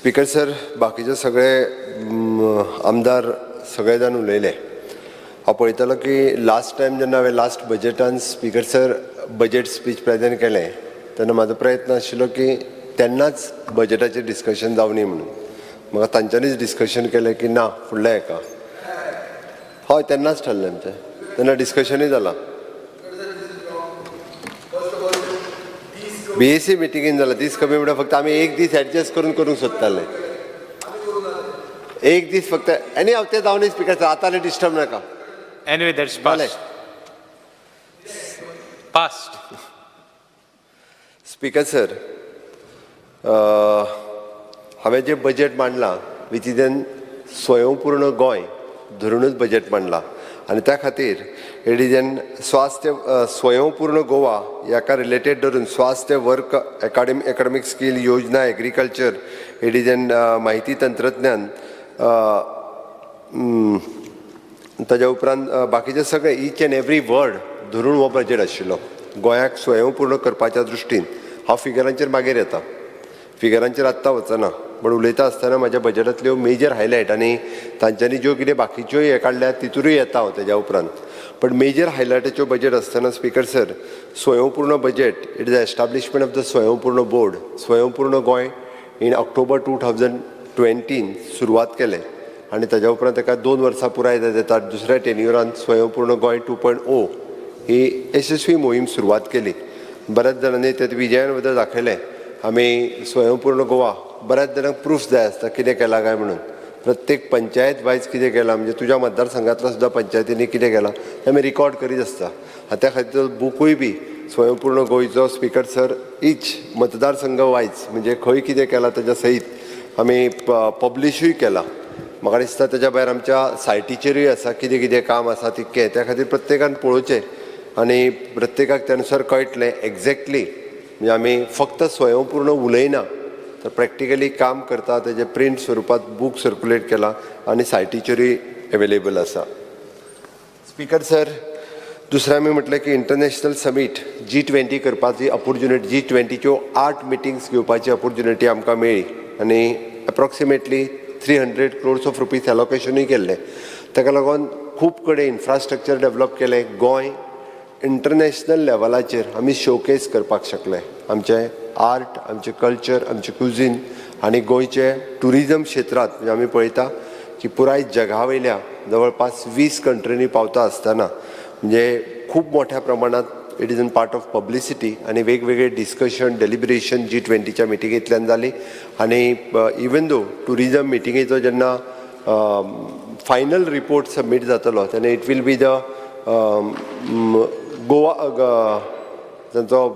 Speaker sir, बाकीचे सगळे आमदार सगळे जाण उलयले. हांव पळयतालो की लास्ट टायम जेन्ना हांवें last बजेटान, speaker sir, budget speech present केलें तेन्ना म्हाजो प्रयत्न आशिल्लो की तेन्नाच बजेटाचेर डिस्कशन जावनी म्हणून. म्हाका तांच्यांनीच डिस्कशन केलें की ना, फुडल्या हेका. हय, तेन्नाच ठरलें आमचें, तेन्ना डिस्कशनूय जालां. बीएसी मिटिंगेन जाला. दीस कमी म्हणल्यार फक्त आमी एक दीस एडजस्ट करून करूंक सोदताले, एक दीस फक्त. आनी हांव तें जावनी स्पीकर, आतां आनी डिस्टर्ब नाका. Anyway, that's जालें. Past. Past. Speaker sir, हांवें जें बजेट मांडलां, which is N स्वयंपूर्ण गोंय धरुनूच बजेट मांडलां आनी त्या खातीर it is N स्वास्थ्य स्वयंपूर्ण गोवा हाका रिलेटेड धरून स्वास्थ्य, वर्क, एकाडेमिक स्कील योजना, एग्रीकल्चर, it is N माहिती तंत्रज्ञान, ताज्या उपरांत बाकीचे सगळे इच एंड एवरी वर्ड धरून हो बजेट आशिल्लो गोंयाक स्वयंपूर्ण करपाच्या दृश्टीन. हांव फिगरांचेर मागीर येता, फिगरांचेर आत्तां वचना, पूण उलयता आसतना म्हाज्या बजेटांतल्यो मेजर हायलायट आनी तांच्यांनी ज्यो कितें बाकीच्योय हे काडल्यात तितूरूय येता हांव तेज्या उपरांत. पण मेजर हायलायटाच्यो बजेट आसतना, स्पीकर सर, स्वयंपूर्ण budget, it is establishment of the Swayampurna board. स्वयंपूर्ण गोंय इन ऑक्टोबर 2020 सुरवात केलें आनी ताज्या उपरांत ताका 2 वर्सां पुराय जातात. दुसऱ्या टेन्युरान स्वयंपूर्ण गोंय 2.0 ही यशस्वी मोहीम सुरवात केली. बऱ्याच जाणांनी ते विजयान बद्दल दाखयलें. आमी स्वयंपूर्ण गोवा, बऱ्याच जाणांक प्रूफ जाय आसता कितें केलां काय म्हणून. प्रत्येक पंचायत वायज कितें केलां, म्हणजे तुज्या मतदारसंघातलो सुद्दां पंचायतींनी कितें केलां तें आमी रिकॉर्ड करीत आसता आनी त्या खातीर बुकूय बी स्वयंपूर्ण गोंयचो, स्पीकर सर, इच मतदारसंघ वायज म्हणजे खंय कितें केलां तेज्या सयत आमी पब्लिशूय केलां. म्हाका दिसता तेज्या भायर आमच्या सायटीचेरूय आसा कितें कितें काम आसा तितकें. त्या खातीर प्रत्येकान पळोवचें आनी प्रत्येकाक त्या अनुसार कळटलें एक्झॅक्टली म्हणजे आमी फक्त स्वयंपूर्ण उलयना तर प्रॅक्टिकली काम करता. तेजें प्रिंट स्वरुपात बूक सर्कुलेट केला आनी सायटीचेरूय एवेलेबल आसा. स्पीकर सर, दुसरें आमी म्हटलें की इंटरनॅशनल समीट जी20 करपाची ऑपोर्च्युनिटी, जी20च्यो आठ मिटिंग्स घेवपाची ऑपोर्च्युनिटी आमकां मेळ्ळी आनी approximately 300 crores of rupees एलोकेशनूय केल्लें. ताका लागून खूब कडेन इन्फ्रास्ट्रक्चर डेवलप केलें. गोंय इंटरनॅशनल लेवलाचेर आमी शोकेस करपाक शकले, आमचें आर्ट, आमचें कल्चर, आमचें कुजीन आनी गोंयचे ट्युरिजम क्षेत्रांत. म्हणजे आमी पळयता की पुराय जगा वयल्या जवळपास 20 कंट्रींनी पावता आसतना म्हणजे खूब मोठ्या प्रमाणात it is an part of publicity आनी वेगवेगळे डिस्कशन, डेलिब्रेशन जी20च्या मिटिंगेंतल्यान जाली. आनी इवन दो ट्युरिजम मिटिंगेचो जेन्ना फायनल रिपोर्ट सबमीट जातलो तेन्ना it will be the Goa, तांचो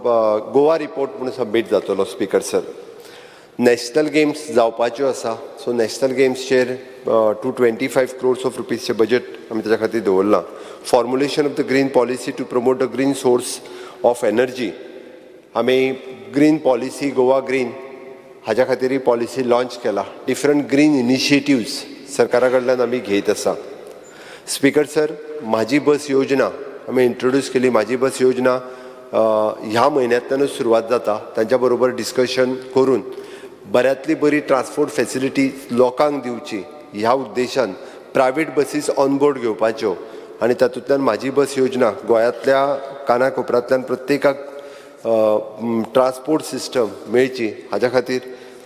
गोवा रिपोर्ट म्हणून सबमीट जातलो. स्पीकर सर, नॅशनल गेम्स जावपाच्यो आसा, सो नॅशनल गेम्सचेर 225 crores of रुपीजचें बजेट आमी ताच्या खातीर दवरलां. Formulation of the green policy to promote the green source of energy. आमी ग्रीन पॉलिसी, गोवा ग्रीन हाज्या खातीरय पॉलिसी लॉन्च केला. डिफरंट ग्रीन इनिशिएटिव्स सरकारा कडल्यान आमी घेयत आसा. स्पीकर सर, म्हाजी बस योजना आमी इंट्रोड्यूस केली. म्हाजी बस योजना ह्या म्हयन्यांतल्यानूच सुरवात जाता. तांच्या बरोबर डिस्कशन करून बऱ्यांतली बरी ट्रान्सपोर्ट फेसिलिटी लोकांक दिवची ह्या उद्देशान प्रायवेट बसीस ऑन बोर्ड घेवपाच्यो आनी तातूंतल्यान म्हाजी बस योजना गोंयांतल्या काना कोपऱ्यांतल्यान प्रत्येकाक ट्रान्सपोर्ट सिस्टम मेळची हाज्या खातीर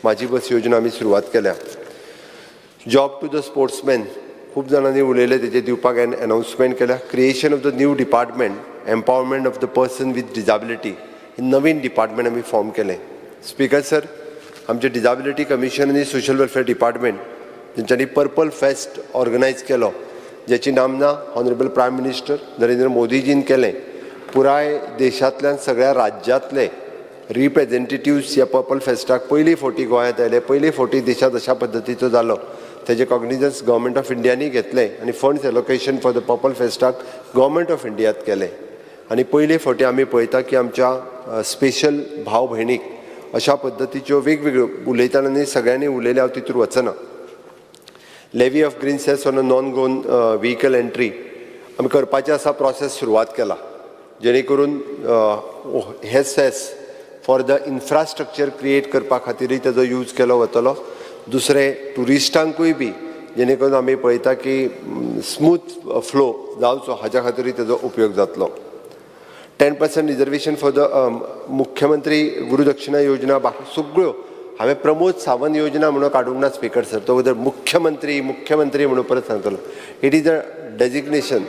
म्हाजी बस योजना आमी सुरवात केल्या. जॉब टू the sportsman, खूब जाणांनी उलयले, तेजे दिवपाक एनाउन्समेंट केल्या. Creation of the new department, empowerment of the person with disability, hey Naveen department आमी फॉर्म केलें. स्पीकर सर, आमचे डिजाबिलिटी कमिशन आनी सोशल वेलफेअर डिपार्टमेंट तेंच्यांनी पर्पल फेस्ट ऑर्गनायज केलो, ज्याची नामना ऑनरेबल प्रायम मिनिस्टर नरेंद्र मोदीजीन केलें. पुराय देशांतल्यान सगळ्या राज्यांतले रिप्रेझेंटेटिव्स ह्या पर्पल फेस्टाक पयली फावटी गोंयांत आयले. पयली फावटी देशांत अशा पद्दतीचो जालो. तेजें कॉग्निजन्स गव्हर्मेंट ऑफ इंडियांनी घेतलें आनी funds allocation for the purple फेस्टाक government of इंडियात केलें. आनी पयले फावटी आमी पळयता की आमच्या स्पेशल भाव भयणीक अशा पद्दतीच्यो वेगवेगळ्यो उलयतना न्ही सगळ्यांनी उलयलें, हांव तितूर वचना. Levy of green cess on a non Goan vehicle entry आमी करपाचें आसा. प्रोसेस सुरवात केला जेणे करून हे cess for the infrastructure create करपा खातीरय तेजो यूज केलो वतलो. दुसरें ट्युरिस्टांकूय बी जेणे करून आमी पळयता की स्मूथ फ्लो जावचो हाज्या खातीरूय तेजो उपयोग जातलो. 10% reservation for the मुख्यमंत्री गुरुदक्षिणा योजना, बाकी सगळ्यो हांवें प्रमोद सावंत योजना म्हणून काडूंक ना स्पीकर सर. तो वगैरे मुख्यमंत्री मुख्यमंत्री म्हणून परत सांगतलो. It is a designation.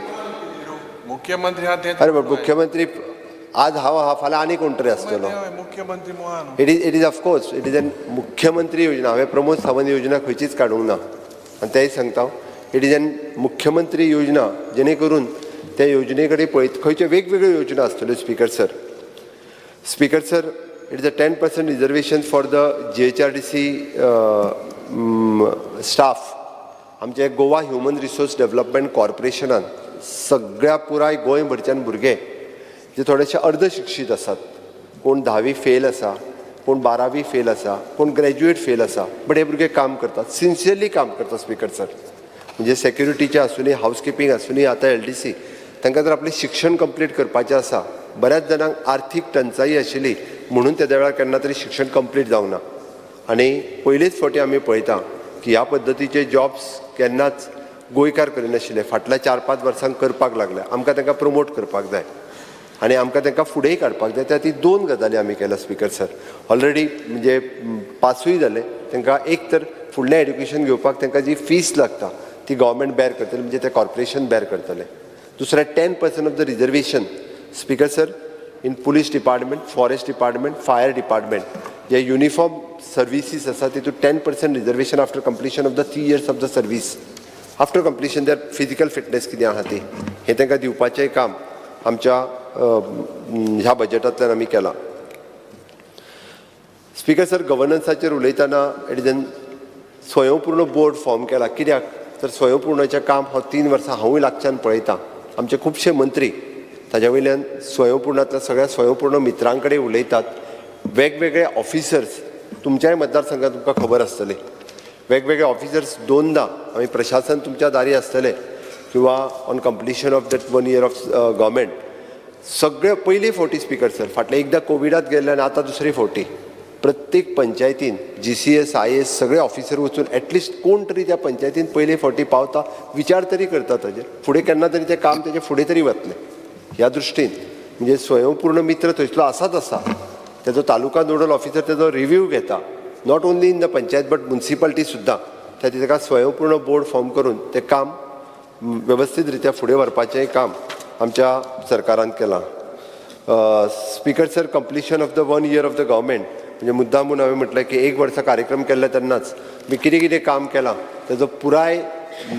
मुख्यमंत्री हा तेच. अरे, मुख्यमंत्री आज हांव आहा, फाल्यां आनी कोण तरी आसतलो. मुख्यमंत्री मुहा न्हू. It is of course it is an मुख्यमंत्री योजना. हांवें प्रमोद सावंत योजना खंयचीच काडूंक ना आनी तेंय सांगता, it is an मुख्यमंत्री योजना, जेणे करून त्या योजने कडेन पळयत खंयच्यो वेगवेगळ्यो योजना आसतल्यो speaker sir. Speaker sir, it is a 10% reservation for the GHRDC staff. आमचे गोवा ह्युमन रिसोर्स डेव्हलपमेंट कॉर्पोरेशनान सगळ्या पुराय गोंयभरच्यान भुरगे जे थोडेशे अर्द शिक्षीत आसात, कोण धावी फेल आसा, कोण बारावी फेल आसा, कोण ग्रॅज्युएट फेल आसा, बट हे भुरगे काम करतात, सिन्सियरली काम करतात स्पीकर सर. म्हणजे सेक्युरिटीचे आसूनी, हावसकिपींग आसूनी, आतां एलडीसी, तांकां जर आपलें शिक्षण कंप्लीट करपाचें आसा, बऱ्याच जाणांक आर्थीक टंचाई आशिल्ली म्हणून तेद्या वेळार केन्ना तरी शिक्षण कंप्लीट जावंक ना. आनी पयलेच फावटी आमी पळयता की ह्या पद्दतीचे जॉब्स केन्नाच गोंयकार करिनाशिल्ले, फाटल्या 4-5 वर्सांक करपाक लागले. आमकां तांकां प्रमोट करपाक जाय आनी आमकां तांकां फुडेंय काडपाक जाय. त्या खातीर दोन गजाली आमी केल्या स्पीकर सर. ऑलरेडी म्हणजे पासूय जाले. तांकां एक तर फुडलें एड्युकेशन घेवपाक तांकां जी फीस लागता ती गव्हर्मेंट बेर करतली, म्हणजे ते कॉर्पोरेशन बेर करतले. दुसरें, 10% of the reservation, speaker sir, in police department, forest department, fire department, J uniform services आसा तितून 10% reservation after completion of the 3 years of the service, after completion their physical fitness कितें आहा ती, हें तांकां दिवपाचें काम आमच्या ह्या बजेटांतल्यान आमी केलां. स्पीकर सर, गव्हर्नन्साचेर उलयतना it is an स्वयंपूर्ण बोर्ड फॉर्म केला. कित्याक तर स्वयंपूर्णाचें काम हांव 3 वर्सां हांवूय लागच्यान पळयतां. आमचे खुबशे मंत्री ताज्या वयल्यान स्वयंपूर्णांतल्या सगळ्या स्वयंपूर्ण मित्रां कडेन उलयतात. वेगवेगळे ऑफिसर्स तुमच्याय मतदारसंघात तुमकां खबर आसतलें, वेगवेगळे ऑफिसर्स दोनदा आमी प्रशासन तुमच्या दारी आसतले किंवा on completion of that one year of government सगळे पयली फावटी स्पीकर सर, फाटले एकदां कोविडात गेल्ले आनी आतां दुसरी फावटी प्रत्येक पंचायतीन जीसीएस, आयएएस सगळे ऑफिसर वचून एटलिस्ट कोण तरी त्या पंचायतीन पयले फावटी पावता, विचार तरी करता ताजेर, फुडें केन्ना तरी तें काम तेजें फुडें तरी वतलें ह्या दृश्टीन. म्हणजे स्वयंपूर्ण मित्र थंयसलो आसाच आसा, तेजो तालुका नोडल ऑफिसर तेजो रिव्यू घेता, not only in the panchayat but municipality सुद्दां. त्या खातीर ताका स्वयंपूर्ण बोर्ड फॉर्म करून तें काम वेवस्थीत रित्या फुडें व्हरपाचें काम आमच्या सरकारान केलां. Speaker sir, completion of the one year of the government, म्हणजे मुद्दामून हांवें म्हटलें की एक वर्सा कार्यक्रम केल्ले तेन्नाच मी कितें कितें काम केलां तेजो पुराय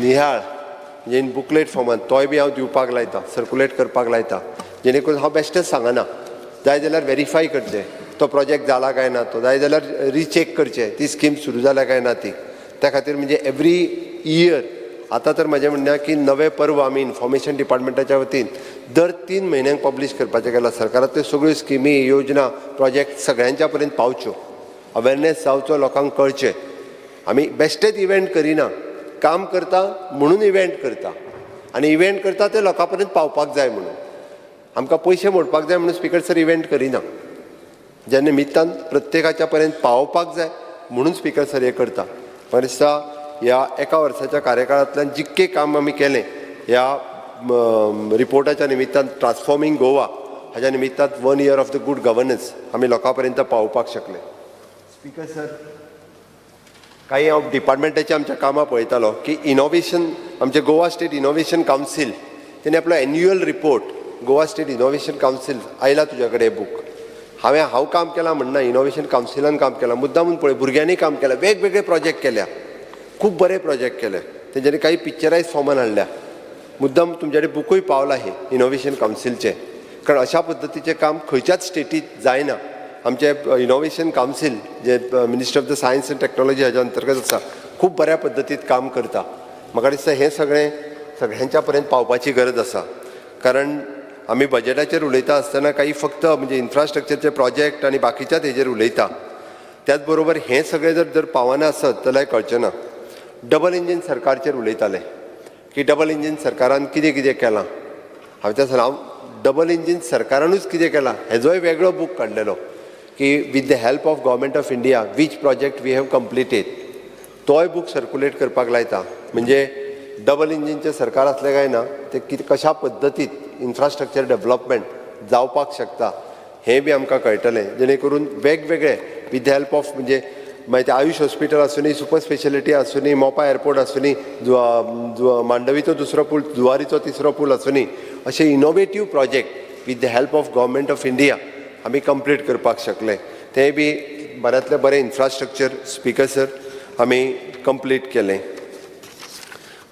निहाळ म्हणजे इन बुकलेट फॉर्मान तोय बी हांव दिवपाक लायता, सर्कुलेट करपाक लायता, जेणे करून हांव बेश्टेंच सांगना, जाय जाल्यार वेरीफाय करचें तो प्रोजेक्ट जाला काय ना तो, जाय जाल्यार रिचेक करचें ती स्कीम सुरू जाल्या काय ना ती. त्या खातीर म्हणजे एवरी इयर आतां तर म्हजें म्हणणें की नवें पर्व आमी इन्फॉर्मेशन डिपार्टमेंटाच्या वतीन दर 3 म्हयन्यांक पब्लीश करपाचें केलां. सरकारांतल्यो सगळ्यो स्किमी, योजना, प्रोजेक्ट सगळ्यांच्या पर्यंत पावच्यो, अवेरनेस जावचो, लोकांक कळचें. आमी बेश्टेच इव्हेंट करिना, काम करता म्हणून इव्हेंट करता आनी इव्हेंट करता ते लोकां पर्यंत पावपाक जाय म्हणून. आमकां पयशे मोडपाक जाय म्हणून स्पीकर सर इव्हेंट करिना, ज्या निमित्तान प्रत्येकाच्या पर्यंत पावोवपाक जाय म्हणून स्पीकर सर हें करता. म्हाका दिसता ह्या एका वर्साच्या कार्यकाळांतल्यान जितकें काम आमी केलें ह्या रिपोर्टाच्या निमित्तान, ट्रान्सफॉर्मींग गोवा हाज्या निमित्तान, one year of the good governance आमी लोकां पर्यंत पावोवपाक शकले. स्पीकर सर, काही हांव डिपार्टमेंटाची आमच्या कामां पळयतालो की इनोवेशन, आमचे गोवा स्टेट इनोवेशन कावन्सील तेणी आपलो annual report, Goa State Innovation Council आयला तुज्या कडेन बूक. हांवें हांव काम केलां म्हणना, इनोवेशन कावन्सिलान काम केलां. मुद्दामून पळय, भुरग्यांनी काम केलां, वेगवेगळे प्रोजेक्ट केल्या, खूब बरे प्रोजेक्ट केले तेंच्यांनी, काही पिक्चरायज फॉर्मान हाडल्या. मुद्दाम तुमच्या कडेन बुकूय पावला हे इनोवेशन कावन्सिलचें, कारण अशा पद्दतीचें काम खंयच्याच स्टेटीत जायना. आमचें innovation council J Ministry of the Science and Technology हाज्या अंतर्गत आसा, खूब बऱ्या पद्दतीत काम करता. म्हाका दिसता हें सगळें सगळ्यांच्या पर्यंत पावपाची गरज आसा, कारण आमी बजेटाचेर उलयता आसतना काही फक्त म्हणजे इन्फ्रास्ट्रक्चरचे प्रोजेक्ट आनी बाकीच्याच हेजेर उलयता. त्याच बरोबर हें सगळें जर जर पावना आसत जाल्यार कळचें ना. डबल इंजीन सरकारचेर उलयताले की डबल इंजीन सरकारान कितें कितें केलां. हांवें त्या हांव डबल इंजीन सरकारानूच कितें केलां हेजोय वेगळो बूक काडलेलो की with the help of Government of India which project we have completed. तोय बूक सर्कुलेट करपाक लायता. म्हणजे डबल इंजिनचें सरकार आसलें काय ना ते कितें कशा पद्दतीत इन्फ्रास्ट्रक्चर डेवलपमेंट जावपाक शकता हें बी आमकां कळटलें, जेणे करून वेगवेगळे विथ the help of म्हणजे मागीर ते आयुश हॉस्पिटल आसुनी, सुपर स्पेशलिटी आसुनी, मोपा एअरपोर्ट आसुनी, मांडवीचो दुसरो पूल, जुवारीचो तिसरो पूल आसुनी, अशे innovative project with the help of government of India आमी कंप्लीट करपाक शकले. तें बी बऱ्यांतलें बरें इन्फ्रास्ट्रक्चर स्पिकर सर आमी कंप्लीट केलें.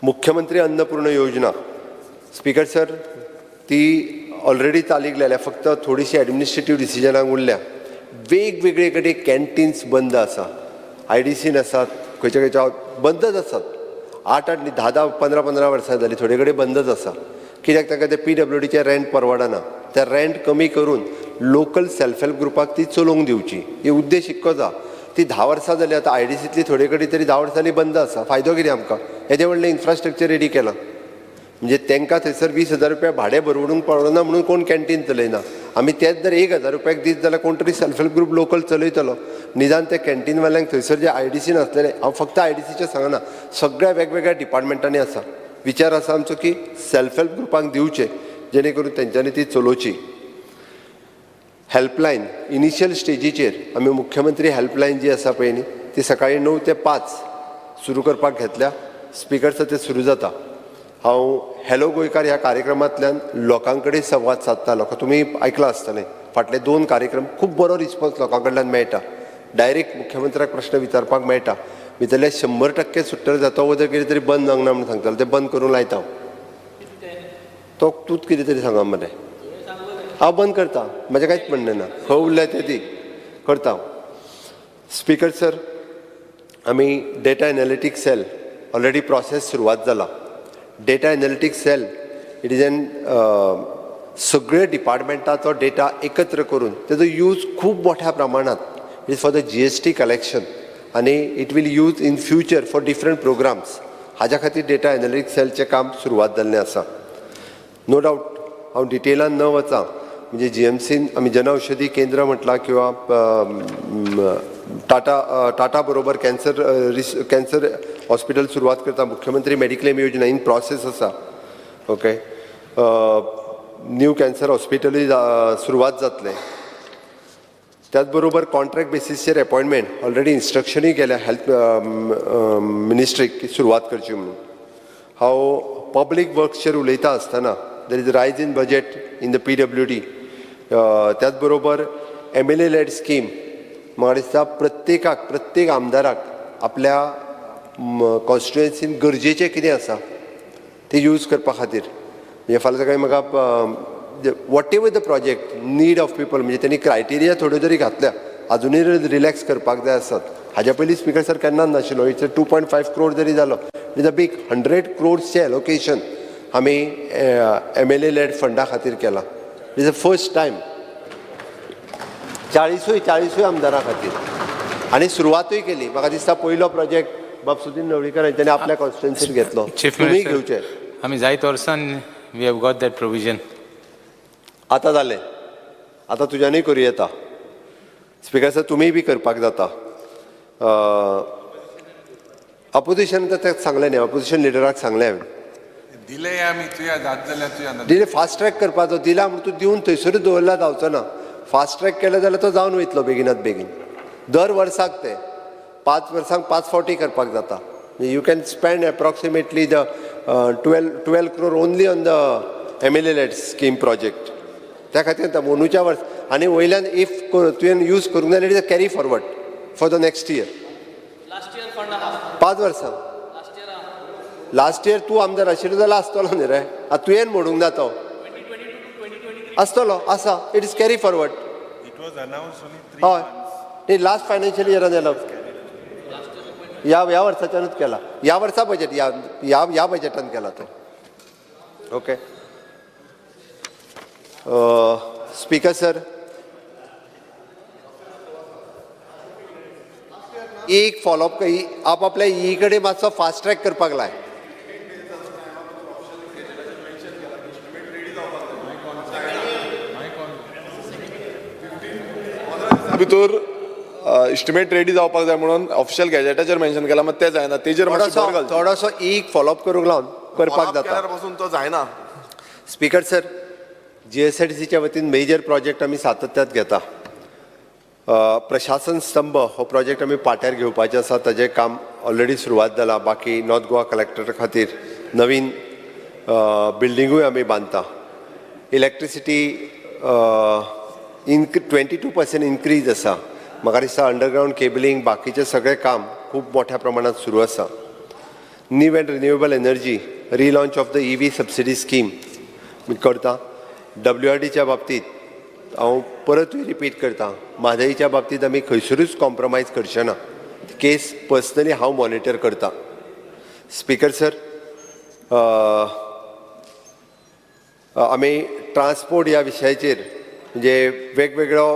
मुख्यमंत्री अन्नपूर्ण योजना स्पिकर सर ती ऑलरेडी चालीक लायल्या, फक्त थोडीशी एडमिनिस्ट्रेटीव डिसिजनाक उरल्या. वेगवेगळे कडेन कॅन्टीन्स बंद आसा, आयडीसीन आसात, खंयच्या खंयच्या बंदच आसात. 8 8 10 10 15 15 वर्सां जालीं थोडे कडेन बंदच आसा. कित्याक तांकां ते पीडब्ल्यूडीचें रेंट परवडना. ते रेंट कमी करून लोकल सेल्फ हेल्प ग्रुपाक ती चलोवंक दिवची, ही उद्देश इतकोच आसा. ती 10 वर्सां जाली आतां आयडीसींतली थोडे कडेन तरी 10 वर्सांनी बंद आसा. फायदो कितें आमकां? येदें व्हडलें इन्फ्रास्ट्रक्चर रेडी केलां, म्हणजे तांकां थंयसर 20,000 रुपया भाडें भरवडूंक पडना म्हणून कोण कॅन्टीन चलयना. आमी तेच जर 1,000 रुपयाक दीत जाल्यार कोण तरी सेल्फ हेल्प ग्रूप लोकल चलयतलो. निदान ते कॅन्टीनवाल्यांक थंयसर जे आयडीसीन आसलेले, हांव फक्त आयडीसीचें सांगना, सगळ्या वेगवेगळ्या डिपार्टमेंटांनी आसा. विचार आसा आमचो की सेल्फ हेल्प ग्रुपांक दिवचे, जेणे करून तेंच्यांनी ती चलोवची. हेल्पलायन इनिशियल स्टेजीचेर आमी मुख्यमंत्री हेल्पलायन जी आसा पळय न्ही, ती सकाळी 9 ते 5 सुरू करपाक घेतल्या. स्पिकर ते सुरू जाता. हांव हॅलो गोंयकार ह्या कार्यक्रमांतल्यान लोकां कडेन संवाद सादता. लोकां तुमी आयकलां आसतलें, फाटले 2 कार्यक्रम खूब बरो रिस्पॉन्स लोकां कडल्यान मेळटा. डायरेक्ट मुख्यमंत्र्याक प्रश्न विचारपाक मेळटा. भितरले 100% सुट्टले जाता वदर कितें तरी बंद जावंक ना म्हणून सांगताले, तें बंद करूंक लायता हांव. तो तूंच कितें तरी सांगा मरे, हांव बंद करता, म्हजें कांयच म्हणणें ना, खंय उरल्या तें ती करता हांव. स्पिकर सर, आमी data analytics cell already process सुरवात जाला. Data analytics cell it is an सगळे डिपार्टमेंटाचो डेटा एकत्र करून तेजो यूज खूब मोठ्या प्रमाणात it is for the GST collection आनी it will use in future for different programs. हाज्या खातीर डेटा एनालिटिक्स सेलचें काम सुरवात जाल्लें आसा. नो डावट हांव डिटेलान न वचा, म्हणजे जीएमसीन आमी जनऔषधी केंद्र म्हटलां किंवा टाटा टाटा बरोबर कॅन्सर हॉस्पिटल सुरवात करता. मुख्यमंत्री मेडिक्लेम योजना इन प्रोसेस आसा. ओके, न्यू कॅन्सर हॉस्पिटलूय सुरवात जातलें. त्याच बरोबर कॉन्ट्रॅक्ट बेसीसचेर अपॉयंटमेंट ऑलरेडी इन्स्ट्रक्शनूय केल्या हेल्थ मिनिस्ट्रीक की सुरवात करची म्हणून. हांव पब्लीक वर्क्सचेर उलयता आसतना there is rise in budget in the PWD. त्याच बरोबर एमएलए लॅड स्कीम म्हाका दिसता प्रत्येकाक, प्रत्येक आमदाराक आपल्या कॉन्स्टिट्युएन्सीन गरजेचें कितें आसा तें यूज करपा खातीर. म्हणजे फाल्यां सकाळीं म्हाका whatever the project need of people, म्हणजे तेणी क्रायटेरिया थोड्यो तरी घातल्या, आजुनूय रिलॅक्स करपाक जाय आसात. हाज्या पयलीं स्पिकर सर केन्नाच नाशिल्लो. It's 2.5 crore जरी जालो, it is a big 100 क्रोड्सचें allocation आमी एमएलए लॅड फंडा खातीर केलां. It is a first time 40ूय आमदारां खातीर आनी सुरवातूय केली. म्हाका दिसता पयलो प्रोजेक्ट बाब सुदीन ढवळीकर हांच्यानी आपल्या कॉन्स्टिट्युएन्सीत घेतलो. Chief तुमी Minister, घेवचे. आमी जायत वर्सान we have got that provision. आतां जालें, आतां तुज्यानूय करूं येता. स्पिकर सर, तुमीय बी करपाक जाता. अपोजिशन तर तें सांगलें न्ही, अपोजिशन लिडराक सांगलें हांवें. दिले आमी तुया जात जाल्यार तुया ना. दिले फास्ट ट्रॅक करपाचो दिला म्हण तूं दिवन थंयसरूच दवरला जावचो ना. फास्ट ट्रॅक केलें जाल्यार तो जावन वयतलो बेगिनात बेगीन. दर वर्साक ते 5 वर्सांक 5 फावटी करपाक जाता. You can spend approximately the 12 crore only on the MLA led scheme project. त्या खातीर आतां अंदूच्या वर्स आनी वयल्यान if तुवें यूज करूंक जाल्यार it is a carry forward for the next year. 5 वर्सां लास्ट इयर तूं आमदार आशिल्लो जाल्यार आसतलो न्ही रे. आतां तुवें मोडूंक ना, तो आसतलो आसा. It is carry forward. It was announce only 3. हय, न्ही, लास्ट फायनान्शियल इयरान जालो. ह्या ह्या वर्साच्यानूच केला. ह्या वर्सा बजेट ह्या ह्या ह्या बजेटान केला तो. ओके स्पीकर सर, एक फॉलोअप आप आपल्या ई कडेन मातसो फास्ट ट्रॅक करपाक लाय. भितर इस्टिमेट रेडी जावपाक जाय म्हणून ऑफिशियल गॅजेटाचेर मेन्शन केला, मात तें जायना, तेजेर मातशी भर थोडोसो घालची. थोडोसो एक फॉलोअप करूंक लावन करपाक Follow up जाता. केल्यार पासून तो जायना. स्पीकर सर, जीएसआयडीसीच्या वतीन मेजर प्रोजेक्ट आमी सातत्यात घेता. प्रशासन स्तंभ हो प्रोजेक्ट आमी पाट्यार घेवपाचे आसा, ताजें काम ऑलरेडी सुरवात जाला. बाकी नॉर्थ गोवा कलेक्टर खातीर नवीन बिल्डिंगूय आमी बांदता. इलेक्ट्रिसिटी इनक 22% इन्क्रीज आसा. म्हाका दिसता अंडरग्रावंड केबलिंग, बाकीचें सगळें काम खूब मोठ्या प्रमाणात सुरू आसा. New and renewable energy, relaunch of the EV subsidy scheme करता. डब्ल्यू आर डीच्या बाबतीत हांव परतूय रिपीट करता, म्हादईच्या बाबतीत आमी खंयसरूच कॉम्प्रोमायज करचे ना. केस पर्सनली हांव मॉनिटर करता. स्पीकर सर, आमी ट्रान्सपोर्ट ह्या विशयाचेर म्हणजे वेगवेगळो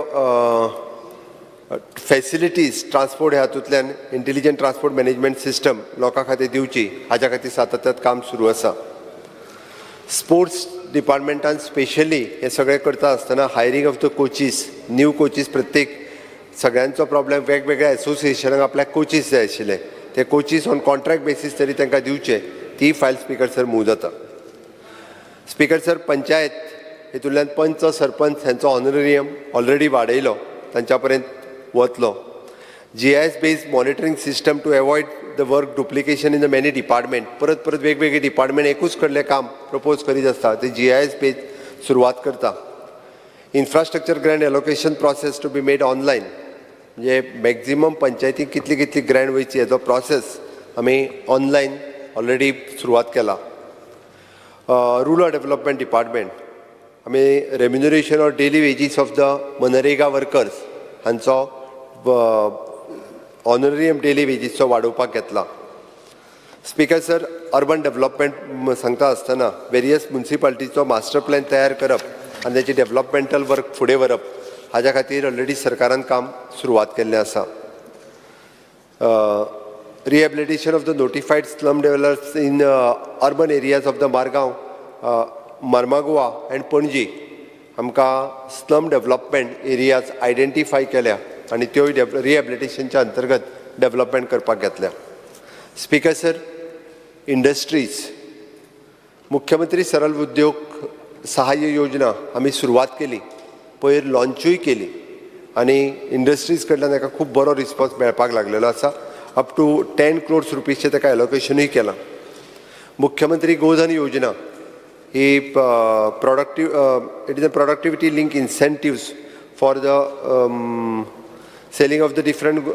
फॅसिलिटीज ट्रान्सपोर्ट ह्या हातूंतल्यान इंटेलिजंट ट्रान्सपोर्ट मॅनेजमेंट सिस्टम लोकां खातीर दिवची, हाच्या खातीर सातत्यात काम सुरू आसा. स्पोर्ट्स डिपार्टमेंटान स्पेशली हें सगळें करता आसतना hiring of the coaches, new coaches, प्रत्येक सगळ्यांचो प्रॉब्लेम, वेगवेगळ्या एसोसिएशनाक आपल्याक कोचीस जाय आशिल्ले, ते कोचीस ऑन कॉन्ट्रॅक्ट बेसीस तरी तांकां दिवचे, ती फायल स्पीकर सर मूव जाता. स्पीकर सर, पंचायत हितूंतल्यान पंच, सरपंच हांचो ऑनरेरियम ऑलरेडी वाडयलो, तांच्या पर्यंत वतलो. GIS based monitoring system to avoid the work duplication in the many department. परत परत वेगवेगळे डिपार्टमेंट एकूच कडलें काम प्रपोज करीत आसता, ते जीआयएस बेज सुरवात करता. Infrastructure grant allocation process to be made online, म्हणजे मॅक्झिमम पंचायतीक कितली कितली ग्रँट वयची हेजो प्रोसेस आमी ऑनलायन ऑलरेडी सुरवात केला. रुरल डेव्हलपमेंट डिपार्टमेंट, आमी remuneration or daily wages of the MNREGA workers हांचो ऑनरेरियम डेली वेजीसचो वाडोवपाक घेतला. स्पीकर सर, अर्बन डेव्हलपमेंट सांगता आसतना वेरियस मुन्सिपालिटीचो मास्टर प्लॅन तयार करप आनी ताची डेव्हलपमेंटल वर्क फुडें व्हरप हाज्या खातीर ऑलरेडी सरकारान काम सुरवात केल्लें आसा. Rehabilitation of the notified slum dwellers in urban areas of the Margao, Marmagoa and Panaji, आमकां स्लम डेव्हलपमेंट एरियाज आयडेंटिफाय केल्या आनी त्योय रिहेबिलिटेशनच्या अंतर्गत डेव्हलपमेंट करपाक घेतल्या. स्पीकर सर, इंडस्ट्रीज, मुख्यमंत्री सरल उद्योग सहाय्य योजना आमी सुरवात केली, पयर लॉन्चूय केली आनी इंडस्ट्रीज कडल्यान ताका खूब बरो रिस्पॉन्स मेळपाक लागलेलो आसा. अप टू 10 क्रोर्स रुपीजचें ताका एलोकेशनूय केलां. मुख्यमंत्री गोधन योजना ही productive it is a productivity link incentives for the selling of the different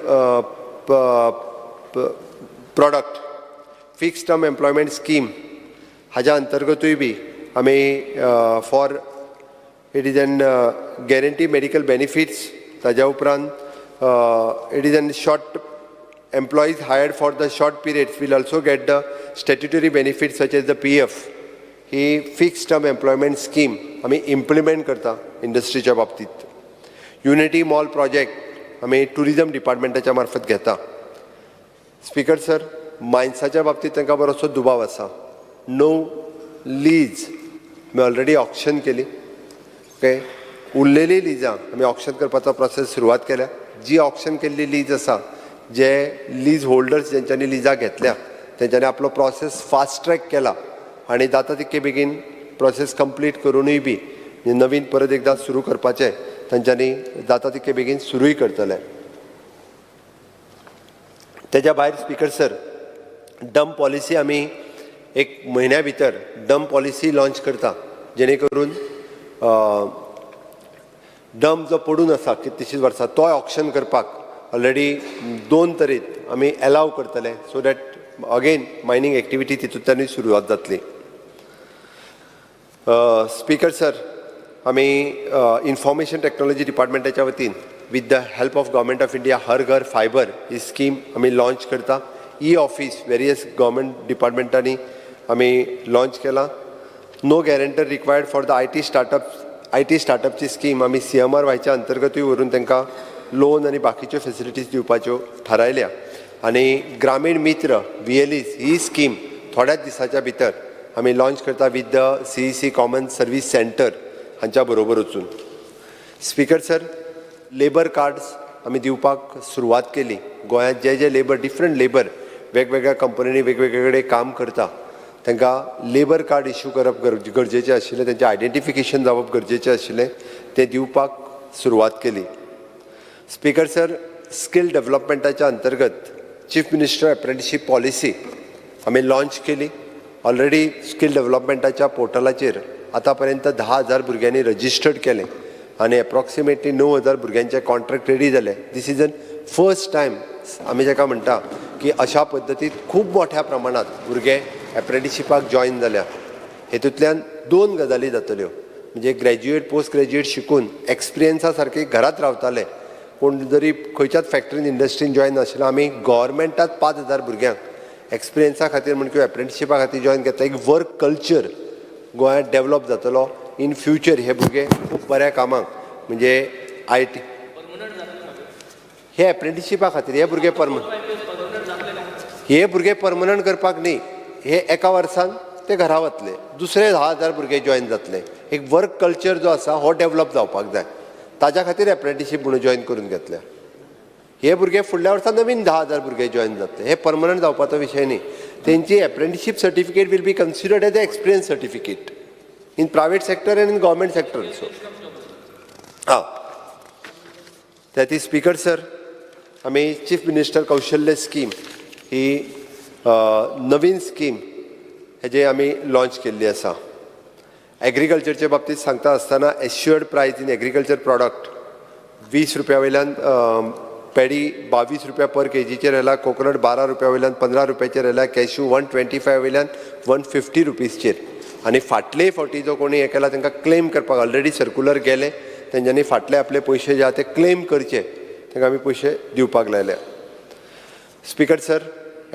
product. Fixed term employment scheme हाज्या अंतर्गतूय बी आमी for it is an guarantee medical benefits, ताज्या उपरांत it is an short employees hired for the short periods will also get the statutory benefits such as the PF. He fixed term employment scheme आमी implement करता इंडस्ट्रीच्या बाबतीत. Unity mall project आमी tourism डिपार्टमेंटाच्या मार्फत घेता. Speaker sir, मायन्साच्या बाबतीत तांकां बरोसो दुबाव आसा. णव लीज आमी ऑलरेडी ऑक्शन केली, ओके. उरलेली लिजां आमी ऑक्शन करपाचो प्रोसेस सुरवात केल्या. जी ऑक्शन केल्ली लीज आसा, जे लीज होल्डर्स जेंच्यांनी लिजां घेतल्या तेंच्यांनी आपलो प्रोसेस फास्ट ट्रॅक केला आनी जाता तितके बेगीन प्रोसेस कंप्लीट करुनूय बी म्हणजे नवीन परत एकदां सुरू करपाचें तेंच्यांनी जाता तितके बेगीन सुरूय करतले. तेज्या भायर स्पीकर सर, डंप पॉलिसी, आमी एक म्हयन्या भितर डंप पॉलिसी लॉन्च करता, जेणे करून डंप जो पडून आसा कितलींशींच वर्सां, तोय ऑक्शन करपाक ऑलरेडी दोन तरेन आमी एलाव करतले, so that again mining activity तितूंतल्यानूय सुरवात जातली. स्पीकर सर, आमी इन्फॉर्मेशन टॅक्नॉलॉजी डिपार्टमेंटाच्या वतीन with the help of Government of India हर घर फायबर ही स्कीम आमी लॉन्च करता. ई ऑफीस वेरियस गव्हर्मेंट डिपार्टमेंटांनी आमी लॉन्च केला. No guarantor required for the IT startup, IT स्टार्टअपची scheme आमी सीएमआर वायच्या अंतर्गतूय व्हरून तांकां लोन आनी बाकीच्यो फेसिलिटीज दिवपाच्यो थारायल्या आनी ग्रामीण मित्र व्हीएलईज ही स्कीम थोड्याच दिसाच्या भितर आमी लॉन्च करता with the CEC common service centre हांच्या बरोबर वचून. स्पीकर सर, labour cards आमी दिवपाक सुरवात केली. गोंयांत जे जे लेबर, डिफरंट लेबर, वेगवेगळ्या कंपनींनी वेगवेगळे कडेन काम करता, तांकां लेबर कार्ड इश्यू करप गरजेचें आशिल्लें, तेंचें आयडेंटिफिकेशन जावप गरजेचें आशिल्लें, तें दिवपाक सुरवात केली. स्पीकर सर, स्कील डेव्हलपमेंटाच्या अंतर्गत चीफ मिनिस्टर अप्रेंटिशीप पॉलिसी आमी लॉन्च केली. ऑलरेडी स्कील डेव्हलपमेंटाच्या पोर्टलाचेर आतां पर्यंत 10,000 भुरग्यांनी रजिस्टर्ड केलें आनी एप्रॉक्सिमेटली 9000 भुरग्यांचे कॉन्ट्रॅक्ट रेडी जाले. This is an first time आमी जाका म्हणटा की अशा पद्दतीन खूब मोठ्या प्रमाणात भुरगे एप्रेंटिशिपाक जॉयन जाल्या. हेतूंतल्यान दोन गजाली जातल्यो, म्हणजे ग्रॅज्युएट, पोस्ट ग्रॅज्युएट शिकून एक्सपिरियन्सा सारके घरात रावताले, कोण जरी खंयच्याच फॅक्टरीन, इंडस्ट्रीन जॉयन नाशिल्लो. आमी गोवोरमेंटात 5000 भुरग्यांक एक्सपिरियन्सा खातीर म्हण किंवा एप्रेंटिशिपा खातीर जॉयन घेतला. एक वर्क कल्चर गोंयांत डेवलप जातलो. इन फ्युचर हे भुरगे खूब बऱ्या कामाक, म्हणजे IT हे एप्रेंटिशिपा खातीर हे भुरगे परमनंट, हे भुरगे परमनंट करपाक न्ही. हे एका वर्सान ते घरा वतले, दुसरे 10,000 भुरगे जॉयन जातले. एक वर्क कल्चर जो आसा हो डेवलप जावपाक जाय, ताज्या खातीर एप्रेंटिशीप म्हणून जॉयन करून घेतल्या. हे भुरगे फुडल्या वर्सा नवीन 10,000 भुरगे जॉयन जातले. हे परमनंट जावपाचो विशय न्ही. तेंची apprenticeship certificate will be considered as a experience certificate in private sector and in government sector also. हां, त्या ती स्पीकर सर, आमी चीफ मिनिस्टर कौशल्य स्कीम ही नवीन स्कीम हेजे आमी लॉन्च केल्ली आसा. एग्रीकल्चरचे बाबतींत सांगता आसतना assured price in agriculture product 20 रुपया वयल्यान पॅडी 22 रुपया पर केजीचेर आयला, कोकोनट 12 रुपया वयल्यान 15 रुपयाचेर आयला, कॅश्यू 125 वयल्यान 150 रुपीजचेर. आनी फाटले फावटी जो कोणी हें केला तांकां क्लेम करपाक ऑलरेडी सर्कुलर गेले. तेंच्यांनी फाटले आपले पयशे जे आहा ते क्लेम करचे, तांकां आमी पयशे दिवपाक लायल्या. स्पीकर सर,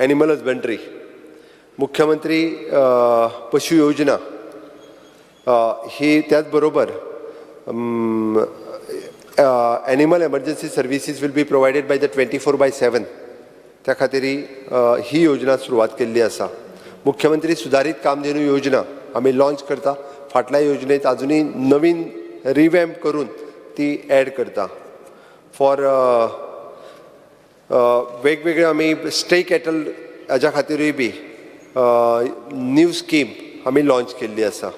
एनिमल हजबंड्री, मुख्यमंत्री पशु योजना ही, त्याच बरोबर animal emergency services will be provided by the 24/7, त्या खातीर ही योजना सुरवात केल्ली आसा. मुख्यमंत्री सुधारीत कामधेनू योजना आमी लॉन्च करता. फाटल्या योजनेत अजुनूय नवीन रिवॅम्प करून ती एड करता. फॉर वेगवेगळे आमी स्ट्रे कॅटल हाज्या खातीरूय बी न्यू स्कीम आमी लॉन्च केल्ली आसा.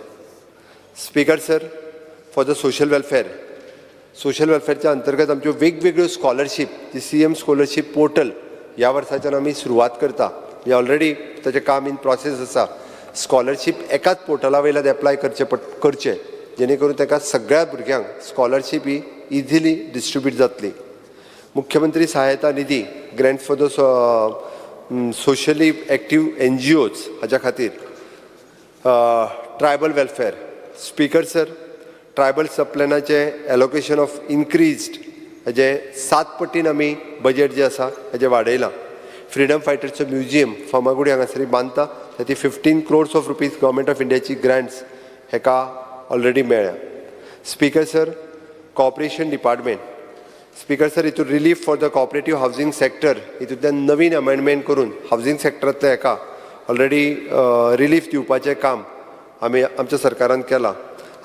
Speaker sir, for the social welfare, social वेलफेअरच्या अंतर्गत आमच्यो वेगवेगळ्यो स्कॉलरशीप, जी सीएम स्कॉलरशीप पोर्टल ह्या वर्साच्यान आमी सुरवात करता, म्हणजे ऑलरेडी ताचें काम इन प्रोसेस आसा. स्कॉलरशीप एकाच पोर्टला वयल्यान एप्लाय करचे पड करचे, जेणे करून ताका सगळ्या भुरग्यांक स्कॉलरशीप ही इझिली डिस्ट्रिब्यूट जातली. मुख्यमंत्री सहायता निधी, grant for the socially active NGOs हाज्या खातीर. Tribal welfare, speaker sir, tribal सबप्लॅनाचें allocation of increased, हेजें सात पटीन आमी बजेट जें आसा हेजें वाडयलां. फ्रिडम फायटर्सचो म्युजियम फर्मागुडी हांगासर बांदता, ताची 15 crores of rupees Government of इंडियाची ग्रांट्स हेका ऑलरेडी मेळ्ळ्या. Speaker sir, cooperation department, speaker sir, हितून relief for the cooperative housing sector, हितूंतल्यान नवीन अमेंडमेंट करून हावजींग सेक्टरांतल्या हेका ऑलरेडी रिलीफ दिवपाचें काम आमी आमच्या सरकारान केलां.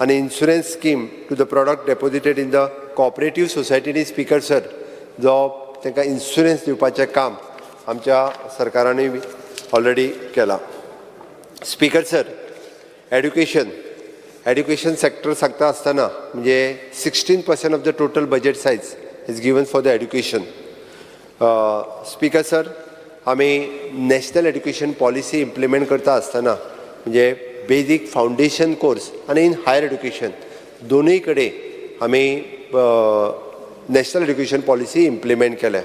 आनी insurance scheme to the product deposited in the cooperative सोसायटीनी, speaker sir, जो तांकां इन्शुरन्स दिवपाचें काम आमच्या सरकारानूय ऑलरेडी केलां. Speaker sir, education sector सांगता आसतना म्हणजे 16% of the total budget size is given for the education. Speaker sir, आमी नॅशनल एड्युकेशन पॉलिसी इम्प्लिमेंट करता आसतना म्हणजे बेजीक फावंडेशन कोर्स आनी इन हायर एड्युकेशन दोनूय कडेन आमी नॅशनल एड्युकेशन पॉलिसी इम्प्लिमेंट केल्या.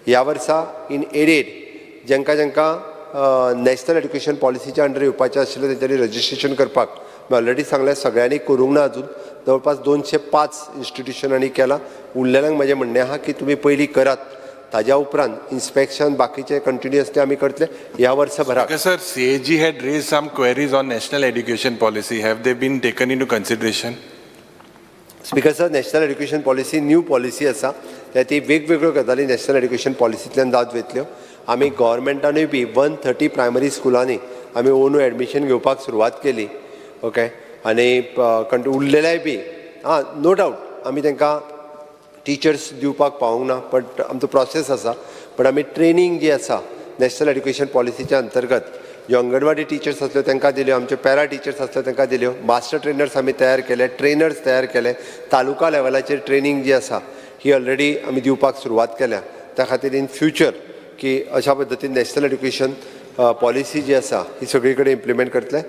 ह्या वर्सा इन एडेड जांकां जांकां नॅशनल एड्युकेशन पॉलिसीच्या अंडर येवपाचें आशिल्लें तेंच्यांनी रजिस्ट्रेशन करपाक मी ऑलरेडी सांगलें. सगळ्यांनी करूंक ना अजून, जवळपास 205 इन्स्टिट्युशनांनी केलां. उरलेल्यांक म्हाजें म्हणणें आहा की तुमी पयलीं करात, ताज्या उपरांत इन्स्पेक्शन बाकीचे कंटिन्युअसली आमी करतले ह्या वर्सभराक. Okay, sir, CAG had raised some queries on national education policy. Have they been taken into consideration? Speaker sir, National Education Policy new policy आसा, त्या ती वेगवेगळ्यो गजाली नॅशनल एड्युकेशन पॉलिसींतल्यान जात वयतल्यो. आमी गोवोरमेंटानूय बी 130 प्रायमरी स्कुलांनी आमी ओनू एडमिशन घेवपाक सुरवात केली, ओके, आनी उरलेल्याय बी आं, नो डावट आमी तांकां टिचर्स दिवपाक पावूंक ना, बट आमचो प्रोसेस आसा. बट आमी ट्रेनींग जी आसा नॅशनल एड्युकेशन पॉलिसीच्या अंतर्गत, ज्यो अंगणवाडी टिचर्स आसल्यो तांकां दिल्यो, आमच्यो पॅरा टिचर्स आसल्यो तांकां दिल्यो, मास्टर ट्रेनर्स आमी तयार केले, ट्रेनर्स तयार केले. तालुका लेवलाचेर ट्रेनींग जी आसा ही ऑलरेडी आमी दिवपाक सुरवात केल्या. त्या खातीर इन फ्युचर की अशा पद्दतीन नॅशनल एड्युकेशन पॉलिसी जी आसा ही सगळी कडेन इम्प्लिमेंट करतले,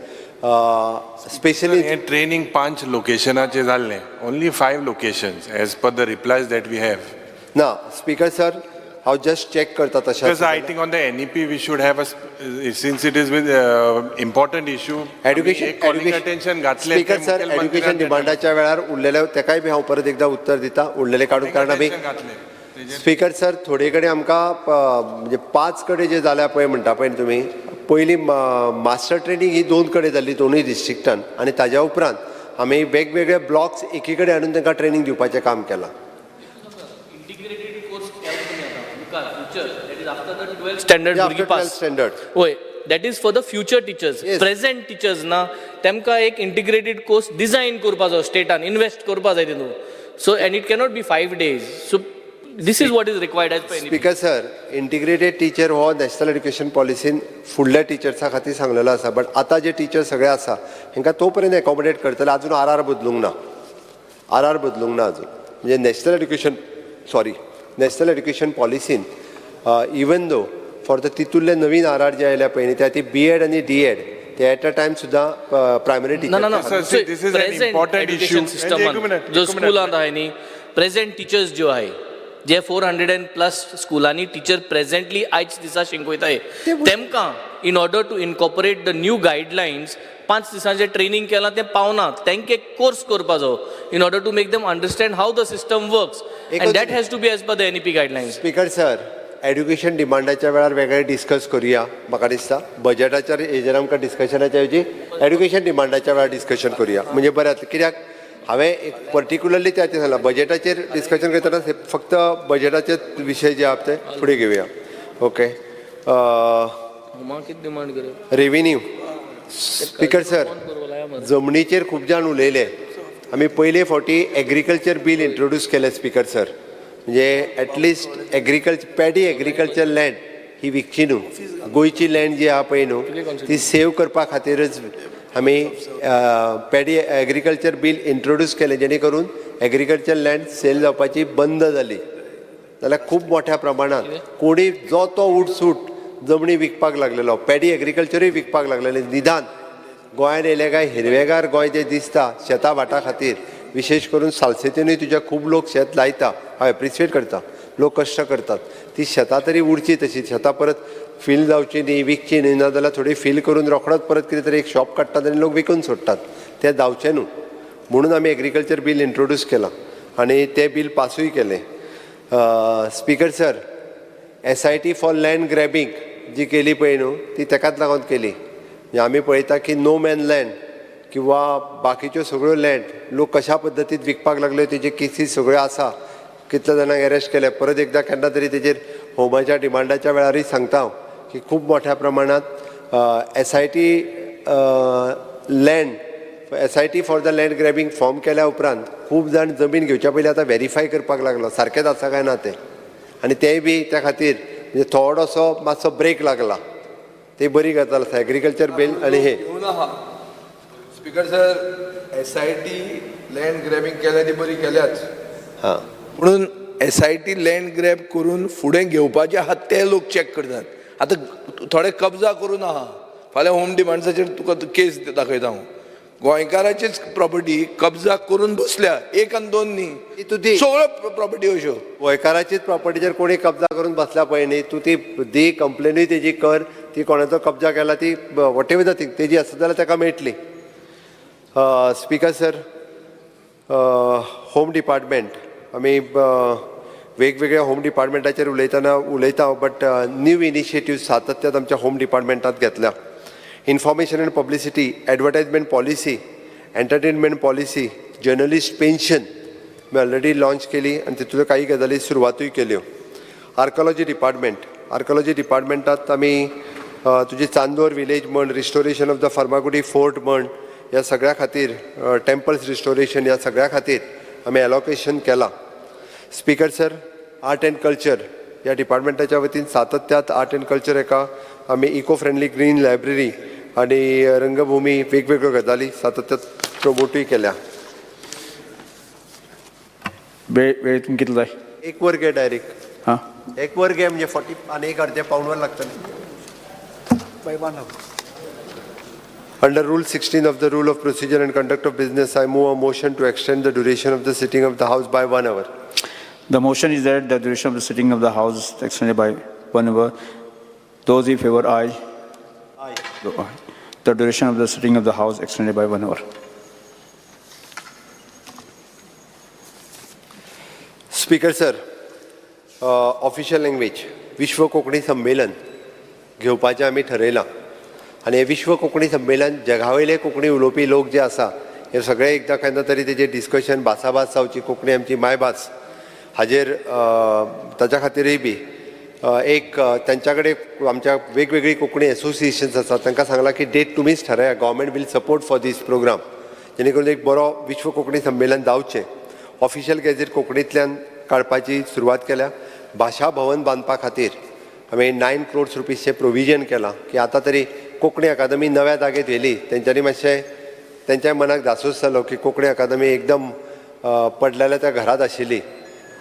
स्पेशली हें ट्रेनिंग पांच लोकेशनाचेर जाल्लें, only five locations as per the replies that we have. ना स्पीकर सर, हांव जस्ट चॅक करता तशें. Because I think on the NEP we should have a, since it is with important issue. Education calling attention घातलें. Speaker sir, education डिमांडाच्या वेळार उरलेले तेकाय बी हांव परत एकदां उत्तर दिता, उरलेले काडून, कारण आमी घातलें. स्पीकर सर, थोडे कडेन आमकां म्हणजे पांच कडेन जे जाल्या पळय म्हणटा पळय न्ही तुमी, पयलीं मास्टर ट्रेनींग ही दोन कडेन जाल्ली दोनूय डिस्ट्रिक्टान आनी ताज्या उपरांत आमी वेगवेगळे ब्लॉक्स एकी कडेन हाडून तांकां ट्रेनींग दिवपाचें काम केलां. इंटिग्रेटेड कोर्स केला तुमी आतां मुखार future, that is after the 12th standard भुरगीं आफ्टर 12 पास. स्टँडर्ड. वय, that is for the future teachers. Present teachers ना, तेमकां एक इंटिग्रेटेड कोर्स डिजायन करपाचो स्टेटान इन्वेस्ट करपा जाय तितून. So and it cannot be 5 days, so this is what is required as per. Speaker sir, integrated teacher हो national education पॉलिसीन फुडल्या टिचर्सा खातीर सांगलेलो आसा, बट आतां जे टिचर सगळे आसा हेंकां तो पर्यंत एकोमोडेट करतले. अजून आर आर बदलूंक ना, आर आर बदलूंक ना अजून. म्हणजे national education, sorry, national education पॉलिसीन even though for the तितूंतले नवीन आर आर जे आयल्या पळय न्ही, त्या ती बी एड आनी डी एड ते एट अ टायम सुद्दां प्रायमरी ना ना ना. Teacher Sir, see, this is an present important education issue. सिस्टमान एक minute, जो एक minute. स्कुलांत आहाय न्ही, प्रेझेंट टिचर्स ज्यो आहाय, जे 400 एंड प्लस स्कुलांनी टिचर प्रेझेंटली आयज दिसा शिकयताय, तेमकां in order to incorporate the new guidelines पांच दिसांचें ट्रेनींग केलां तें पावना. तांकां एक कोर्स करपाचो in order to make them understand how the system works, and that has to be as per the NEP guidelines. Speaker sir, education डिमांडाच्या वेळार वेगळें discuss करुया म्हाका दिसता. बजेटाच्या हेजेर आमकां डिस्कशनाच्या ऐवजी एड्युकेशन डिमांडाच्या वेळार डिस्कशन करुया म्हणजे बरें जातलें, कित्याक हांवें एक पर्टिक्युलरली त्या सांगलां, बजेटाचेर डिस्कशन करतना फक्त बजेटाचे विशय जे आहा ते फुडें घेवया. ओके. कितें डिमांड करप? रेविन्यू, स्पीकर सर, जमनीचेर खूब जाण उलयले. आमी पयले फावटी एग्रीकल्चर बील इंट्रोड्यूस केलें स्पीकर सर, म्हणजे at least agriculture, paddy agriculture land ही विकची न्हू. गोंयची लँड जी आहा पळय न्हू, ती सेव करपा खातीरच आमी पॅडी एग्रीकल्चर बील इंट्रोड्यूस केलें, जेणे करून एग्रीकल्चर लँड सेल जावपाची बंद जाली. जाल्यार खूब मोठ्या प्रमाणात कोणी जो तो उठसूट जमनी विकपाक लागलेलो, पॅडी एग्रीकल्चरूय विकपाक लागलेले. निदान गोंयांत येयले काय हिरवेगार गोंय जें दिसता शेतां भाटां खातीर, विशेश करून सालसेतूनय तुज्या खूब लोक शेत लायता, हांव एप्रिशिएट करता, लोक कश्ट करतात, ती शेतां तरी उरची तशी, शेतां परत फील जावची न्ही, विकची न्ही. ना जाल्यार थोडी फील करून रोखडोच परत कितें तरी एक शॉप काडटात आनी लोक विकून सोडटात. तें जावचें न्हू म्हणून आमी एग्रीकल्चर बील इंट्रोड्यूस केलां आनी तें बील पासूय केलें. Speaker sir, SIT for land grabbing जी केली पळय न्हू, ती तेकाच लागून केली. म्हणजे आमी पळयता की नो मॅन लँड किंवा बाकीच्यो सगळ्यो लँड लोक कशा पद्दतीन विकपाक लागल्यो, तेजे केसीस सगळ्यो आसा, कितल्या जाणांक अरेस्ट केले. परत एकदां केन्ना तरी तेजेर होमाच्या डिमांडाच्या वेळारूय सांगता हांव की खूब मोठ्या प्रमाणात SIT for the land grabbing form केल्या उपरांत खूब जाण जमीन घेवच्या पयलीं आतां व्हेरीफाय करपाक लागलो सारकेंच आसा काय ना तें, आनी तेंय बी त्या खातीर म्हणजे थोडोसो मातसो ब्रेक लागला. ती बरी गजाल आसा एग्रीकल्चर बील आनी हे घेवन आहा. Speaker sir, SIT land grabbing केल्या ती बरी केल्याच. पुणून एसआयटी लँड ग्रॅब करून फुडें घेवपाचे आहा ते लोक चॅक करतात. आतां थोडे कब्जा करून आहा, फाल्यां होम डिमांड्साचेर तुका केस दाखयता हांव. गोंयकाराचीच प्रॉपर्टी कब्जा करून बसल्या, एक आनी दोन ती न्ही, तूं दी. सगळ्यो प्रॉपर्टी अश्यो. गोंयकाराचीच प्रॉपर्टीचेर कोणी कब्जा करून बसला पळय न्ही, तूं ती दी, कंप्लेनूय तेजी कर. ती कोणाचो कब्जा केला ती what ever the thing तेजी आसत जाल्यार ताका मेळटली. स्पीकर सर, होम डिपार्टमेंट, आमी वेगवेगळ्या होम डिपार्टमेंटाचेर उलयतना उलयता, बट न्यू इनिशिएटीव सातत्यान आमच्या होम डिपार्टमेंटात घेतल्या. Information and publicity, advertisement policy, entertainment policy, journalist pension me already launch केली आनी तितूंतल्यो काही गजाली सुरवातूय केल्यो. आर्कोलॉजी डिपार्टमेंट, आर्कोलॉजी डिपार्टमेंटात आमी तुजी चांदोर विलेज म्हण, restoration of the Farmagudi fort म्हण, ह्या सगळ्या खातीर, टेम्पल्स रिस्टोरेशन ह्या सगळ्या खातीर आमी एलोकेशन केलां. Speaker sir, art and culture ह्या डिपार्टमेंटाच्या वतीन सातत्यात आर्ट अँड कल्चर एका आमी इको फ्रेंडली ग्रीन लायब्ररी आनी रंगभूमी वेगवेगळ्यो गजाली सातत्यात प्रमोटूय केल्या. वेळ वेळ तुमकां कितलो जाय? एक वर घे डायरेक्ट. हां. एक वर घे म्हणजे 40 आनी एक अर्दे पाऊण वर लागतलें. By 1 hour. Under Rule 16 of the Rule of Procedure and Conduct of Business, I move a motion to extend the duration of the sitting of the House by 1 hour. The motion is that the duration of the sitting of the House is extended by 1 hour. Those in favor, aye. Aye. The duration of the sitting of the House extended by 1 hour. Speaker sir, official language विश्व कोंकणी संमेलन घेवपाचें आमी ठरयलां आनी हें विश्व कोंकणी संमेलन जगावयले कोंकणी उलोवपी लोक जे आसा हे सगळे एकदां केन्ना तरी तेजेर डिस्कशन भासाभास जावची. कोंकणी आमची मायभास हाजेर ताच्या खातीरय बी एक तांच्या कडेन आमच्या वेगवेगळी कोंकणी एसोसिएशन्स आसात, तांकां सांगलां की डेट तुमीच ठरया, government will support for this programme, जेणे करून एक बरो विश्व कोंकणी संमेलन जावचें. ऑफिशियल गॅझेट कोंकणींतल्यान काडपाची सुरवात केल्या. भाशा भवन बांदपा खातीर आमी 9 crores रुपीजचें प्रोविजन केलां की आतां तरी कोंकणी अकादमी नव्या जागेत व्हेली, तेंच्यांनी मातशें तेंच्या मनाक धासूस जालो की कोंकणी अकादमी एकदम पडलेल्या त्या घरांत आशिल्ली,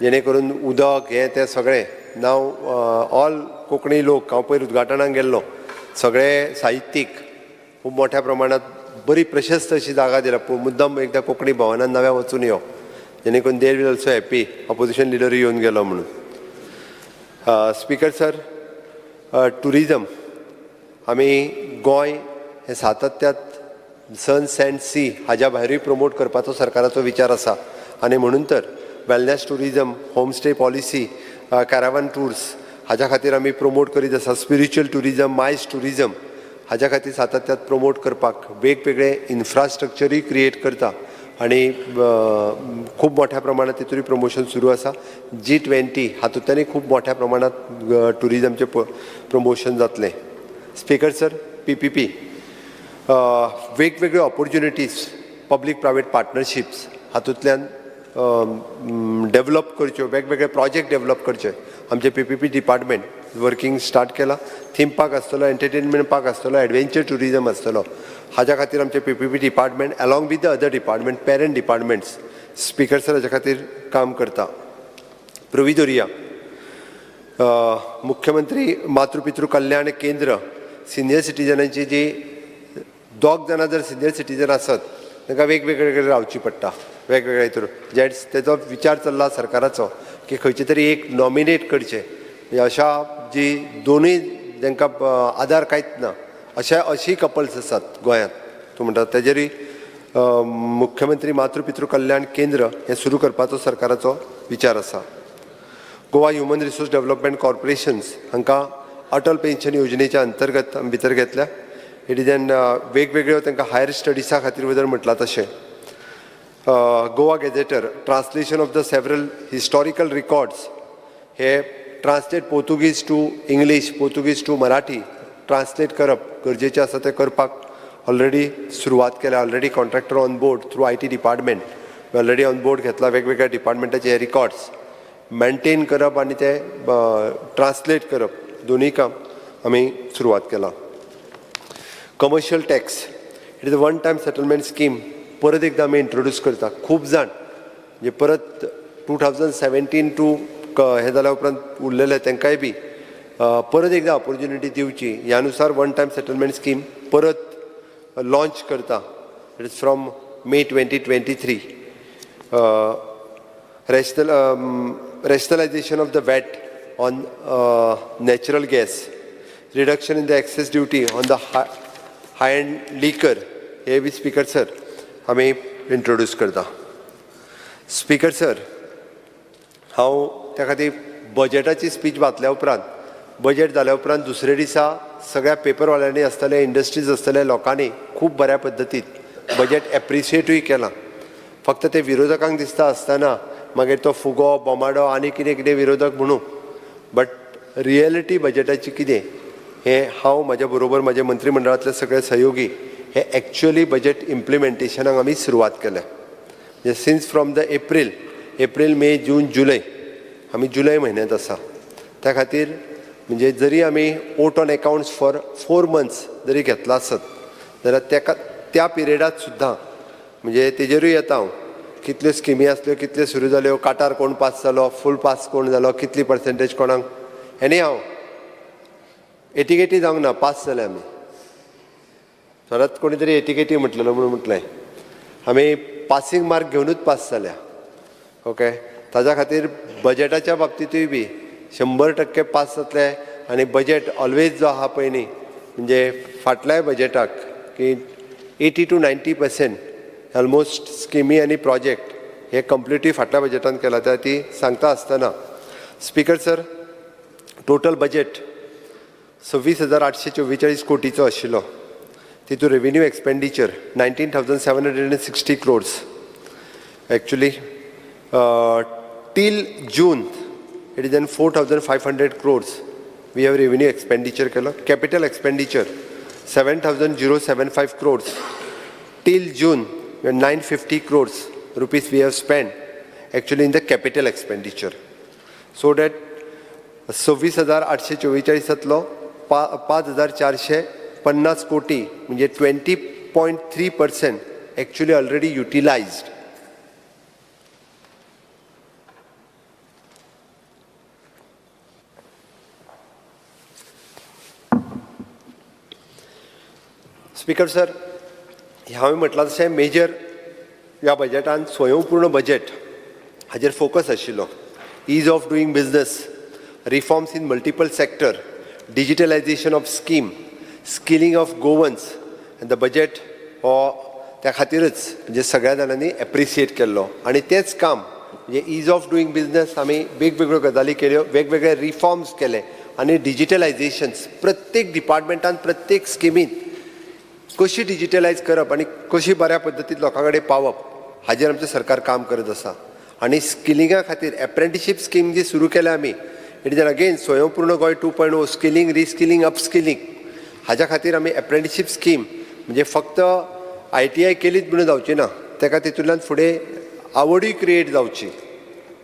जेणे करून उदक हें तें सगळें. नाव ऑल कोंकणी लोक, हांव पयर उद्घाटनाक गेल्लो, सगळे साहित्यीक खूब मोठ्या प्रमाणात बरी प्रशस्त अशी जागा दिल्या. मुद्दम एकदां कोंकणी भवनान नव्या वचून यो, जेणे करून they will also happy, opposition लिडरूय येवन गेलो म्हणून. स्पीकर सर, टुरिजम आमी गोंय हें सातत्यात सन सँड सी हाज्या भायरूय प्रमोट करपाचो सरकाराचो विचार आसा आनी म्हणून तर wellness tourism, homestay policy, caravan tours हाज्या खातीर आमी प्रमोट करीत आसा. स्पिरिच्युअल टुरिजम, मायस टुरिजम हाज्या खातीर सातत्यात प्रमोट करपाक वेगवेगळे इन्फ्रास्ट्रक्चरूय क्रिएट करता आनी खूब मोठ्या प्रमाणात तितूय प्रमोशन सुरू आसा. G20 हातूंतल्यानूय खूब मोठ्या प्रमाणात टुरिजमचें प्रमोशन जातलें. स्पीकर सर, PPP वेगवेगळ्यो ऑपॉर्च्युनिटीज पब्लीक प्रायवेट पार्टनरशिप्स हातूंतल्यान डेवलप करच्यो, वेगवेगळे प्रोजेक्ट डेवलप करचे. आमचे PPP department working start केला. थीम पार्क आसतलो, एंटरटेनमेंट पार्क आसतलो, एडवेंचर टुरिजम आसतलो, हाज्या खातीर आमचे PPP department along with the other department, parent departments, speaker sir, हाज्या खातीर काम करता. प्रोविदोरिया, मुख्यमंत्री मातृपितृ कल्याण केंद्र, सिनियर सिटीजनांची जी दोग जाणां जर सिनियर सिटीजन आसत तांकां वेगवेगळे कडेन रावची पडटा, वेगवेगळे हितून जेट्स. तेजो विचार चल्ला सरकाराचो की खंयचे तरी एक नॉमिनेट करचें, म्हणजे अशा जी दोनूय जांकां आदार कांयच ना अशा अशीं कपल्स आसात गोंयांत, तूं म्हणटा तेजेरूय मुख्यमंत्री मातृपितृ कल्याण केंद्र हें सुरू करपाचो सरकाराचो विचार आसा. Goa human resource development corporations हांकां अटल पेन्शन योजनेच्या अंतर्गत आमी भितर घेतल्या. It is an वेगवेगळ्यो तांकां हायर स्टडिजा खातीर जर म्हटलां तशें. Goa gazetteer, translation of the several historical records, hey translate Portuguese to English, Portuguese to Marathi translate करप गरजेचें आसा, तें करपाक ऑलरेडी सुरवात केल्या. Already contractor on board through IT department already on board घेतला. वेगवेगळ्या डिपार्टमेंटाचे हे रिकॉर्ड्स मेंटेन करप आनी ते ट्रान्सलेट करप, दोनूय काम आमी सुरवात केलां. Commercial tax, it is a one time settlement scheme परत एकदां आमी इंट्रोड्यूस करता. खूब जाण म्हणजे परत 2017 टू हें जाल्या उपरांत उरलेले तांकांय बी परत एकदां ऑपॉर्च्युनिटी दिवची ह्या नुसार वन टायम सेटलमेंट स्कीम परत लॉंच करता. It is from May 2023. Rationalization of the VAT on natural gas, reduction in the excise duty on the high end liquor hey B speaker sir आमी introduce करता. Speaker sir, हांव त्या खातीर बजेटाची speech वाचल्या उपरांत, budget जाल्या उपरांत दुसरे दिसा सगळ्या पेपरवाल्यांनी आसतले, इंडस्ट्रीज आसतले, लोकांनी खूब बऱ्या पद्दतीन बजेट एप्रिशिएटूय केलां. फक्त ते विरोधकांक दिसता आसतना मागीर तो फुगो बोमाडो आनी कितें कितें विरोधक म्हणू, बट रियलिटी बजेटाची कितें हें हांव म्हाज्या बरोबर म्हाज्या मंत्रीमंडळांतले सगळे सहयोगी हे एक्च्युअली बजेट इम्प्लिमेंटेशनाक आमी सुरवात केल्या. म्हणजे since from the April, May, June, July. आमी जुलय म्हयन्यांत आसा. त्या खातीर म्हणजे जरी आमी vote on accounts for 4 months जरी घेतला आसत जाल्यार तेका त्या पिरियडात सुद्दां म्हणजे तेजेरूय येता हांव, कितल्यो स्किमी आसल्यो, कितल्यो सुरू जाल्यो, काटार कोण पास जालो, फूल पास कोण जालो, कितली पर्संटेज कोणाक, एनी हांव एटिकेटी जावंक ना, पास जाले आमी. परत कोणी तरी एटिकेटी म्हटलेलो म्हणून म्हटलें आमी पासींग मार्क घेवनूच पास जाल्या. ओके, ताज्या खातीर बजेटाच्या बाबतींतूय बी 100% पास जातले. आनी बजेट ऑलवेज जो आहा पळय न्ही, म्हणजे फाटल्याय बजेटाक की 80 to 90% ऑलमोस्ट स्किमी आनी प्रोजेक्ट हे कंप्लिटली फाटल्या बजेटान केला. त्या ती सांगता आसतना स्पीकर सर, टोटल बजेट 26,844 कोटीचो आशिल्लो. तितून revenue expenditure 19,760 crores. Actually till June it is an 4,500 crores we have revenue expenditure केलो. Capital expenditure 7,075 crores. Till June 950 crores rupees we have spend actually in the capital expenditure. So that 26,844 5,450 कोटी म्हणजे 20.3% actually already utilised. Speaker sir, हांवें म्हटलां तशें major ह्या बजेटान स्वयंपूर्ण budget हाजेर focus आशिल्लो. Ease of doing business, reforms in multiple sector, digitalisation of scheme, skilling of Goans, and the budget हो त्या खातीरच म्हणजे सगळ्या जाणांनी एप्रिसिएट केल्लो. आनी तेंच काम म्हणजे is of doing business आमी वेगवेगळ्यो गजाली केल्यो, वेगवेगळे रिफॉर्म्स केले आनी डिजिटलायजेशन्स प्रत्येक डिपार्टमेंटान प्रत्येक स्किमीन कशी डिजिटलायज करप आनी कशी बऱ्या पद्दतीन लोकां कडेन पावप हाजेर आमचें सरकार काम करत आसा. आनी स्किलिंगा खातीर एप्रेंटिशीप स्कीम जी सुरू केल्या आमी, it is again Swayampurna Goa 2.0 skilling, reskilling, upskilling हाज्या खातीर आमी एप्रेंटिशीप स्कीम म्हणजे फक्त ITI केलीच म्हणून जावची ना, ताका तितूंतल्यान फुडें आवडूय क्रिएट जावची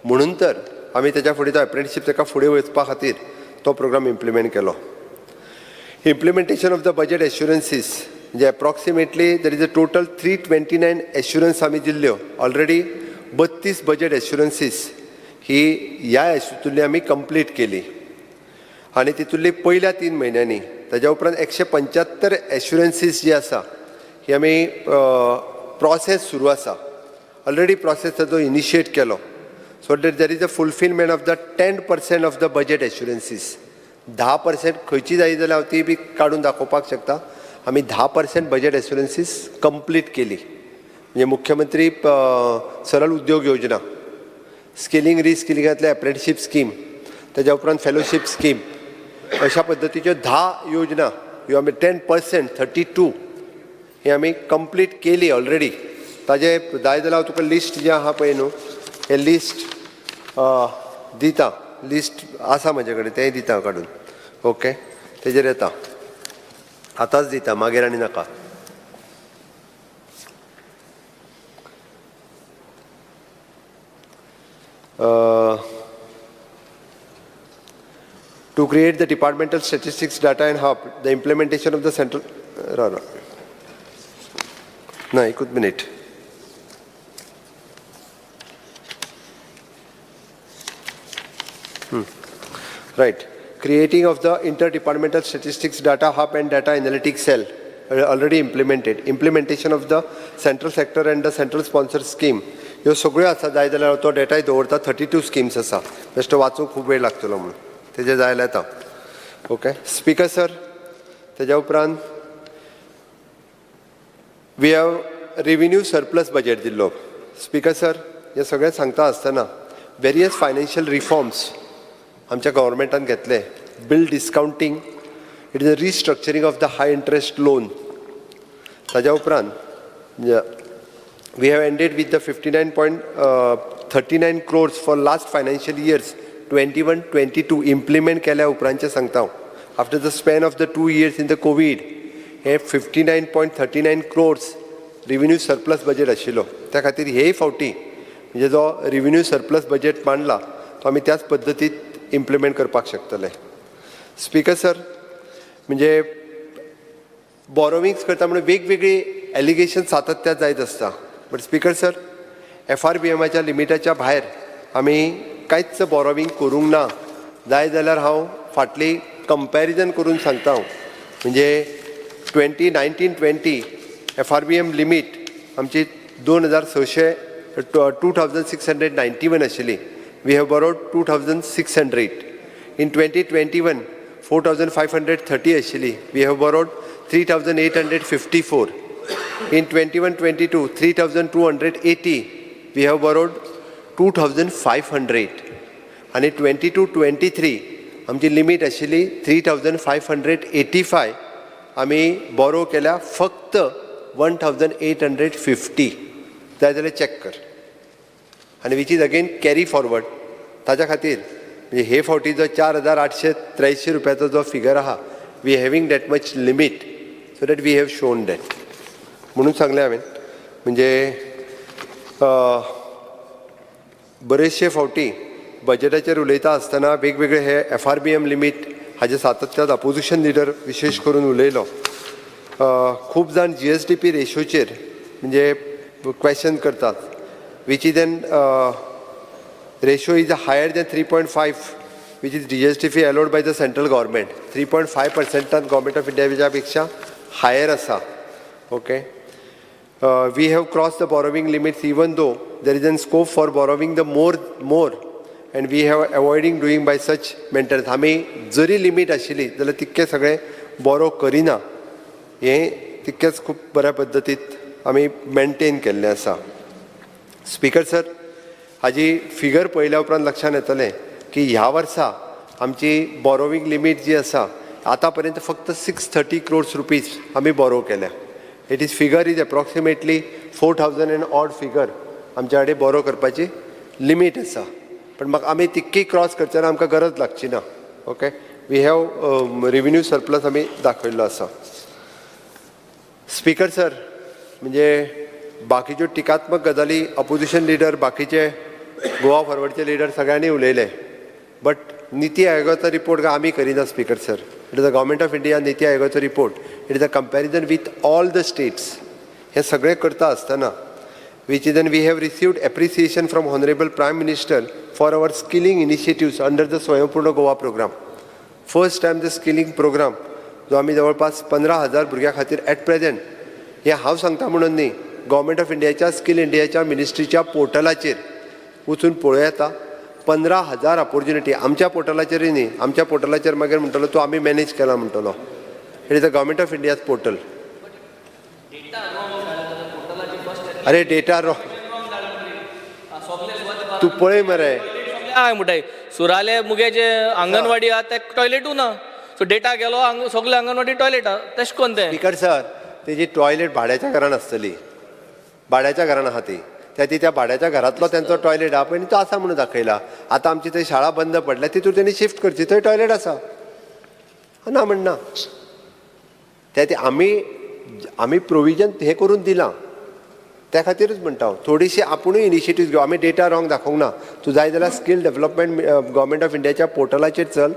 म्हणून तर आमी तेज्या फुडें तो एप्रेंटिशीप ताका फुडें वचपा खातीर तो प्रोग्राम इम्प्लिमेंट केलो. Implementation of the budget assurances म्हणजे approximately there is a total 329 assurance आमी दिल्ल्यो. ऑलरेडी 32 बजेट एश्युरन्सीस ही ह्या हितूंतली आमी कंप्लीट केली. आनी तितूंतली पयल्या 3 म्हयन्यांनी ताज्या उपरांत 175 एश्युरन्सीस जी आसा ही आमी प्रोसेस सुरू आसा. ऑलरेडी प्रोसेस ताजो इनिशिएट केलो. So that there is a fulfilment of the 10% of the budget assurances. 10% खंयची जाय जाल्यार हांव ती बी काडून दाखोवपाक शकता. आमी 10% बजेट एश्युरन्सीस कंप्लीट केली. म्हणजे मुख्यमंत्री सरळ उद्योग योजना, स्किलिंग रिस्किलिंगांतले एप्रेंटिशीप स्कीम, ताज्या उपरांत फेलोशीप स्कीम, अशा पद्दतीच्यो 10 योजना ह्यो आमी 10% 32 ही आमी कंप्लीट केली ऑलरेडी. ताजे जाय जाल्यार हांव तुका लिस्ट जें आहा पळय न्हू, हें लिस्ट दिता, लिस्ट आसा म्हजे कडेन, तेंय दिता काडून. ओके, तेजेर येता, आतांच दिता, मागीर आनी नाका. To create the departmental statistics data and hub, the implementation of the central... ना, एकूच minute. Right. Creating of the interdepartmental statistics data hub and data analytics cell already implemented. Implementation of the central sector and the central sponsor scheme. ह्यो सगळ्यो आसा, जाय जाल्यार तो डेटाय दवरता. 32 schemes आसा, बेश्टो वाचूंक खूब वेळ लागतलो म्हणून तेजे जाय जाल्यार येता. ओके स्पीकर सर, तेज्या उपरांत we have revenue surplus budget दिल्लो. स्पीकर सर, हें सगळें सांगता आसतना वेरियस फायनान्शियल रिफॉर्म्स आमच्या गव्हर्मेंटान घेतले. Bill discounting, it is a restructuring of the high interest loan. ताज्या उपरांत we have ended with the 59.39 crores for last financial years 21-22 implement केल्या उपरांतचें सांगता हांव. After the span of the 2 years in the COVID hey 59.39 crores revenue surplus budget आशिल्लो. त्या खातीर हेय फावटी म्हणजे जो रिव्हेन्यू सरप्लस बजेट मांडला तो आमी त्याच पद्दतीत इम्प्लिमेंट करपाक शकतले. स्पीकर सर, म्हणजे बॉरोविंग्स करता म्हणून वेगवेगळी एलिगेशन सातत्यात जायत आसता, बट स्पीकर सर, एफआरबीएमाच्या लिमिटाच्या भायर आमी कांयच बॉरोवींग करूंक ना. जाय जाल्यार हांव फाटली कंपॅरिजन करून सांगता. हांव म्हणजे 2019-20 एफआरबीएम लिमीट आमची 2600, 2691 आशिल्ली. We have borrowed 2600. In 2021 4530 आशिल्ली. We have borrowed 3854. In 21-22 3280. We have borrowed 2500. आनी 22-23 आमची लिमीट आशिल्ली 3585. आमी बोरो केल्या फक्त 1850. जाय जाल्यार चॅक कर. आनी which is again carry forward. ताच्या खातीर म्हणजे हे फावटी जो 4883 रुपयाचो जो फिगर आहा, we having that much limit, so that we have shown that म्हणून सांगलें हांवें. म्हणजे बरेचशे फावटी बजेटाचेर उलयता आसतना वेगवेगळे हे एफआरबीएम लिमीट हाजे सातत्यात अपोजिशन लिडर विशेश करून उलयलो. खूब जाण जीएसडीपी रेशोचेर म्हणजे क्वेश्चन करतात, which is an ratio is higher than 3.5, which is GSDP allowed by the central government. 3.5 पर्सेंटान government of इंडियाच्या पेक्षा हायर आसा. Okay, we have cross the borrowing limits even though there is an scope for borrowing the more and we have avoiding doing by such maintenance. आमी जरी limit आशिल्ली जाल्यार तितकें सगळें बोरो करिना, हें तितकेंच खूब बऱ्या पद्दतीत आमी मेंटेन केल्लें आसा. स्पीकर सर, हाजी फिगर पळयल्या उपरांत लक्षांत येतलें की ह्या वर्सा आमची बोरोविंग लिमीट जी आसा, आतां पर्यंत फक्त 630 क्रोर्स रुपीज आमी बोरो केल्या. It is figure is approximately 4000 and odd figure आमच्या कडेन बोरो करपाची लिमीट आसा, पण म्हाका आमी तितकी क्रॉस करचे ना, आमकां गरज लागची ना. Okay, we have revenue surplus आमी दाखयल्लो आसा. स्पीकर सर, म्हणजे बाकीच्यो टिकात्मक गजाली अपोजिशन लिडर, बाकीचे गोवा फॉरवर्डचे लिडर सगळ्यांनी उलयले, बट निती आयोगाचो रिपोर्ट काय आमी करिना. Speaker sir, it is a Government of India, निती आयोगाचो report. It is a comparison with all the states. हें सगळें करता आसतना which is then we have received appreciation from Honorable Prime Minister for our skilling initiatives under the Swayampurna Goa program. First time the skilling program जो आमी जवळपास 15,000 भुरग्यां खातीर eight present, हें हांव सांगता म्हणून न्ही, गव्हर्मेंट ऑफ इंडियाच्या स्कील इंडियाच्या मिनिस्ट्रीच्या पोर्टलाचेर वचून पळोवं येता, 15,000 ऑपॉर्च्युनिटी. आमच्या पोर्टलाचेरय न्ही. आमच्या पोर्टलाचेर मागीर म्हणटलो तूं आमी मॅनेज केला म्हणटलो. It is a Government of India's portal. अरे, डेटा रॉ तूं पळय मरे. काय म्हणटाय, सुराले मुगे जे अंगणवाडी आहा ते टॉयलेटू ना, सो डेटा गेलो सगळे अंगणवाडी टॉयलेट आहा, तेश कोन तें? स्पीकर सर, तेजी टॉयलेट भाड्याच्या घरान आसतली. भाड्याच्या घरान आहा ती. त्या ती त्या भाड्याच्या घरांतलो तेंचो टॉयलेट आहा, पण तो आसा म्हणून दाखयला. आतां आमची थंय शाळा बंद पडल्या, तितूर तेणी शिफ्ट करची. थंय टॉयलेट आसा, ना म्हणना. त्या ती आमी प्रोविजन हें करून दिलां, त्या खातीरूच म्हणटा हांव, थोडीशी आपुणूय इनिशिएटीव घेवं. आमी डेटा रॉंग दाखोवंक ना. तूं जाय जाल्यार स्कील डेवलपमेंट गव्हर्मेंट ऑफ इंडियाच्या पोर्टलाचेर चल.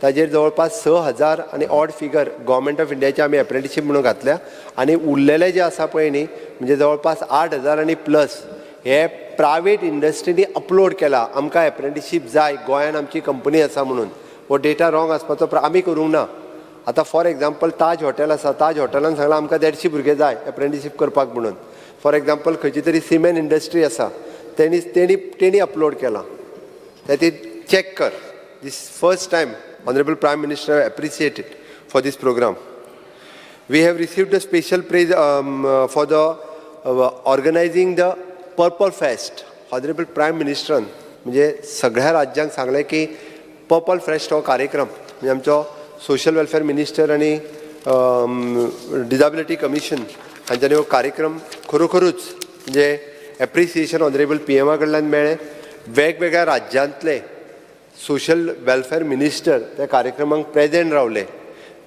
ताजेर जवळपास 6000 आनी ऑड फिगर गव्हर्मेंट ऑफ इंडियाचे आमी एप्रेंटिशीप म्हणून घातल्या आनी उरलेले जे आसा पळय न्ही, म्हणजे जवळपास 8000 आनी प्लस हे प्रायवेट इंडस्ट्रीनी अपलोड केला, आमकां एप्रेंटिशीप जाय, गोंयान आमची कंपनी आसा म्हणून. हो डेटा रॉंग आसपाचो आमी करूंक ना. आतां फॉर एग्जाम्पल ताज हॉटेल आसा. ताज हॉटेलान सांगलां, आमकां 150 भुरगे जाय एप्रेंटिशीप करपाक म्हणून. फॉर एग्जाम्पल खंयची तरी सिमेंट इंडस्ट्री आसा, तेणी अपलोड केलां. ते चॅक कर. This first time Honorable Prime Minister appreciated for this program. We have received a special praise for the organizing the Purple Fest. Honorable Prime Minister म्हणजे सगळ्या राज्यांक सांगलें की पर्पल फेस्ट हो कार्यक्रम, म्हणजे आमचो सोशल वेलफेअर मिनिस्टर आनी डिजाबिलिटी कमिशन हांच्यानी हो कार्यक्रम खरोखरूच म्हणजे एप्रिसिएशन ऑनरेबल पीएमा कडल्यान मेळ्ळें. वेगवेगळ्या राज्यांतले सोशल वेलफेअर मिनिस्टर त्या कार्यक्रमाक प्रेजेंट रावले.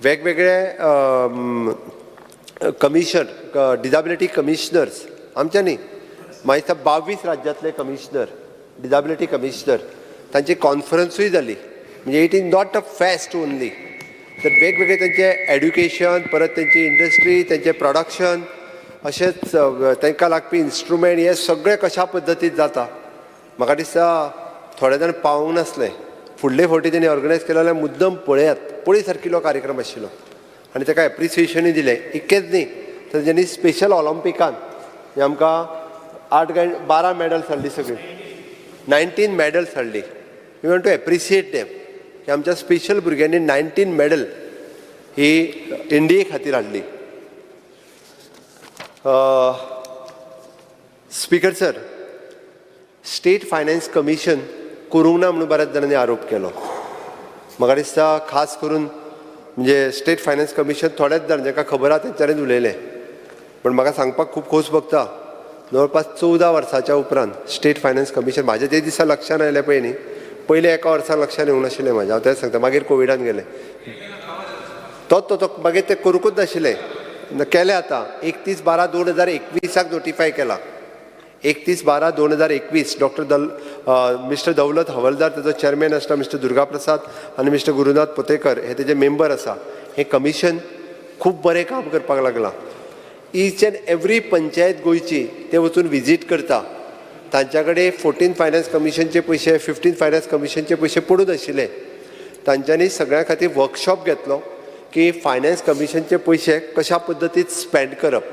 वेगवेगळे कमिशन, डिजाबिलिटी कमिशनर्स, आमच्या न्ही, म्हाका दिसता 22 राज्यांतले कमिशनर, डिजाबिलिटी कमिशनर तांची कॉन्फरन्सूय जाली. म्हणजे it is not a fest only, तर वेगवेगळे तांचे एड्युकेशन, परत तेंची इंडस्ट्री, तेंचें प्रोडक्शन, अशेंच तांकां लागपी इन्स्ट्रुमेंट, हे सगळे कशा पद्दतीन जाता. म्हाका दिसता थोडे जाण पावूंक नासले. फुडले फावटी तेणी ऑर्गनायज केलो जाल्यार मुद्दम पळयात, पळय सारकिलो कार्यक्रम आशिल्लो आनी ताका एप्रिसिएशनूय दिलें. इतकेंच न्ही तर तेणी स्पेशल ऑलिंपिकान हे आमकां 8 काय 12 मॅडल्स हाडली, सगळीं 19 मॅडल्स हाडली. We want to appreciate them की आमच्या स्पेशल भुरग्यांनी 19 मॅडल ही इंडिये खातीर हाडली. Speaker sir, state finance commission करूंक ना म्हणून बऱ्याच जाणांनी आरोप केलो. म्हाका दिसता खास करून म्हणजे स्टेट फायनान्स कमिशन थोडेच जाण जांकां खबर आहा तेंच्यांनीच उलयलें, पण म्हाका सांगपाक खूब खोस भोगता, जवळपास 14 वर्साच्या उपरांत स्टेट फायनान्स कमिशन म्हाज्या ते दिसा लक्षान आयलें पळय न्ही, पयलें एका वर्सान लक्षान येवंक नाशिल्लें म्हाज्या, हांव तेंच सांगता. मागीर कोविडान गेलें, तो तो तो मागीर तें करुंकूच नाशिल्लें, केलें आतां 31/12/2021 नोटिफाय केला. 31/12/2021 डॉक्टर दल मिस्टर दौलत हवलदार ताजो चेअरमॅन आसता, मिस्टर दुर्गा प्रसाद आनी मिस्टर गुरुनाथ पोतेकर हे तेजे मेंबर आसा. हें कमिशन खूब बरें काम करपाक लागलां. इच एंड एवरी पंचायत गोंयची ते वचून विजीट करता. तांच्या कडेन 14 फायनान्स कमिशनचे पयशे, 15 फायनान्स कमिशनचे पयशे पडून आशिल्ले. तांच्यांनी सगळ्यां खातीर वर्कशॉप घेतलो की फायनान्स कमिशनचे पयशे कशा पद्दतीन स्पेंड करप.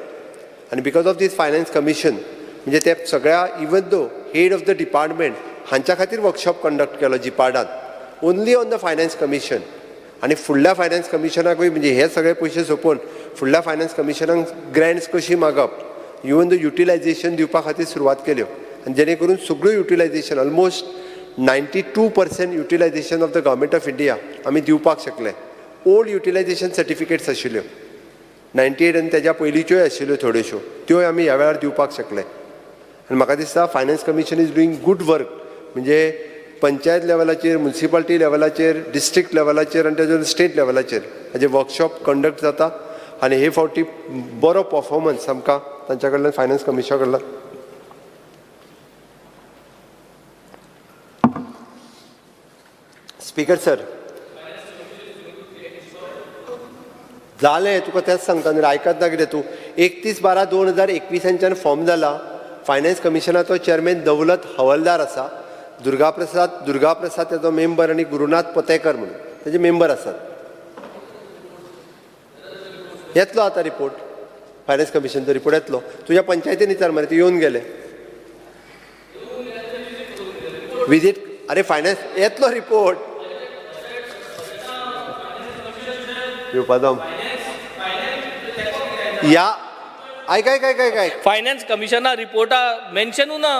आनी because of this finance commission म्हणजे ते सगळ्या even though head of the department हांच्या खातीर वर्कशॉप कंडक्ट केलो जिपार्डान, only on the finance commission. आनी फुडल्या फायनान्स कमिशनाकूय म्हणजे हे सगळे पयशे सोंपोवन फुडल्या फायनान्स कमिशनाक ग्रँट्स कशी मागप, इवन the utilisation दिवपा खातीर सुरवात केल्यो. आनी जेणे करून सगळ्यो utilisation almost 92% utilisation of the government of India आमी दिवपाक शकले. ओल्ड युटिलायझेशन सर्टिफिकेट्स आशिल्ल्यो 98 आनी तेज्या पयलींच्योय आशिल्ल्यो थोड्योश्यो, त्योय आमी ह्या वेळार दिवपाक शकले. आनी म्हाका दिसता finance commission is doing good work, म्हणजे पंचायत लेवलाचेर, मुन्सिपाल्टी लेवलाचेर, डिस्ट्रिक्ट लेवलाचेर आनी तेजे स्टेट लेवलाचेर हाजे वर्कशॉप कंडक्ट जाता. आनी हे फावटी बरो परफॉर्मन्स आमकां तांच्या कडल्यान, फायनान्स कमिशना कडल्यान. स्पीकर सर, जालें तुका तेंच सांगता न्ही, आयकत ना कितें तूं. 31/12/2021 फॉर्म जाला. फायनान्स कमिशनाचो चेअरमॅन दौलत हवलदार आसा, दुर्गा प्रसाद तेजो मेंबर आनी गुरुनाथ पोतेकर म्हणून तेजे मेंबर आसात. येतलो आतां रिपोर्ट, फायनान्स कमिशनचो रिपोर्ट येतलो. तुज्या पंचायतीन विचार मरे, ते येवन गेले विजीट. अरे फायनान्स येतलो रिपोर्ट येवपाचो या. आयक आयक आयक आयक आयक. फायनान्स कमिशना रिपोर्टा मेन्शनू ना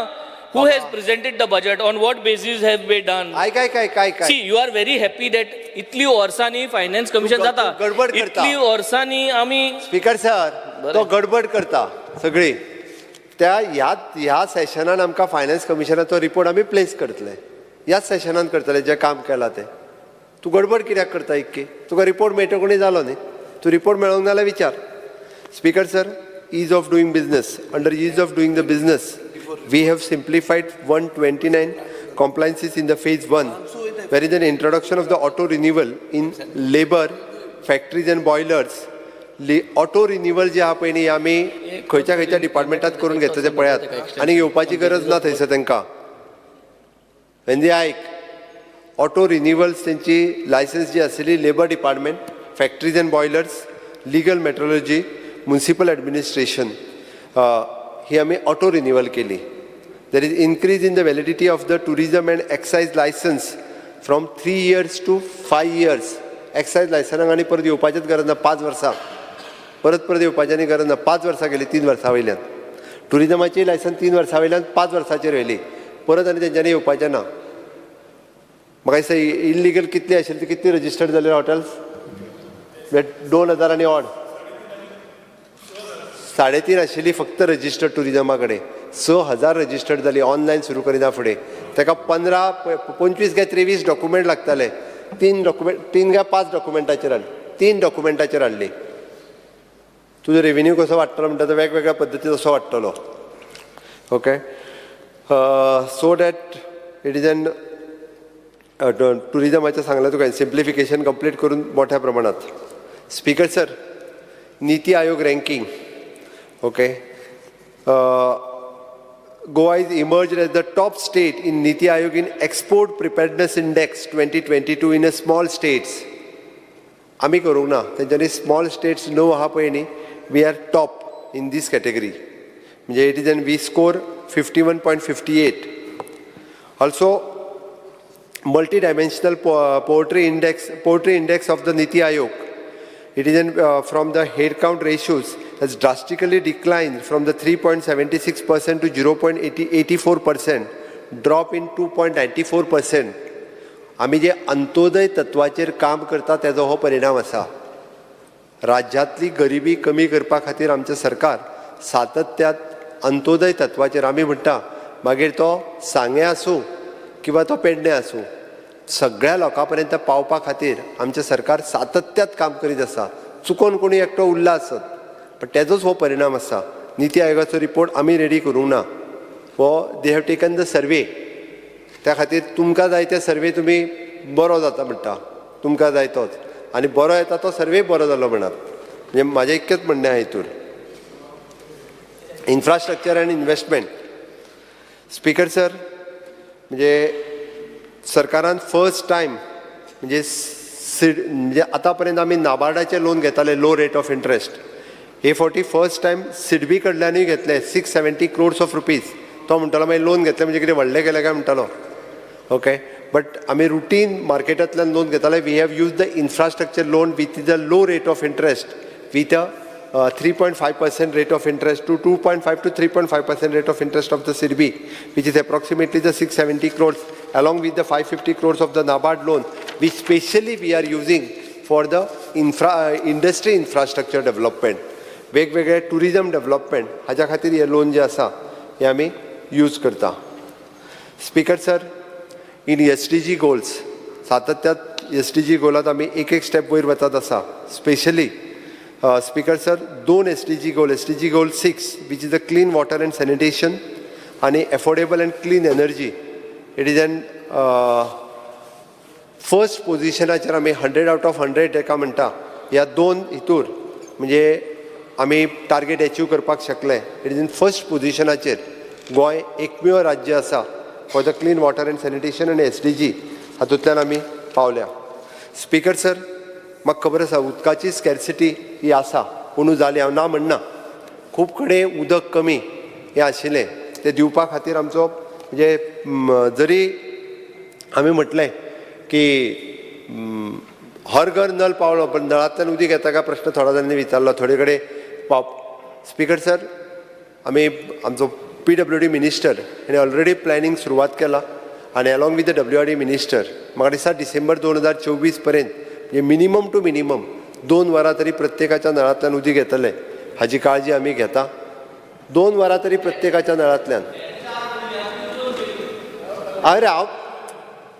who has presented the budget, on what basis have been done. आयक आयक आयक आयक. See, you are very happy that इतली वर्सांनी फायनान्स कमिशन जाता. तूं गडबड करता. इतली वर्सांनी आमी स्पीकर सर, तो गडबड करता सगळी. त्या ह्या ह्या सेशनान आमकां फायनान्स कमिशनाचो रिपोर्ट आमी प्लेस करतले, ह्याच सेशनान करतले जें काम केलां तें. तूं गडबड कित्याक करता इतकी? तुका रिपोर्ट मेळटा कोणी जालो न्ही, तूं रिपोर्ट मेळोंक ना जाल्यार विचार. Speaker sir, ease of doing business. Under ease of doing the business, we have simplified 129 compliances in the phase 1, where is an introduction of the auto renewal in labor, factories and boilers. Auto renewal जे आहा पळय न्ही, आमी खंयच्या खंयच्या डिपार्टमेंटात करून घेतले ते पळयात, आनी येवपाची गरज ना थंयसर तांकां. म्हणजे आयक, ऑटो रिन्युअल्स तेंची लायसन्स जी आसली, labour department, factories and boilers, legal metrology, municipal administration, ही आमी ऑटो रिन्युअल केली. There is increase in the validity of the tourism and excise license from 3 years to 5 years. Excise लायसनाक आनी परत येवपाचीच गरज ना, 5 वर्सां परत परत येवपाची आनी गरज ना. 5 वर्सां गेली 3 वर्सां वयल्यान. टुरिजमाची लायसन 3 वर्सां वयल्यान 5 वर्सांचेर व्हेली, परत आनी तेंच्यांनी येवपाचें ना. म्हाका दिसता इल्लिगल कितली आशिल्ली ती, कितली रजिस्टर्ड जाले हॉटेल्स, 2000 आनी ऑड, 3.5 आशिल्ली फक्त रजिस्टर्ड टुरिजमा कडेन, 6000 रजिस्टर्ड जाली ऑनलायन सुरू करिना फुडें. ताका 15, 25 काय 23 डॉक्युमेंट लागताले, तीन डॉक्युमेंट, तीन काय पांच डॉक्युमेंटाचेर हाडली, तीन डॉक्युमेंटाचेर हाडली. तुजो रेवेन्यू कसो वाडटलो म्हणटा तो वेगवेगळ्या पद्दतीन असो वाडटलो. Okay, so that it is an टुरिजमाचें सांगलें तुका, सिम्प्लिफिकेशन कंप्लीट करून मोठ्या प्रमाणात. Speaker sir, NITI Aayog ranking, okay, Goa is emerged as the top state in NITI Aayog in Export Preparedness Index 2022 in a small states. आमी करूंक ना, तेंच्यांनी small states णव आहा पळय न्ही, we are top in this category. म्हणजे it is an we score 51.58. Also multi dimensional poverty index of the NITI Aayog. It is from the head count ratios has drastically declined from the 3.76% to 0.84%, drop in 2.94%. आमी जे अंत्योदय तत्वाचेर काम करता तेजो हो परिणाम आसा. राज्यांतली गरिबी कमी करपा खातीर आमचें सरकार सातत्यात अंत्योदय तत्वाचेर, आमी म्हणटा, मागीर तो सांगें आसूं किंवा तो पेडणें आसूं, सगळ्या लोकां पर्यंत पावपा खातीर आमचें सरकार सातत्यात काम करीत आसा. चुकोन कोणी एकटो उरला आसत, पण तेजोच हो परिणाम आसा. निती आयोगाचो रिपोर्ट आमी रेडी करूंक ना, हो they have taken the survey. त्या खातीर तुमकां जाय ते सर्वे तुमी बरो जाता म्हणटा, तुमकां जाय तोच आनी बरो येता तो सर्वे बरो जालो म्हणात. म्हणजे म्हाजें इतकेंच म्हणणें आहा हितूर. Infrastructure and investment, speaker sir, म्हणजे सरकारान फर्स्ट टायम म्हणजे सीड म्हणजे आतां पर्यंत आमी नाबार्डाचें लोन घेताले, लो रेट ऑफ इंट्रस्ट. हे फावटी फर्स्ट टायम सिडबी कडल्यानूय घेतले, 670 crores of rupees. तो म्हणटालो, मागीर लोन घेतलें म्हणजे कितें व्हडलें केलें काय म्हणटालो. ओके, बट आमी रुटीन मार्केटांतल्यान लोन घेताले. We have use the infrastructure loan with the low rate of interest, with a 3.5% rate of interest to 2.5 to 3.5% rate of interest of the SIDBI, which is approximately the 670 crores, along with the 550 crores of the NABARD loan, which specially we are using for the industry infrastructure development. वेगवेगळे tourism development हाज्या खातीर हे loan जे आसा हे आमी use करता. Speaker sir, in SDG goals, सातत्यात SDG गोलात आमी एक एक स्टेप वयर वचत आसा. स्पेशली, स्पीकर सर, दोन SDG goal, SDG goal 6, which is the clean water and sanitation आनी affordable and clean energy, it is an first पोजिशनाचेर आमी, 100 आउट ऑफ 100 ताका म्हणटा. ह्या दोन हितूर म्हणजे आमी टार्गेट एचीव करपाक शकले. It is in first पोजिशनाचेर Goa एकमेव राज्य आसा for the clean water and sanitation आनी एसडीजी हातूंतल्यान आमी पावल्या. स्पीकर सर, म्हाका खबर आसा उदकाची स्कॅर्सिटी ही आसा, अंदू जाली, हांव ना म्हणना. खूब कडेन उदक कमी हें आशिल्लें, तें दिवपा खातीर आमचो म्हणजे जरी आमी म्हटलें की हर घर नल पावलो, पण नळांतल्यान उदीक येता काय प्रश्न थोड्या जाणांनी विचारलो थोडे कडेन पाव. स्पीकर सर, आमी आमचो पीडब्ल्यूडी मिनिस्टर हेणे ऑलरेडी प्लॅनिंग सुरवात केला आनी along with the WRD minister, म्हाका दिसता डिसेंबर 2024 पर्यंत म्हणजे मिनिमम टू मिनिमम 2 वरां तरी प्रत्येकाच्या नळांतल्यान उदीक येतलें हाजी काळजी आमी घेता. 2 वरां तरी प्रत्येकाच्या नळांतल्यान. अरे, हांव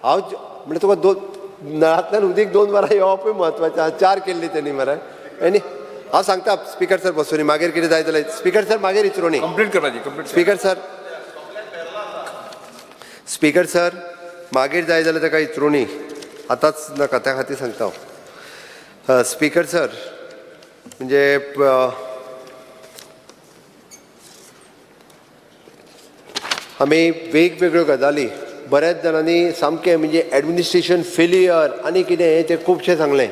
हांव म्हणजे तुका दोन नळांतल्यान उदीक 2 वरां येवपूय म्हत्वाचें आहा. चार केल्ली तेणी मरे. आनी हांव सांगता स्पीकर सर, बसून मागीर कितें जाय जाल्यार स्पीकर सर मागीर विचारूनी. कंप्लीट करपाची, complete. Speaker sir, speaker sir, मागीर जाय जाल्यार ताका विचारूनी, आतांच नाका, त्या खातीर सांगता हांव. स्पीकर सर, म्हणजे आमी वेगवेगळ्यो गजाली बऱ्याच जाणांनी सामकें म्हणजे एडमिनिस्ट्रेशन फेलियर आनी कितें हें तें खुबशें सांगलें.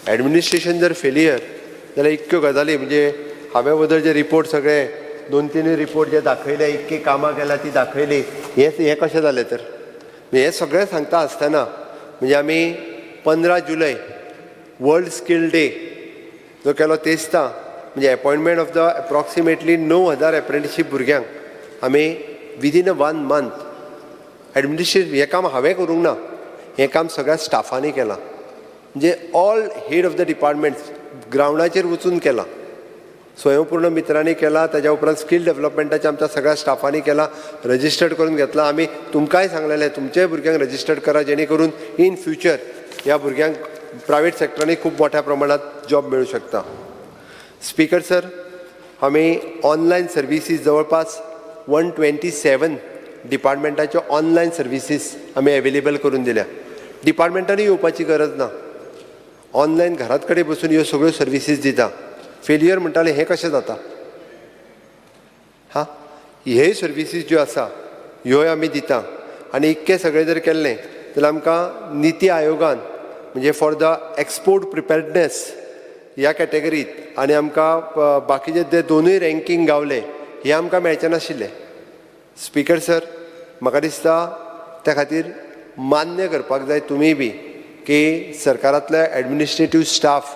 एडमिनिस्ट्रेशन जर फेलियर जाल्यार इतक्यो गजाली, म्हणजे हांवें वदळ जे रिपोर्ट सगळे दोन तीन रिपोर्ट जे दाखयले, इतकी कामां केल्या ती दाखयली, हें हें कशें जालें तर? हें सगळें सांगता आसतना म्हणजे आमी 15 जुलय वर्ल्ड स्कील डे जो केलो तेस्ता म्हणजे appointment of the approximately 9000 apprenticeship भुरग्यांक आमी within a one month administration. हें काम हांवें करूंक ना, हें काम सगळ्या स्टाफांनी केलां, म्हणजे all head of the departments ग्रावंडाचेर वचून केलां. स्वयंपूर्ण मित्रांनी केला, ताज्या उपरांत स्कील डेव्हलपमेंटाच्या आमच्या सगळ्या स्टाफांनी केला, रजिस्टर्ड करून घेतला. आमी तुमकांय सांगलेलें, तुमच्याय भुरग्यांक रजिस्टर्ड करा, जेणे करून इन फ्युचर ह्या भुरग्यांक प्रायवेट सेक्टरांनी खूब मोठ्या प्रमाणात जॉब मेळूं शकता. स्पीकर सर, आमी ऑनलायन सर्विसीस जवळपास 127 डिपार्टमेंटाच्यो ऑनलायन सर्विसीस आमी एवेलेबल करून दिल्या. डिपार्टमेंटांनी येवपाची गरज ना, ऑनलायन घरात कडेन बसून ह्यो सगळ्यो सर्विसीस दिता. फेलियर म्हणटाले हें कशें जाता? हा, हे सर्विसीस ज्यो आसा ह्योय आमी दिता. आनी इतकें सगळें जर केल्लें जाल्यार आमकां निती आयोगान म्हणजे फॉर the export preparedness ह्या कॅटेगरीत आनी आमकां बाकीचे जे दोनूय रँकींग गावले हे आमकां मेळचे नाशिल्ले. स्पिकर सर, म्हाका दिसता त्या खातीर मान्य करपाक जाय तुमी बी की सरकारांतले एडमिनिस्ट्रेटीव स्टाफ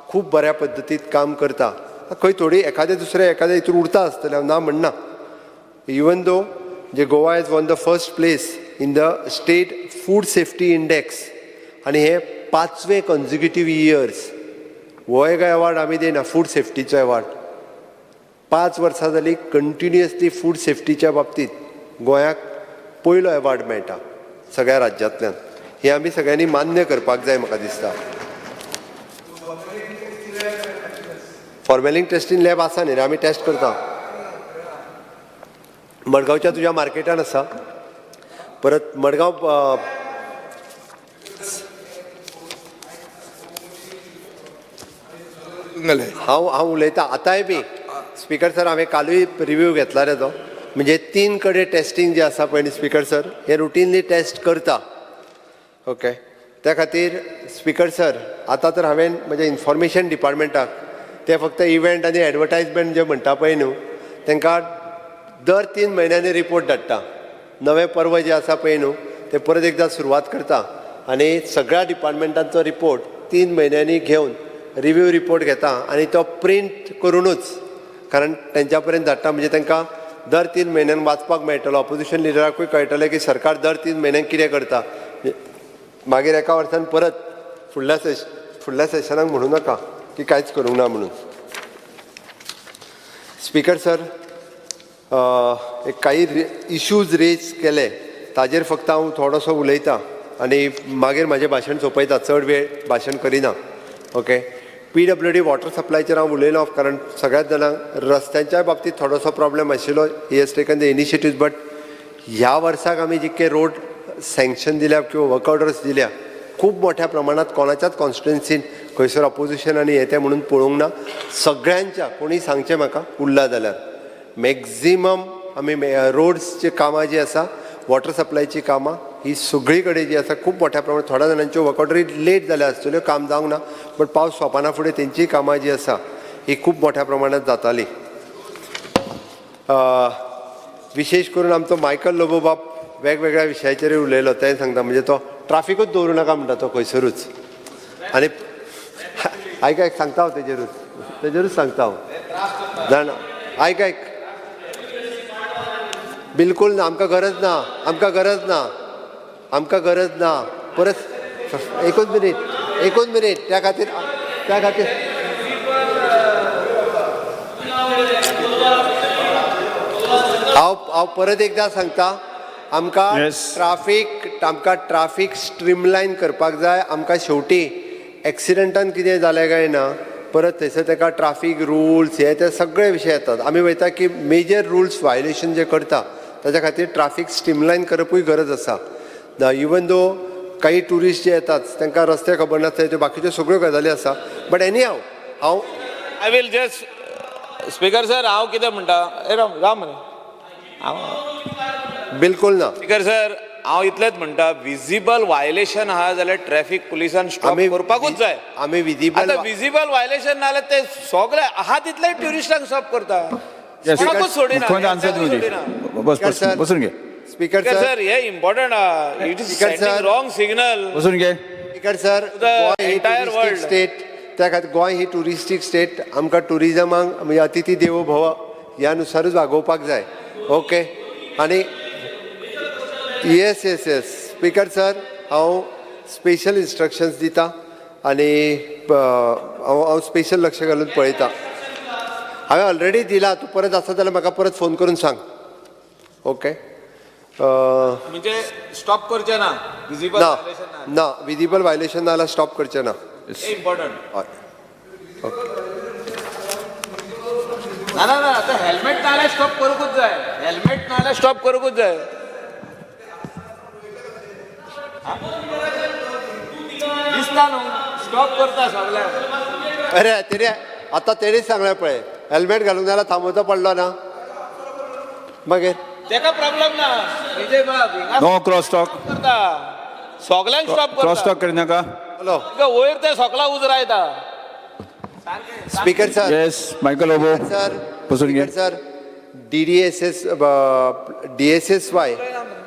खूब बऱ्या पद्दतीत काम करता. खंय थोडी एखादें दुसरें एखादें हितून उरता आसतलें, हांव ना म्हणना. Even though J Goa is won the first place in the state food safety index आनी हे 5वे कॉन्जिक्युटीव इयर्स हो एक एवॉर्ड आमी दिना, फूड सेफ्टीचो एवॉर्ड. 5 वर्सां जालीं कंटिन्युअसली फूड सेफ्टीच्या बाबतींत गोंयाक पयलो एवॉर्ड मेळटा सगळ्या राज्यांतल्यान. हें आमी सगळ्यांनी मान्य करपाक जाय म्हाका दिसता. फॉर्मेलिंग टेस्टींग लॅब आसा न्ही रे, आमी टेस्ट करता. मडगांवच्या तुज्या मार्केटान आसा, परत मडगांव हांव हांव उलयतां आतांय बी. स्पिकर सर, हांवें कालूय रिव्यू घेतला रे तो, म्हणजे 3 कडेन टेस्टींग जें आसा पळय न्ही स्पिकर सर, हे रुटीनली टेस्ट करता. ओके, त्या खातीर स्पिकर सर आतां तर हांवें म्हज्या इन्फॉर्मेशन डिपार्टमेंटाक ते फक्त इव्हेंट आनी एडवर्टायजमेंट जे म्हणटा पळय न्हू तांकां दर 3 म्हयन्यांनी रिपोर्ट धाडटा. नवें पर्व जें आसा पळय न्हू ते परत एकदां सुरवात करता आनी सगळ्या डिपार्टमेंटांचो रिपोर्ट 3 म्हयन्यांनी घेवन रिव्यू रिपोर्ट घेता आनी तो प्रिंट करुनूच कारण तेंच्या पर्यंत धाडटा. म्हणजे तांकां दर 3 म्हयन्यान वाचपाक मेळटलो, ऑपोजिशन लिडराकूय कळटलें की सरकार दर 3 म्हयन्यांक कितें करता. मागीर एका वर्सान परत फुडल्या सेशनाक म्हणू नाका की कांयच करूंक ना म्हणून. स्पिकर सर, एक काही इश्यूज रेज केले ताजेर फक्त हांव थोडोसो उलयतां आनी मागीर म्हाजें भाशण सोंपयता, चड वेळ भाशण करिना. ओके, PWD water सप्लायचेर हांव उलयलो कारण सगळ्याच जाणांक रस्त्यांच्या बाबतींत थोडोसो प्रॉब्लेम आशिल्लो. He has taken the initiative, but ह्या वर्साक आमी जितके रोड सँक्शन दिल्या किंवा वर्क ऑर्डर्स दिल्या खूब मोठ्या प्रमाणात कोणाच्याच कॉन्स्टिट्युएन्सीन खंयसर ऑपोजिशन आनी हें तें म्हणून पळोवंक ना. सगळ्यांच्या कोणी सांगचें म्हाका उरला जाल्यार मॅक्झिमम आमी रोड्सची कामां जी आसा, वॉटर सप्लायची कामां ही सगळी कडेन जी आसा खूब मोठ्या प्रमाणात. थोड्या जाणांच्यो वर्क ऑर्डरी लेट जाल्या आसतल्यो, काम जावंक ना, बट पावस सोंपना फुडें तेंची कामां जी आसा ही खूब मोठ्या प्रमाणात जाताली. विशेश करून आमचो मायकल लोबो बाब वेगवेगळ्या विशयाचेर उलयलो, तें सांगता म्हणजे तो ट्राफिकूच दवरूं नाका म्हणटा तो खंयसरूच. आनी आयक आयक सांगता हांव तेजेरूच सांगता हांव जाणा. आयक आयक, बिलकुल ना, आमकां गरज ना, आमकां गरज ना, आमकां गरज ना. परत एकूच मिनीट त्या खातीर हांव हांव परत एकदां सांगता, आमकां ट्राफीक, आमकां ट्राफीक स्ट्रीमलायन करपाक जाय. आमकां शेवटी एक्सिडंटान कितें जालें काय ना परत थंयसर ताका ट्राफीक रुल्स हे ते सगळे विशय येतात. आमी वयता की मेजर रुल्स व्हायलेशन जे करता ताच्या खातीर ट्राफीक स्ट्रीमलायन करपूय गरज आसा. इवन दो काही ट्युरिस्ट जे येतात तांकां रस्ते खबर नासता, त्यो बाकीच्यो सगळ्यो गजाली आसा. बट एनी हाव हांव I will just speaker sir, हांव कितें म्हणटा, राम राम बिलकुल ना. स्पीकर सर, हांव इतलेंच म्हणटा, विजिबल व्हायलेशन आहा जाल्यार ट्रॅफिक पुलिसान स्टॉप करपाकूच जाय. आमी विजिबल आतां विजिबल व्हायलेशन ना जाल्यार ते सगळे आहा तितले ट्युरिस्टांक स्टॉप करता, कोणाकूच सोडिना. बसून घे स्पीकर सर, हे इम्पॉर्टंट आहा. It is sending wrong signal. बसून घे स्पीकर सर, गोंय ही ट्युरिस्टीक स्टेट, त्या खातीर गोंय ही ट्युरिस्टीक स्टेट, आमकां ट्युरिजमाक म्हणजे अतिथी देवो भव ह्या नुसारूच वागोवपाक जाय. ओके, आनी yes yes yes speaker sir, हांव स्पेशल इन्स्ट्रक्शन्स दिता आनी हांव हांव स्पेशल लक्ष घालून पळयता. हांवें ऑलरेडी दिला, तूं परत आसा जाल्यार म्हाका परत फोन करून सांग. ओके, म्हणजे स्टॉप करचें ना, विजिबल ना ना, विजिबल व्हायलेशन ना जाल्यार स्टॉप करचें ना. इम्पॉर्टंट. हय, ओके. ना ना ना, आतां हेल्मेट ना जाल्यार स्टॉप करूंकूच जाय, हेल्मेट ना जाल्यार स्टॉप करूंकूच जाय. दिसता न्हू स्टॉप करता सगळ्यांक. अरे तेणे आतां तेणेच सांगलें पळय, हेल्मेट घालूंक जाल्यार थांबोवचो पडलो ना मागीर. तेका प्रॉब्लेम ना विजय बाब, हिंगा नो क्रॉस टॉक. करता सगळ्यांक स्टॉप क्रॉस करता. टॉक करिनाका. हॅलो. तुका वयर ते सगळा उजरायता. Speaker sir. Yes, Michael Lobo. Sir. बसून घे. Sir, DDSS DSSY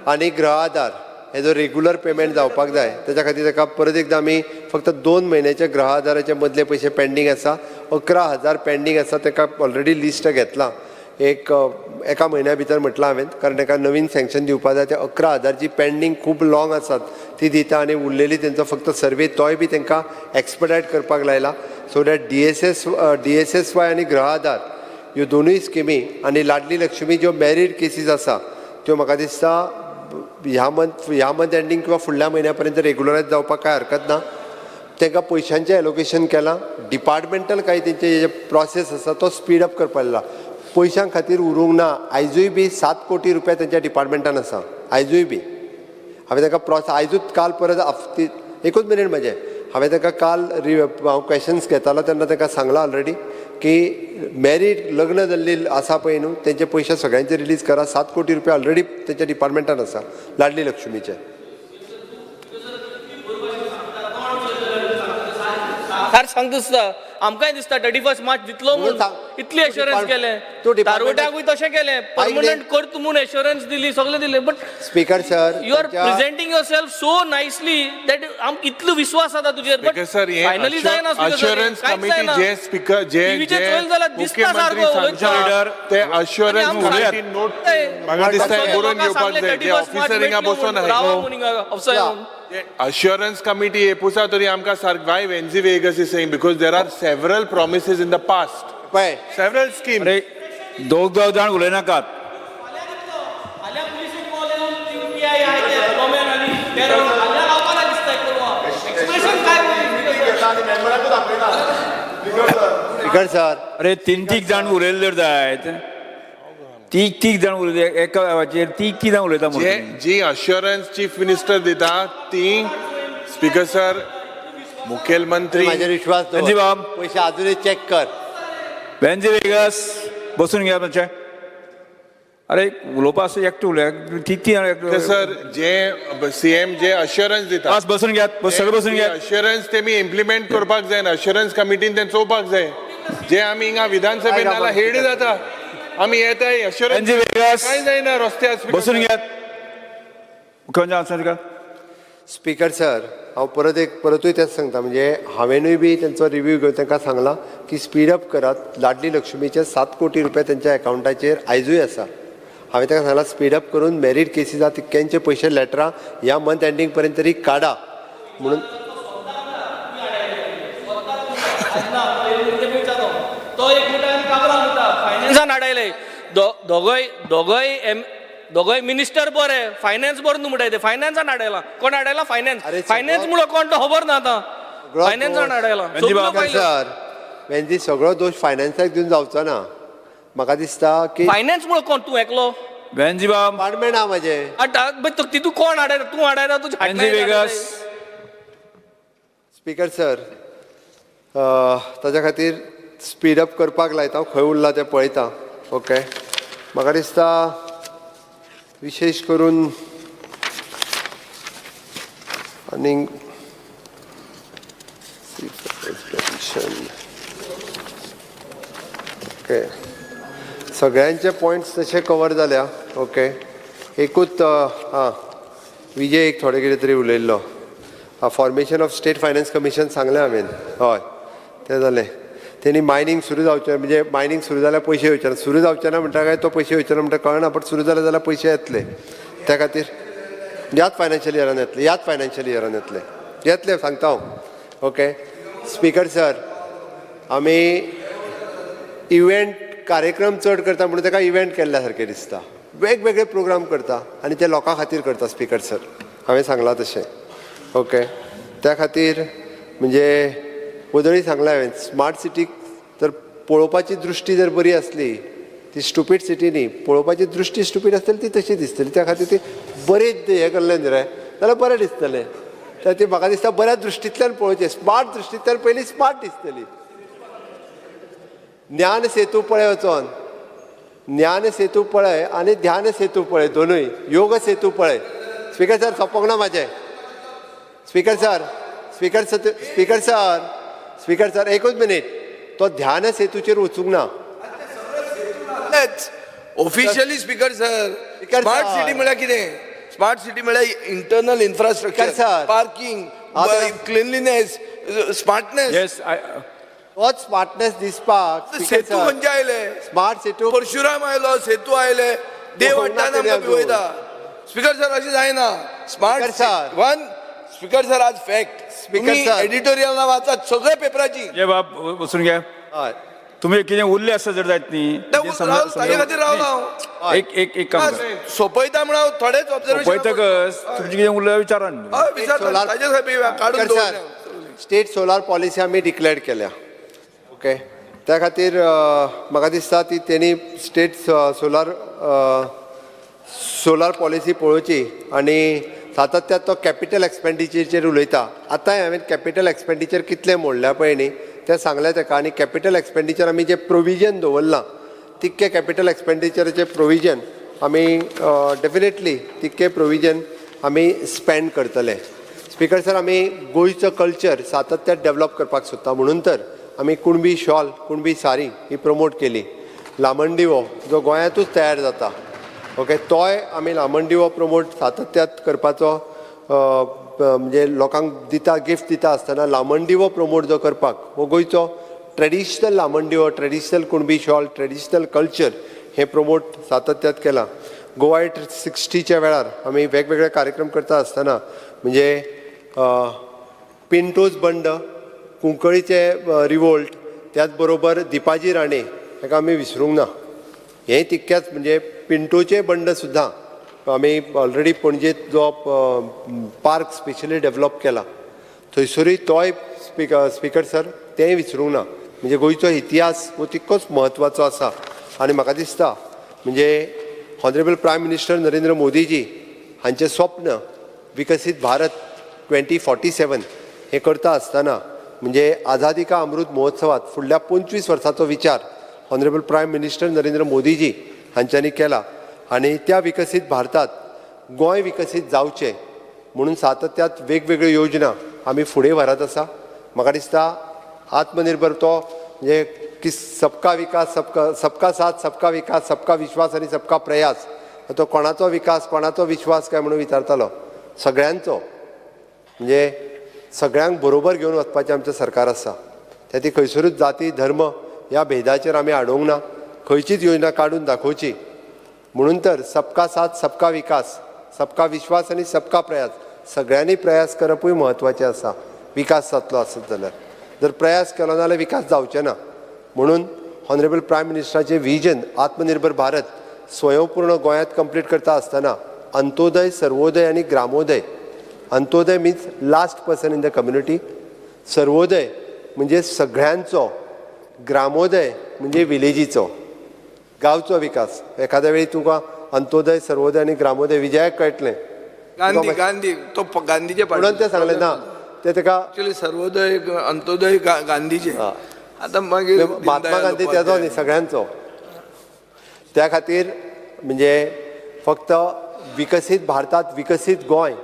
आनी गृह आधार हेजो रेगुलर पेमेंट जावपाक जाय. तेच्या खातीर ताका परत एकदां आमी फक्त 2 म्हयन्याचे गृह आधाराचे मदले पयशे पेंडींग आसा, 11,000 पेंडींग आसा. ताका ऑलरेडी लिस्ट घेतलां, एक एका म्हयन्या भितर म्हटलां हांवें, कारण ताका नवीन सँक्शन दिवपा जाय. ते 11,000 जी पेंडींग खूब लाँग आसात ती दिता आनी उरलेली तेंचो फक्त सर्वे तोय बी तांकां एक्सपडायट करपाक लायला, सो that DSSY आनी गृह आधार ह्यो दोनूय स्किमी आनी लाडली लक्ष्मी ज्यो मॅरीड केसीस आसा त्यो म्हाका दिसता ह्या मंथ एंडींग किंवा फुडल्या म्हयन्या पर्यंत रेगुलरायज जावपाक कांय हरकत ना. तांकां पयशांचें एलोकेशन केलां, डिपार्टमेंटल कांय तेंचे जे प्रोसेस आसा तो स्पीड अप करपाक लागला. पयशां खातीर उरूंक ना. आयजूय बी 7 कोटी रुपया तेंच्या डिपार्टमेंटान आसा आयजूय बी. हांवें ताका प्रोस आयजूच काल परत एकूच मिनीट म्हजें, हांवें ताका काल हांव क्वेशन्स घेतालो तेन्ना ताका सांगलां ऑलरेडी की मॅरीड लग्न जाल्ली आसा पळय न्हू, तेंचे पयशे सगळ्यांचे रिलीज करा. 7 कोटी रुपया ऑलरेडी तेंच्या डिपार्टमेंटान आसा लाडली लक्ष्मीचे. सारकें सांग दिसता, आमकांय दिसता 31 मार्च दितलो म्हणून म्हूण. सांग. इतली एश्योरन्स केलें. तूं department- तारवट्याकूय तशें केलें, परमनंट करता म्हूण एश्योरन्स दिली, सगळें दिलें, but speaker sir, you are presenting yourself so nicely that आमकां इतलो विश्वास आता तुजेर, बट स्पीकर सर, हे फायनली जायना. अश्योरन्स कमिटी जे स्पीकर जे टीव्हीचेर जे चोयल जाल्यार दिसता मुख्यमंत्री सारको उलयता. सांगता ते अश्योरन्स आनी आमकां कमिटी नोट म्हाका दिसता हे बरोवन घेवपाक जाय. जे ऑफिसर हिंगा बसून रावा. अश्योरन्स कमिटी हे पुसा तरी आमकां सारकें. Why Venzy Viegas is saying, because there are several promises in the past, पळय, सेव्हरल स्कीम. अरे, दोग दोग जाण उलयनाकात. फाल्यां पुलिसेक कॉल येवन पीआय एक्सप्रेशन काय? Speaker sir. अरे, तीन तीग जाण उलयले जायत, तीग तीग जाण उलयले एका हाचेर, तीग तीग जाण उलयता जे म्हणून. जी अश्योरन्स चीफ मिनिस्टर दिता ती, स्पीकर सर, मुखेलमंत्री म्हाजेर विश्वास दवर. वेन्झी बाब. पयशे अजुनूय चॅक कर. वेन्झी वेगस, बसून घ्या मातशें. अरे, उलोवपा आसा एकटो उलय, तीग तीग जाण स्पीकर सर, जे सीएम जे अश्योरन्स दिता बस, बसून घेयात, बस, सगळे बसून घेयात. अश्योरन्स ते मी इम्प्लिमेंट करपाक जाय. अश्योरन्स कमिटीन ते चोवपाक जाय. जे आमी हिंगा विधानसभेन नाल्यार हेड जाता, आमी येताय अश्योरन्स वेन्झी वेगस. काय जायना रस्त्यार, स्पीकर बसून सर. घेयात. मुख्यमंत्री आन्सर कर. स्पीकर सर, हांव परत एक परतूय तेंच सांगता, म्हणजे हांवेनूय बी तेंचो रिव्यू घेवन तांकां सांगलां की स्पीड अप करात. लाडली लक्ष्मीचे 7 कोटी रुपया तेंच्या एकावंटाचेर आयजूय आसा. हांवें तांकां सांगलां, स्पीड अप करून मॅरीड केसीस आसा तितक्यांचे पयशे लेटरां ह्या मंथ एंडींग पर्यंत तरी काडा म्हणून. तो एक म्हणटा आनी काब्राल म्हणटा फायनान्सान हाडायले. दोगोय मिनिस्टर बरे, फायनान्स बरो न्हू म्हणटाय ते. फायनान्सान हाडायला, कोण हाडायला फायनान्स? अरे, फायनान्स म्हणून कोण तो खबर ना आतां. सगळो फायनान्सान दोश- हाडायला. वेन्झी बाब. सर, वेन्झी, सगळो दोश फायनान्साक दिवन जावचो ना. म्हाका दिसता की फायनान्स म्हणून कोण? तूं एकलो? वेन्झी बाब. डिपार्टमेंट आहा म्हाजें. आतां तितू कोण हाडायला? तूं हाडायला? तूं वेन्झी वेगस. स्पीकर सर, ताच्या खातीर स्पीड अप करपाक लायता. खंय उरला तें पळयता. ओके, म्हाका दिसता विशेश करून आनीक एक्सप्लेनेशन. ओके, सगळ्यांचे पॉयंट्स तशे कवर जाल्या. ओके, एकूच आं विजय एक थोडे कितें तरी उलयल्लो, formation of State Finance Commission सांगलें हांवें. हय, तें जालें. तेणी मायनींग सुरू जावचें, म्हणजे मायनींग सुरू जाल्यार पयशे येवचे ना. सुरू जावचे ना म्हणटा काय तो पयशे येवचे ना म्हणटा कळना, बट सुरू जाले जाल्यार पयशे येतले. त्या खातीर ह्याच फायनान्शियल इयरान येतले, ह्याच फायनान्शियल इयरान येतले, येतले सांगता हांव. ओके स्पीकर सर, आमी इव्हेंट कार्यक्रम चड करता म्हणून ताका इव्हेंट केल्ल्या सारकें दिसता. वेगवेगळे प्रोग्राम करता आनी ते लोकां खातीर करता. स्पीकर सर, हांवें सांगलां तशें. ओके, त्या खातीर म्हणजे वदळी सांगलां हांवें, स्मार्ट सिटीक जर पळोवपाची दृश्टी जर बरी आसली, ती स्टुपीड सिटी न्ही. पळोवपाची दृश्टी स्टुपीड आसतली, ती तशी दिसतली. त्या खातीर ती बरी हें केल्लें न्ही रे. जाल्यार बरें दिसतलें. तर ती म्हाका दिसता बऱ्या दृश्टींतल्यान पळोवचें, स्मार्ट दृश्टींतल्यान पयलीं स्मार्ट दिसतली. ज्ञान सेतू पळय वचोन, ज्ञान सेतू पळय आनी ध्यान सेतू पळय, दोनूय योग सेतू पळय. स्पीकर सर, सोंपोंक ना म्हाजें. Speaker sir, speaker sir, speaker sir, speaker sir, एकूच मिनीट. तो ध्यान सेतूचेर वचूंक ना. Officially speaker sir, speaker smart sir. City म्हळ्यार कितें? स्मार्ट सिटी म्हळ्यार internal infrastructure, speaker sir. Parking, आतां- क्लिनलीनेस, स्मार्टनेस. Yes, I, तोच स्मार्टनेस दिसपाक. सेतू खंयचे आयले? स्मार्ट सेतू. परशुराम आयलो, सेतू आयले, देव हो, ना हाडटा तेणे आमकां अजून. भिवयता. स्पीकर सर, अशें जायना. Smart speaker sir. One, speaker sir, आज फॅक्ट स्पीकर सर. एडिटोरियल वाचात सगळ्या पेपराची. जे बाब वचून घ्या. हय. तुमी कितें उरले आसा जर जायत न्ही, ते तें समजा- ताजे खातीर रावला हांव. समजा- एक एक एक काम करा. सोंपयता म्हणून हांव थोडेच ऑब्जर्वेशन पळयतकच तुमचें कितें उरलें विचारान. हय, विचारता. सोलार- ताजे साहेब काडून स्पीकर सर, दवरलें. स्टेट सोलार पॉलिसी आमी डिक्लेअर केल्या, ओके. त्या खातीर म्हाका दिसता ती तेणी स्टेट सोलार सोलार पॉलिसी पळोवची आनी सातत्यात तो कॅपिटल एक्सपेंडिचरचेर उलयता. आतांय हांवें कॅपिटल एक्सपेंडिचर कितलें मोडल्या पळय न्ही तें सांगलें ताका. आनी कॅपिटल एक्सपेंडिचर आमी जें प्रोविजन दवरलां तितकें कॅपिटल एक्सपेंडिचराचें प्रोविजन आमी डेफिनेटली तितकें प्रोविजन आमी स्पेंड करतले. स्पीकर सर, आमी गोंयचो कल्चर सातत्यात डेवलप करपाक सोदता, म्हणून तर आमी कुणबी शॉल, कुणबी सारी ही प्रमोट केली. लामणदिवो जो गोंयांतूच तयार जाता, ओके, तोय आमी लामणदिवो प्रमोट सातत्यात करपाचो, म्हणजे लोकांक दिता, गिफ्ट दिता आसतना लामणदिवो प्रमोट जो करपाक, हो गोंयचो ट्रेडिशनल लामणदिवो, traditional Kunbi shawl, traditional culture हें प्रमोट सातत्यात केलां. गोवा एट 60च्या वेळार आमी वेगवेगळे कार्यक्रम करता आसतना म्हणजे पिंटोज बंड, कुंकळीचे रिवोल्ट, त्याच बरोबर दिपाजी राणे हाका आमी विसरूंक ना. हें तितक्याच म्हणजे पिंटोचे बंड सुद्दां आमी ऑलरेडी पणजेत जो पार्क स्पेशली डेवलप केला थंयसरूय तोय स्पीकर सर तेंय विसरूंक ना. म्हणजे गोंयचो इतिहास हो तितकोच म्हत्वाचो आसा आनी म्हाका दिसता म्हणजे ऑनरेबल प्रायम मिनिस्टर नरेंद्र मोदीजी हांचें स्वप्न विकसीत भारत 2047 हें करता आसतना म्हणजे आझादी का अमृत महोत्सवात फुडल्या 25 वर्साचो विचार ऑनरेबल प्रायम मिनिस्टर नरेंद्र मोदीजी हांच्यांनी केला आनी त्या विकसीत भारतात गोंय विकसीत जावचें म्हणून सातत्यात वेगवेगळ्यो योजना आमी फुडें व्हरत आसा. म्हाका दिसता आत्मनिर्भर तो म्हणजे की सबका विकास, सबका सबका साथ, सबका विकास, सबका विश्वास आनी सबका प्रयास. तो कोणाचो विकास, कोणाचो विश्वास काय म्हणून विचारतालो, सगळ्यांचो, म्हणजे सगळ्यांक बरोबर घेवन वचपाचें आमचें सरकार आसा. त्या ती खंयसरूच जाती धर्म ह्या भेदाचेर आमी हाडूंक ना, खंयचीच योजना काडून दाखोवची. म्हणून तर सबका साथ, सबका विकास, सबका विश्वास आनी सबका प्रयास, सगळ्यांनी प्रयास करपूय म्हत्वाचें आसा. विकास जातलो आसत जाल्यार, जर प्रयास केलो ना जाल्यार विकास जावचें ना. म्हणून ऑनरेबल प्रायम मिनिस्टराचें विजन आत्मनिर्भर भारत स्वयंपूर्ण गोंयांत कंप्लीट करता आसतना अंत्योदय, सर्वोदय आनी ग्रामोदय. Antyodaya means last person in the community, Sarvodaya म्हणजे सगळ्यांचो, ग्रामोदय म्हणजे विलेजीचो, गांवचो विकास. एखाद्या वेळी तुका अंत्योदय, सर्वोदय आनी ग्रामोदय विजयाक कळटलें. गांधी, गांधी तो गांधीचे. म्हणून तें सांगलें ना ते ताका. ऍक्च्युली सर्वोदय, अंत्योदय गांधीचे, आतां मागीर महात्मा गांधी तेजो न्ही, सगळ्यांचो. त्या खातीर म्हणजे फक्त विकसीत भारतात विकसीत गोंय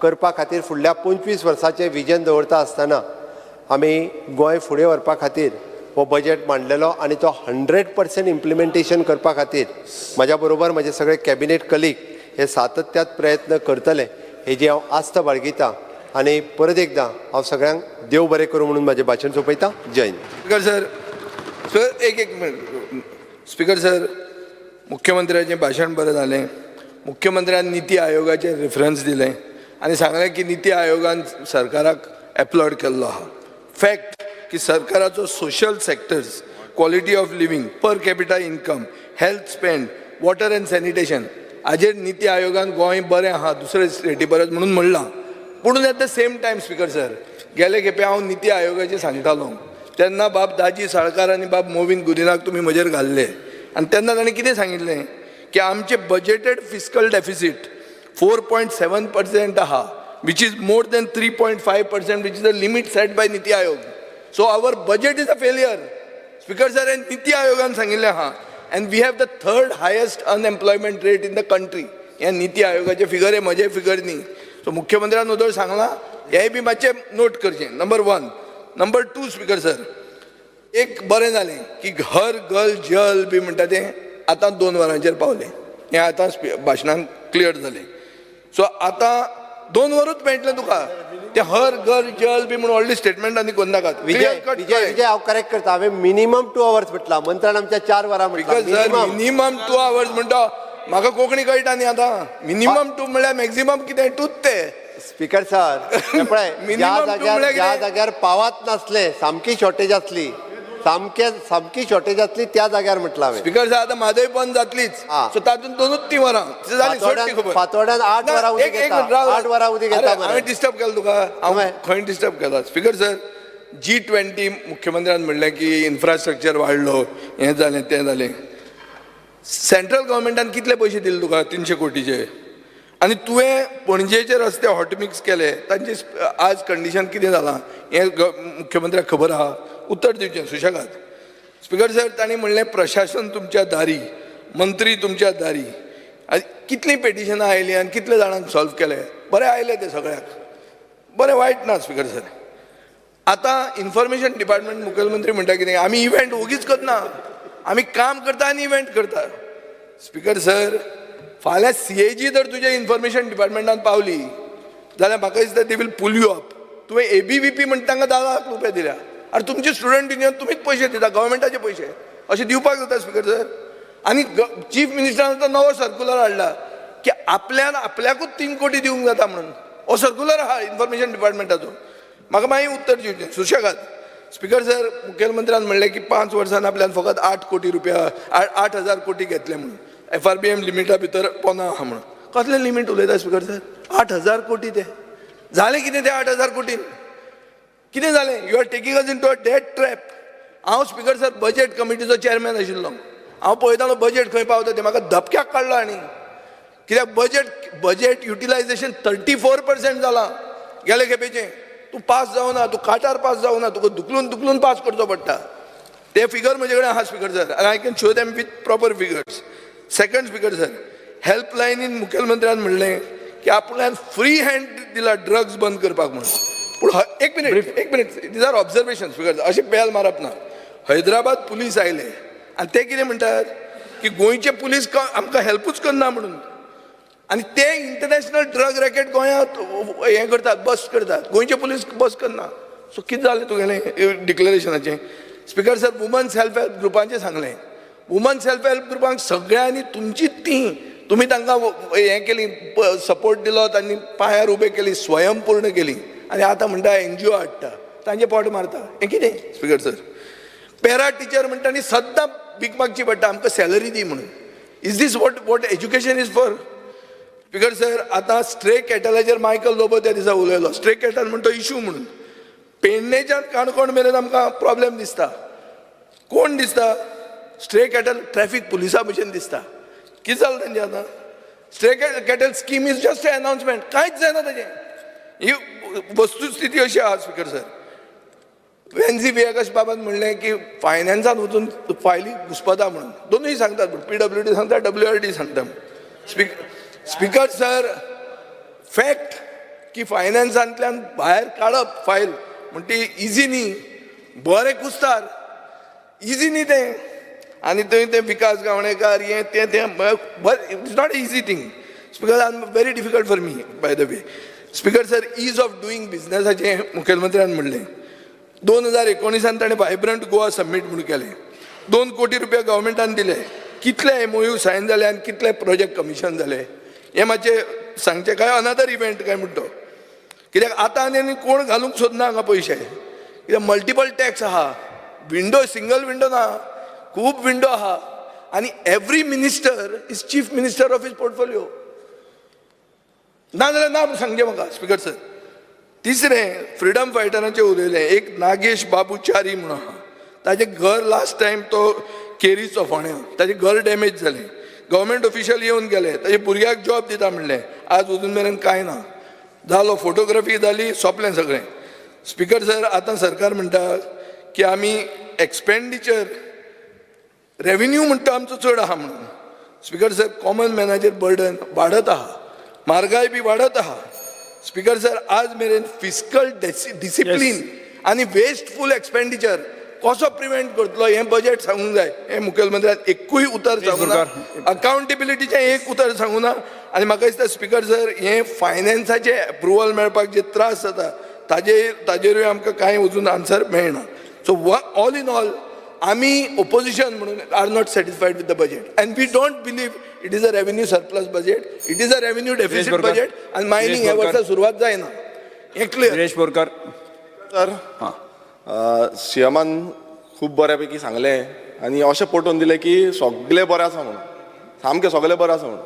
करपा खातीर फुडल्या 25 वर्साचें विजन दवरता आसतना आमी गोंय फुडें व्हरपा खातीर हो बजेट मांडलेलो आनी तो 100% इम्प्लिमेंटेशन करपा खातीर म्हाज्या बरोबर म्हजे सगळे कॅबिनेट कलीग हे सातत्यात प्रयत्न करतले हेजी हांव आस्त बाळगितां आनी परत एकदां हांव सगळ्यांक देव बरें करूं म्हणून म्हाजें भाशण सोंपयता. जय हिंद. स्पीकर सर, सर, एक एक minute. स्पीकर सर, मुख्यमंत्र्याचें भाशण बरें जालें. मुख्यमंत्र्यान निती आयोगाचें रेफरन्स दिलें आनी सांगलें की निती आयोगान सरकाराक एप्लॉड केल्लो आहा. फॅक्ट की सरकाराचो social sectors, quality of living, per capita income, health spend, water and sanitation हाजेर निती आयोगान गोंय बरें आहा दुसरे स्टेटी परस म्हणून म्हणलां. पूण at the same time, speaker sir, गेले खेपे हांव निती आयोगाचें सांगतालो तेन्ना बाब दाजी साळकार आनी बाब मोविन गुदिनाक तुमी म्हजेर घाल्ले आनी तेन्ना ताणें कितें सांगिल्लें की आमचें budgeted fiscal deficit 4.7% आहा, which is more than 3.5%, which is the limit set by NITI Aayog. So our budget is a failure, speaker sir. हें निती आयोगान सांगिल्लें आहा. And we have the third highest unemployment rate in the country. हें निती आयोगाचे figure, हे म्हजे फिगर न्ही. सो मुख्यमंत्र्यान उदळ सांगलां, हेंय बी मातशें नोट करचें. Number one. Number two, speaker sir, एक बरें जालें की हर घर जल बी म्हणटा तें आतां 2 वरांचेर पावलें. हें आतां भाशणान क्लियर जालें. सो आतां 2 वरूच मेळटलें तुका तें. हर घर जल बी म्हणून व्हडली स्टेटमेंट आनी करनाकात. विजय, विजय, विजय, हांव करेक्ट करता. हांवें मिनिमम 2 अवर्स म्हटला, मंत्र्यान आमच्या 4 वरां म्हटलां. Because sir, minimum. Minimum 2 hours म्हणटा, म्हाका कोंकणी कळटा न्ही. आतां मिनिमम टू म्हणल्यार मॅक्झिमम कितें? टूच ते. स्पीकर सर, हे पळय, ज्या Minimum two जाग्यार म्हणल्यार ज्या कितें? जाग्यार पावात नासले, सामकी शॉर्टेज आसली, सामके सामकी शॉर्टेज आसली, त्या जाग्यार म्हटलां हांवें. स्पीकर सर, आतां म्हादय बंद जातलीच. सो तातूंत 2च 3 वरां जाली, सोड ती खबर. फातोड्यान 8 ना, वरां उदीक एक एक येता. मिनिट, राव. 8 वरां उदीक अरे, येता मरे. हांवें डिस्टर्ब केलं तुका? हांव हांवें? खंय डिस्टर्ब केला? स्पीकर सर, जी 20 मुख्यमंत्र्यान म्हणलें की इन्फ्रास्ट्रक्चर वाडलो, हें जालें, तें जालें. सेंट्रल गव्हर्मेंटान कितले पयशे दिले तुका? 300 कोटीचे. आनी तुवें पणजेचे रस्ते हॉटमिक्स केले, तांची आज कंडिशन कितें जालां हें मुख्यमंत्र्याक खबर आहा? उत्तर दिवचें सुशेगाद. स्पीकर सर, तांणी म्हणलें प्रशासन तुमच्या दारी, मंत्री तुमच्या दारी. आनी कितलीं पेटिशनां आयलीं आनी कितले जाणांक सॉल्व केले? बरें आयलें तें सगळ्याक, बरें वायट ना. स्पीकर सर, आतां इन्फॉर्मेशन डिपार्टमेंट, मुखेलमंत्री म्हणटा कितें, आमी इव्हेंट ओगीच करना, आमी काम करता आनी इव्हेंट करता. स्पीकर सर, फाल्यां सीएजी जर तुज्या इन्फॉर्मेशन डिपार्टमेंटान पावली जाल्यार म्हाका दिसता they will pull you up. तुवें एबीवीपी म्हणटा तांकां 10 लाख रुपया दिल्या. आरे, तुमचे स्टुडंट युनियन तुमीच पयशे दिता, गव्हर्मेंटाचे पयशे अशें दिवपाक जाता? स्पीकर सर, आनी चीफ मिनिस्टरान आतां नवो सर्कुलर हाडला की आपल्यान आपल्याकूच 3 कोटी दिवंक जाता म्हणून. हो सर्कुलर आहा इन्फॉर्मेशन डिपार्टमेंटाचो. म्हाका मागीर उत्तर दिवचें सुशेगाद. स्पीकर सर, मुखेलमंत्र्यान म्हणलें की 5 वर्सान आपल्यान फकत 8 कोटी रुपया, 8,000 कोटी घेतले म्हणून, एफआरबीएम लिमिटा भितर पोना आहा म्हणून. कसलें लिमीट उलयता स्पीकर सर? 8,000 कोटी ते जालें कितें? ते 8,000 कोटीन कितें जालें? You are taking us into a debt trap. हांव स्पीकर सर, बजेट कमिटीचो चेअरमॅन आशिल्लो. हांव पळयतालो बजेट खंय पावता तें. म्हाका धपक्याक काडलो. आनी कित्याक budget utilization 34% जालां गेले खेपेचें. तूं पास जावना, तूं काटार पास जावना, तुका धुकलून धुकलून पास करचो पडटा. ते फिगर म्हजे कडेन आहा स्पीकर सर, आनी I can show them with proper figures. Second, speaker sir, हेल्पलायनीन मुखेलमंत्र्यान म्हणलें की आपल्यान फ्री हँड दिला ड्रग्स बंद करपाक म्हणून. पूण एक मिनिट, एक minute. These are observation, speaker, अशें बेल मारप ना. हैदराबाद पुलीस आयले आनी ते कितें म्हणटात की गोंयचे पुलीस आमकां हेल्पूच करना म्हणून. आनी ते इंटरनॅशनल ड्रग रॅकेट गोंयांत हें करतात, बस करतात, गोंयचे पुलीस बस करना. सो कितें जालें तुगेलें डिक्लरेशनाचें? Speaker sir, woman self help ग्रुपांचें सांगलें. वुमन सेल्फ हेल्प ग्रुपांक सगळ्यांनी तुमचीच ती, तुमी तांकां हें केली, सपोर्ट दिलो, तांणी पांयार उबे केली, स्वयंपूर्ण केली. आनी आतां म्हणटा एनजीओ हाडटा, तांचे पोट मारता. हें कितें स्पीकर सर? पॅरा टिचर म्हणटा आनी सद्दां भीक मागची पडटा, आमकां सॅलरी दी म्हणून. Is this what education is for, speaker sir? आतां स्ट्रे कॅटलाचेर मायकल लोबो त्या दिसा उलयलो. स्ट्रे कॅटल म्हण तो इशू म्हणून पेडणेच्यान काणकोण मेरेन आमकां प्रॉब्लेम दिसता. कोण दिसता स्ट्रे कॅटल? ट्रॅफिक पुलिसा भशेन दिसता. कितें जालें तेंचें आतां? Stray cattle scheme is just a announcement, कांयच जायना तेजें. ही वस्तुस्थिती अशी आहा स्पीकर सर. वेन्झी व्हिएगस बाबान म्हणलें की फायनान्सान वचून फायली घुसपता म्हणून. दोनूय सांगतात, पीडब्ल्यूडी सांगता, डब्ल्यूआरडी सांगता. स्पीकर सर, फॅक्ट की फायनान्सांतल्यान भायर काडप फायल म्हण ती इजी न्ही. बरें कुस्तार, इजी न्ही तें. आनी थंय ते विकास गावणेकार हें तें तें, it's not easy thing, speaker. I very difficult for me, by the way. Speaker sir, ease of doing बिजनसाचें मुखेलमंत्र्यान म्हणलें. 2019 ताणें व्हायब्रंट गोवा समीट म्हणून केलें. 2 कोटी रुपया गव्हर्मेंटान दिले. कितले एमओयू सायन जाले आनी कितले प्रोजेक्ट कमिशन जाले हें मातशें सांगचें. काय अनदर इव्हेंट काय म्हणटा तो? कित्याक आतां आनी कोण घालूंक सोदना हांगा पयशे, कित्याक मल्टिपल टॅक्स आहा, विंडो, सिंगल विंडो ना, खूब विंडो आहा. आनी every minister is chief minister of his portfolio. ना जाल्यार ना सांगचें म्हाका स्पीकर सर. तिसरें, फ्रिडम फायटरांचें उलयलें. एक नागेश बाबू च्यारी म्हणून आहा, ताजें घर लास्ट टायम तो केरीचो, फोंड्या, ताजें घर डॅमेज जालें. गव्हर्मेंट ऑफिशियल येवन गेले, ताजे भुरग्याक जॉब दिता म्हणलें, आज अजून मेरेन कांय ना. जालो, फोटोग्राफी जाली, सोंपलें सगळें. स्पिकर सर, आतां सरकार म्हणटा की आमी एक्सपेंडिचर रेवेन्यू म्हणटा आमचो चड आहा म्हणून. स्पिकर सर, कॉमन मॅनाचेर बर्डन वाडत आहा, म्हारगाय बी वाडत आहा. स्पिकर सर, आज मेरेन फिस्कल डिसिप्लीन आनी वेस्टफूल एक्सपेंडिचर कसो प्रिवेंट करतलो हें बजेट सांगूंक जाय. हें मुखेलमंत्र्यान एकूय उतर सांगूना, अकाउंटेबिलिटीचें एक उतर सांगूना. आनी म्हाका दिसता स्पिकर सर, हें फायनान्साचें एप्रुवल मेळपाक जे त्रास जाता ताजेरूय आमकां कांय अजून आन्सर मेळना. सो ऑल इन ऑल, आमी ओपोजिशन म्हणून are not satisfied with the budget and we don't believe it is a revenue surplus budget. It is a revenue deficit Borkar. Budget. आनी मायनींग ह्या बोरकर. वर्सा सुरवात जायना हें क्लियर. विरेश बोरकर. तर सीएमान खूब बऱ्यापैकी सांगलें आनी अशें पटोवन दिलें की सगळें बरें आसा म्हणून, सामकें सगळें बरें आसा म्हणून.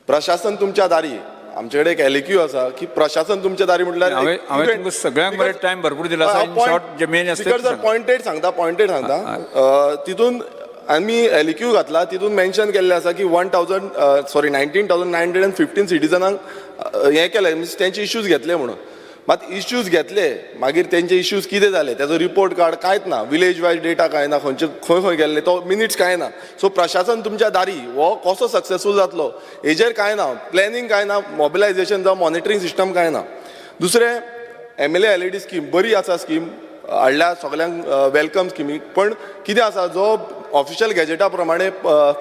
प्रशासन तुमच्या दारी. आमचे कडेन एक एलएक्यू आसा की प्रशासन तुमच्या दारी म्हटल्यार हांवें तुमकां सगळ्यांक बरें टायम भरपूर दिला आसा. इन शॉर्ट जे मेन आसा स्पीकर तें सर, सांगा. पॉयंटेड सांगता, पॉयंटेड सांगता. तितून आमी एलएक्यू घातला, तितून मेन्शन केल्लें आसा की 1,000, sorry, 19,915 सिटीजनांक हें केलें, मिन्स तेंचे इश्यूज घेतले म्हणून. मात इश्यूज घेतले, मागीर तेंचे इश्यूज कितें जाले तेजो रिपोर्ट कार्ड कांयच ना, विलेज वायज डेटा कांय ना, खंयचे खंय खंय गेल्ले तो मिनिट्स कांय ना. सो प्रशासन तुमच्या दारी हो कसो सक्सेसफूल जातलो हेजेर कांय ना, प्लॅनिंग कांय ना, मोबिलायजेशन जावं मॉनिटरींग सिस्टम कांय ना. दुसरें, एमएलए एलएडी स्कीम बरी आसा, स्कीम हाडल्या, सगल्यांक welcome स्किमी. पण कितें आसा, जो ऑफिशियल गॅजेटा प्रमाणे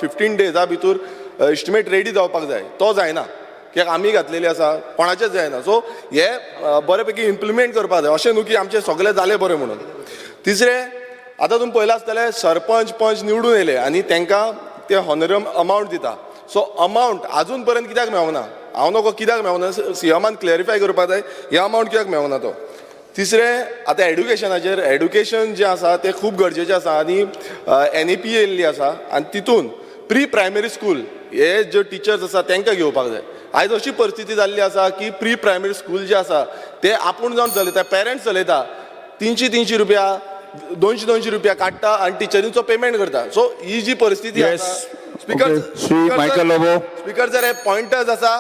15 डेजा भितर एस्टिमेट रेडी जावपाक जाय, तो जायना, कित्याक आमी घातलेली आसा, कोणाचेच जायना. सो हे बरे पैकी इम्प्लिमेंट करपाक जाय, अशें न्हू की आमचें सगळें जालें बरें म्हणून. तिसरें, आतां तुमी पळयलां आसतलें, सरपंच पंच निवडून येयले आनी तांकां ते हॉनरियम अमावंट दिता. सो अमावंट आजून पर्यंत कित्याक मेळना, हांव नको कित्याक मेळना, सीएमान क्लॅरिफाय करपाक जाय हे अमावंट कित्याक मेळना तो. तिसरें, आतां एड्युकेशनाचेर, एड्युकेशन जें आसा तें खूब गरजेचें आसा आनी एनईपी येयल्ली आसा आनी तितून प्री प्रायमरी स्कूल हे ज्यो टिचर्स आसा तांकां घेवपाक जाय. आयज अशी परिस्थिती जाल्ली आसा की प्री प्रायमरी स्कूल जे आसा ते आपूण जावन चलयता, पेरंट्स चलयता, 300 300 रुपया, 200 200 रुपया काडटा आनी टिचरींचो पेमेंट करता. सो ही जी परिस्थिती आसा speaker Shri Michael Lobo. Speaker sir, हे पॉयंटर्स आसा.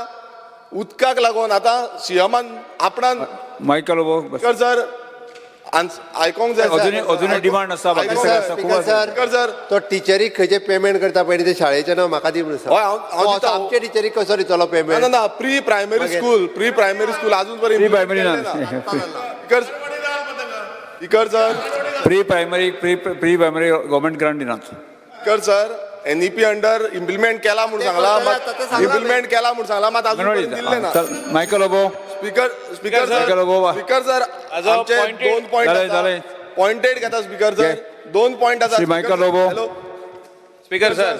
उदकाक लागून आतां सीएमान आपणान मायकल लोबो, बस. स्पीकर सर, आयकोंक जाय. अजूनय डिमांड आसा, बाकी सगळें आसा, खूब स्पीकर आसा. सर, स्पीकर सर, तो टिचरीक खंयचे पेमेंट करता पळय ते शाळेचें नांव म्हाका दी म्हणून सांग. हय, हांव तो दिता. आमचे टिचरीक कसो दितलो ना. पेमेंट? ना, प्री प्रायमरी मागीर? स्कूल, प्री प्रायमरी स्कूल अजून पर्यंत प्री प्रायमरी ना. Speaker speaker sir, pre primary pre primary government grant दिनात. Speaker sir, NEP under implement केला म्हणून ते सांगला करतले आतां, ते मात सांगलां. इम्प्लिमेंट केला म्हणून सांगला, मात अजून पर्यंत दिल्लें ना. Michael Lobo. Speaker speaker Michael sir, Lobo. Speaker sir, आजो आमचे pointed- दोन पॉयंट. जालें, जालें. पॉयंटेड घेता स्पीकर सर, दोन पॉयंट आसा. Shri Michael Lobo. Hello. Speaker sir.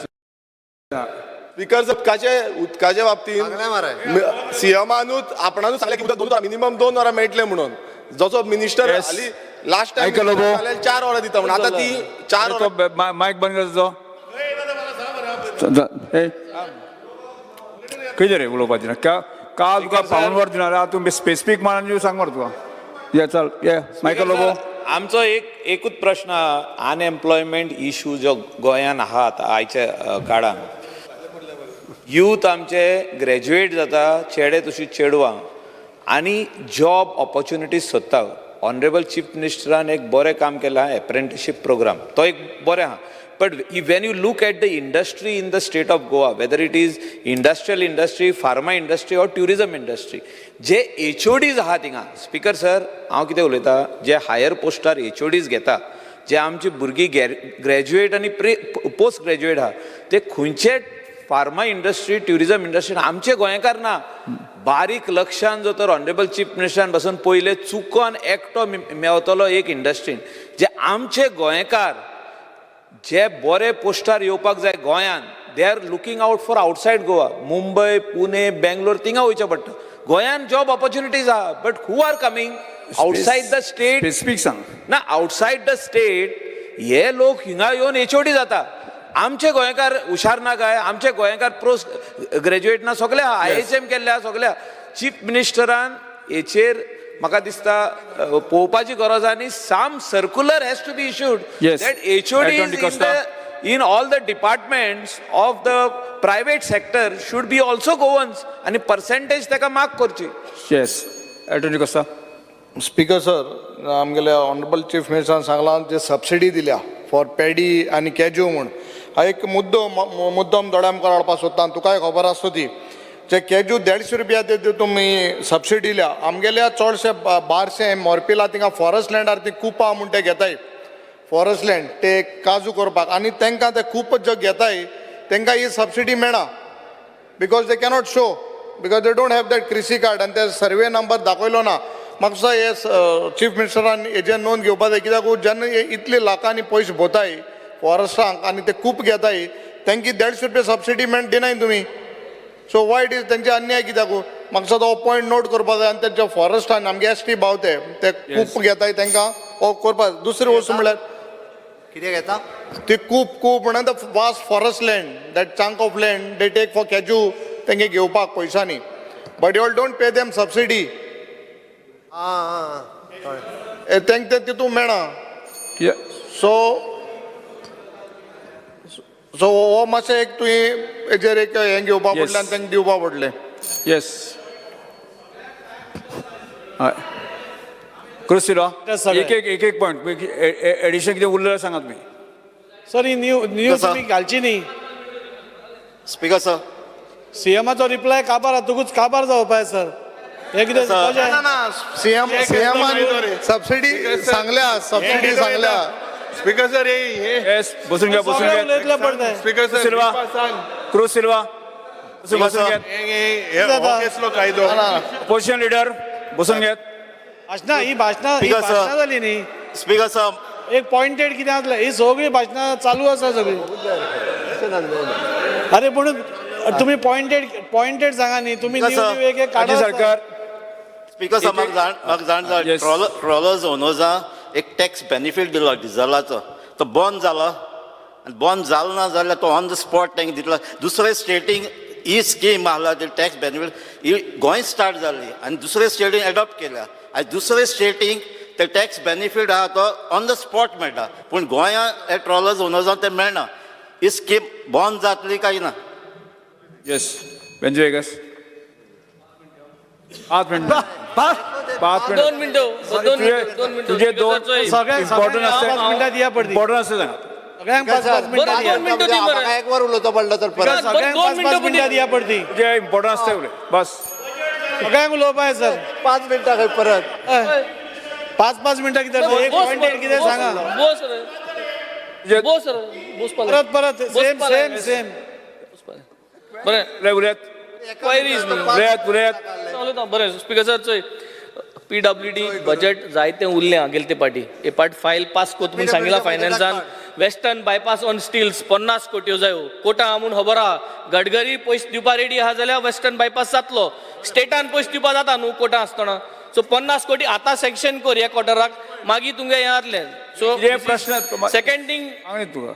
Speaker sir, उदकाचे उदकाचे बाबतींत सांगलें मरे. सीएमानूच आपणानूच सांगलें की उदक 2 वरां, मिनिमम 2 वरां मेळटलें म्हणून. जसो मिनिस्टर हाली लास्ट टायम मायकल लोबो. 4 वरां दिता म्हणून, आतां ती 4 तो वरां मायक बंद कर तुजो. ए, खंय रे उलोवपा दिना? काल तुका पावन वर दिना रे, तूं स्पेसिफीक मानान सांग मरे तुका. ये चल, ये मायकल लोबो. आमचो एक एकूच प्रश्न, अनएम्प्लॉयमेंट इशू जो गोंयान आहा आतां आयच्या काळान, यूथ आमचे ग्रॅज्युएट जाता, चेडे तशी चेडवां, आनी जॉब ऑपॉर्च्युनिटीज सोदता. ऑनरेबल चीफ मिनिस्टरान एक बरें काम केलां, एप्रेंटिशीप प्रोग्राम, तो एक बरें आहा. But when you look at the industry in the state of Goa, whether it is industrial industry, pharma industry or tourism industry, J HODs आहा थिंगा, स्पीकर सर, हांव कितें उलयतां, जे हायर पोस्टार एचओडीज घेता, जे आमची भुरगीं ग्रॅज्युएट आनी प्रे पोस्ट ग्रॅज्युएट आहा, ते खंयचे फार्मा इंडस्ट्री, ट्युरिजम इंडस्ट्री आमचे गोंयकार ना. बारीक लक्षान जो तर ऑनरेबल चीफ मिनिस्टरान पासून पयले चुकोन एकटो मेवतलो एक इंडस्ट्रीन जे आमचे गोंयकार जे बरे पोस्टार येवपाक जाय गोंयान, they are looking out for outside Goa, Mumbai, Pune, Bangalore, थिंगा वयचें पडटा. गोंयान जॉब ऑपॉर्च्युनिटीज आहा, but who are coming outside the state? Specific सांग. ना, आउटसायड the state हे लोक हिंगा येवन एचओडी जाता. आमचे गोंयकार हुशार ना काय? आमचे गोंयकार पोस्ट ग्रॅज्युएट ना? सगळे आयएचएम केल्ले आहा सगळे. चीफ मिनिस्टरान हेचेर म्हाका दिसता पळोवपाची गरज आहा आनी some circular has to be issued that HOD Anton D'Costa. in all the departments of the private sector should be also Goans आनी पर्सेंटेज ताका मार्क करची. Yes, attorney Costa. Speaker sir, आमगेल्या ऑनरेबल चीफ मिनिस्टरान सांगलां जे subsidy दिल्या for paddy आनी cashew म्हूण. हा एक मुद्दो मुद्दम दोळ्या मुखार हाडपाक सोदता, तुकाय खबर आसता ती. जे कॅज्यू 150 रुपया ते तुमी सबसिडी दिल्या, आमगेल्या चडशे बारशे मोरपिला थिंगा फॉरेस्ट लँडार ती कुपां म्हूण ते घेताय, फॉरेस्ट लँड ते काजू करपाक, आनी तांकां ते खूब जे घेताय तांकां ही सबसिडी मेळना because they cannot show, because they don't have that कृषी कार्ड आनी ते सर्वे नंबर दाखयलो ना. म्हाका दिसता हे चीफ मिनिस्टरान हेजेर नोंद घेवपा जाय, कित्याक जेन्ना हे इतले लाखांनी पयशे भोताय फॉरेस्टांक आनी ते खूब घेताय, तांकां 150 रुपया सबसिडी मेळ दिनाय तुमी. सो वायट is तेंचे अन्याय कित्याक? म्हाका दिसता हो पॉयंट नोट करपा जाय आनी तेंच्या फॉरेस्टान आमगे एस टी भाव ते ते खूब घेताय तांकां हो करपा जाय. दुसरी वस्तू म्हणल्यार कितें घेता? ते खूब खूब म्हणून the vast forest land, that chunk of land they take for cashew, तेंगे घेवपाक पयशांनी, but you all don't pay them subsidy. आं आं, कळ्ळें. तेंक ते तितून मेळना. सो सो हो मातशें एक तुवें हेजेर एक हें घेवपा पडलें आनी तांकां दिवपा पडलें. येस, हय, क्रुज सिल्वा. सगळे. एक एक एक एक पॉयंट एडिशन कितें उरलें जाल्यार सांगात तुमी. सर, ही न्यू न्यू कसं? तुमी घालची न्ही. Speaker sir. सीएमाचो रिप्लाय काबार जातकूच काबार जावपा सर, हे कितें कसं? कशें? ना ना, सीएम सीएमान सबसिडी सांगल्या, सबसिडी सांगल्या. स्पीकर सर, हे हे येस, बसून घ्या, बसून सगळे घ्या. उलयतले पडते. Speaker sir, Silva. सांग. क्रुज सिल्वा, बसून घेत. हे- हे- हे हो कसलो कायदो? अपोजिशन लिडर, बसून घेत. भाशणां ही भाशणां ही Speaker, sir. भाशणां जाली न्ही. Speaker sir. एक पॉयंटेड कितें आसलें, ही सगळी भाशणां चालू आसा सगळी. अरे पूण तुमी पॉयंटेड पॉयंटेड सांगा न्ही तुमी. Speaker, new sir. New एक एक अजी काडा. सरकार. स्पीकर सर, म्हाका जाण ट्रॉलर ट्रॉलर्स ओनर्सां एक टॅक्स बेनिफीट दिलो डिझलाचो, तो बंद जाला आनी बंद जालो ना जाल्यार तो ऑन the spot तांकां दितलो. दुसरे स्टेटींक ही स्कीम आहला ती टॅक्स बेनिफीट ही गोंय स्टार्ट जाली आनी दुसरे स्टेटीन एडॉप्ट केल्या आनी दुसरे स्टेटींक ते टॅक्स बेनिफीट आहा तो ऑन the spot मेळटा, पूण गोंयांत हे ट्रॉलर्स ओनर्सांक ते मेळना. ही स्कीम बंद जातली काय ना? येस, वेंजी वेगस, 5 मिनट, 5 मिनट. 2 मिनटं, 2 मिनटं, 2 मिनटं. तुझे दोन सगळ्यांक इम्पॉर्टंट पाच मिनटां दिया पडती. इम्पॉर्टंट आसता सांगा. सगळ्यांक पाच पाच मिनटां दिया. 2 मिनटं दी मरे. म्हाका एक वर उलोवचो पडलो तर परत. बरं, सगळ्यांक दोन पाच मिनटं पाच मिनटां दिया पडती. तुझे इम्पॉर्टंट आसता उलय बस. सगळ्यांक उलोवपा सर. 5 मिनटां खंय परत? पाच पाच मिनटां कितें, एक पॉयंटेड कितें सांगा. बोस रे. तुझे बोस रे, बोस पाले. परत परत सेम सेम सेम. बरें. उलय, उलयात. क्वायरीज न्ही. उलयात, उलयात. उलयता. बरें स्पीकर सर, चोय, पीडब्ल्यूडी बजेट जायतें उरलें आं गेले ते पाटी, हे पाट फायल पास कोत म्हूण सांगिलां फायनान्सान. वेस्टर्न बायपास ऑन स्टिल्स 50 कोट्यो जायो, कोटा आहा म्हूण खबर आहा. गडकरी पयशे दिवपा रेडी आहा जाल्यार वेस्टर्न बायपास जातलो. स्टेटान पयशे दिवपा जाता न्हू कोटा आसतना. सो 50 कोटी आतां सँक्शन कर ह्या क्वॉर्टराक, मागीर तुमगे हें जातलें. सो कितें प्रश्न सेकंड थिंग. सांग न्ही तुका,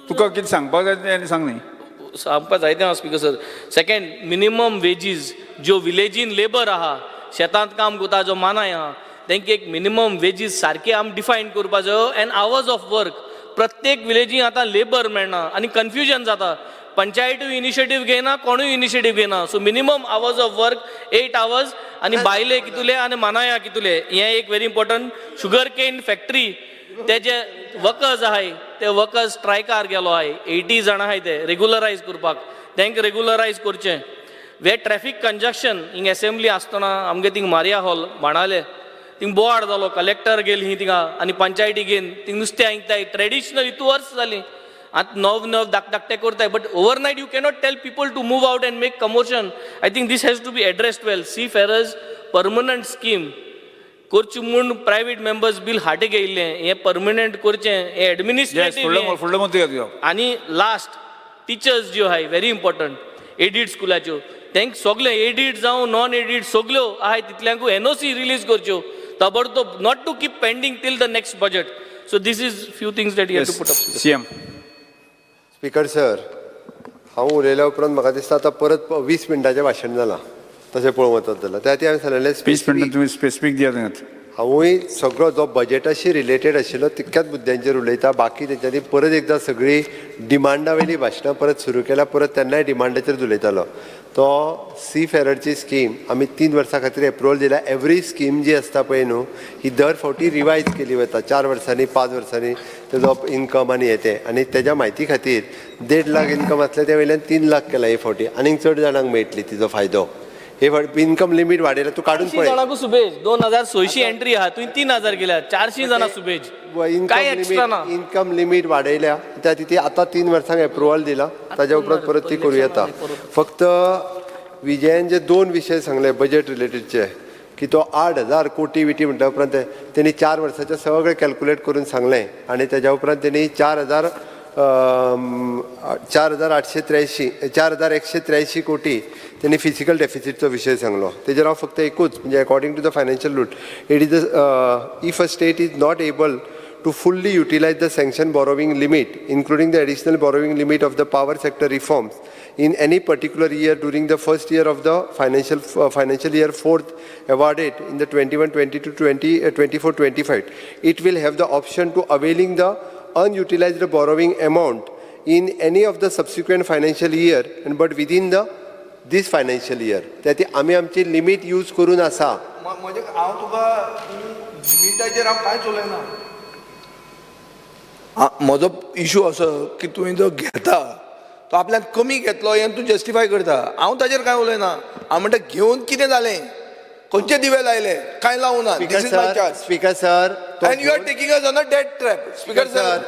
तुका कितें सांगपाक जाय तें सांग न्ही. सांगपा जायतें आहा speaker sir. Second, minimum wages, ज्यो विलेजीन लेबर आहा, शेतांत काम करता जो मानाय आहा, तेंकां एक मिनिमम वेजीस सारके आमी डिफायन करपा जायो एंड आवर्स ऑफ वर्क. प्रत्येक विलेजीन आतां लेबर मेळना आनी कन्फ्युजन जाता. पंचायतूय इनिशिएटीव घेयना, कोणूय इनिशिएटीव घेयना. So minimum hours of work 8 hours आनी बायले कितुले आनी मानाया कितुले, हें एक very important. Sugar cane factory ते जे वर्कर्स आहाय ते वर्कर्स स्ट्रायकार गेलो आहाय, 80 जाणां आहाय, ते रेगुलरायज करपाक, तांकां रेगुलरायज करचें. वे ट्रॅफीक कंजक्शन, हिंग एसेंब्ली आसतना आमगे थिंग मारिया हॉल बाणाले थिंग बोवाळ जालो. कलेक्टर गेली ही थिंगा आनी पंचायती घेवन थिंग नुस्तें हांगताय. ट्रेडिशनल इतू वर्स जालीं, आतां नव नव धाक धाकटे करताय, but overnight you cannot tell people to move out and make commotion. I think this has to be addressed well. Sea farers permanent scheme करची म्हूण प्रायवेट मेंबर्स बील हाटे घेयिल्लें, हें परमनंट करचें, हें येस. एडमिनिस्ट्रेटीव. फुडलो फुडलो मंत्री तुजो. आनी लास्ट, टिचर्स ज्यो आहाय, व्हेरी इम्पॉर्टंट, एडीड स्कुलाच्यो, तांकां सगळे एडीड जावं नॉन एडीड सगल्यो आहाय तितल्यांकूय एनओसी रिलीज करच्यो ताबडतोब, not to keep pending till the next budget. So this is few things that you to put up. CM. Speaker sir, हांव उलयल्या उपरांत म्हाका दिसता आतां परत 20 मिनटाचें भाशण जालां तशें पळोवंक वचत जाल्यार. त्या खातीर हांवें सांगलेलें. 20 मिनटां तुमी स्पेसिफीक दियात. हांवूय सगळो जो बजेटाशी रिलेटेड आशिल्लो तितक्याच मुद्द्यांचेर उलयता. बाकी तेंच्यांनी परत एकदां सगळी डिमांडा वयली भाशणां परत सुरू केल्या, परत तेन्नाय डिमांडाचेर उलयतालो. तो सी फेररची स्कीम आमी 3 वर्सां खातीर एप्रुवल दिल्या. एवरी स्कीम जी आसता पळय न्हू, ही दर फावटी रिवायज केली वता, 4 वर्सांनी 5 वर्सांनी तेजो इनकम आनी हे तें. आनी तेज्या म्हायती खातीर 1.5 लाख इनकम आसलें ते वयल्यान 3 लाख केला हे फावटी, आनीक चड जाणांक मेळटली तिजो फायदो. हे फावटी इनकम लिमीट वाडयला, तूं काडून पळय. जाणांकू सुबेज 2600 एंट्री आहा, तुवें 3000 केल्या, 400 जाणां सुबेज, काय एक्स्ट्रा ना. इनकम लिमीट वाडयल्या त्या ती आतां 3 वर्सांक एप्रुवल दिला, ताज्या उपरांत परत ती करूं येता. फक्त विजयान जे 2 विशय सांगले बजेट रिलेटेडचे, की तो 8,000 कोटी विटी म्हणटा उपरांत तेणी 4 वर्साचें सगळें कॅल्कुलेट करून सांगलें आनी तेज्या उपरांत तेणी 4,883 4,183 कोटी तेणी फिजिकल डेफिसिटचो विशय सांगलो. तेजेर हांव फक्त एकूच म्हणजे according to the financial rule it is if a state is not able to fully utilize the sanction borrowing limit, including the additional borrowing limit of the power sector reforms in any particular year during the first year of the financial year fourth awarded in the 21-22, 24-25, it will have the option to availing the unutilized borrowing amount in any of the subsequent financial year and but within the this financial year. त्या आमी आमची limit use करून आसा. हांव तुका लिमिटाचेर हांव कांयच उलयना. म्हजो इशू असो की तुवें जो घेता तो आपल्याक कमी घेतलो हें तूं जस्टिफाय करता. हांव ताजेर कांय उलयना. हांव म्हणटा घेवन कितें जालें, खंयचे दिवे लायले, कांय लावूं ना. Speaker sir, speaker sir, and you are taking us on a debt trap. Speaker sir,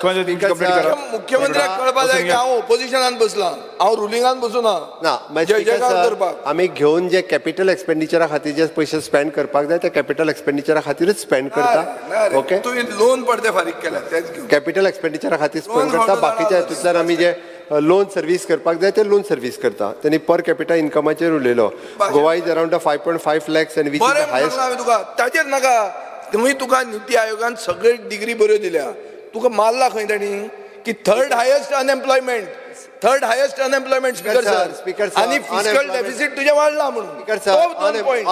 मुख्यमंत्र्याक कळपा जाय की हांव ओपोजिशनान बसलां, हांव रुलिंगान बसूं ना. आमी घेवन जे कॅपिटल एक्सपेंडिचरा खातीर जे पयशे स्पेंड करपाक जाय ते कॅपिटल एक्सपेंडिचरा खातीरच स्पेंड करता. ओके, तुवें लोन पडते फारीक केला तेच कॅपिटल एक्सपेंडिचरा खातीर स्पेंड करता. बाकीच्या हितूंतल्यान आमी जे लोन सर्वीस करपाक जाय ते लोन सर्वीस करता. तेणी पर कॅपिटल इन्कमाचेर उलयलो. Goa is around 5.5 lakhs and which is the highest. तुका ताचेर नाका. तुमी तुका निती आयोगान सगळे डिग्री बऱ्यो दिल्या, तुका मारला खंय ताणी की third highest unemployment, third highest unemployment. Speaker sir, speaker sir, आनी फिस्कल डेफिसीट तुजें वाडला म्हणून. स्पीकर सर,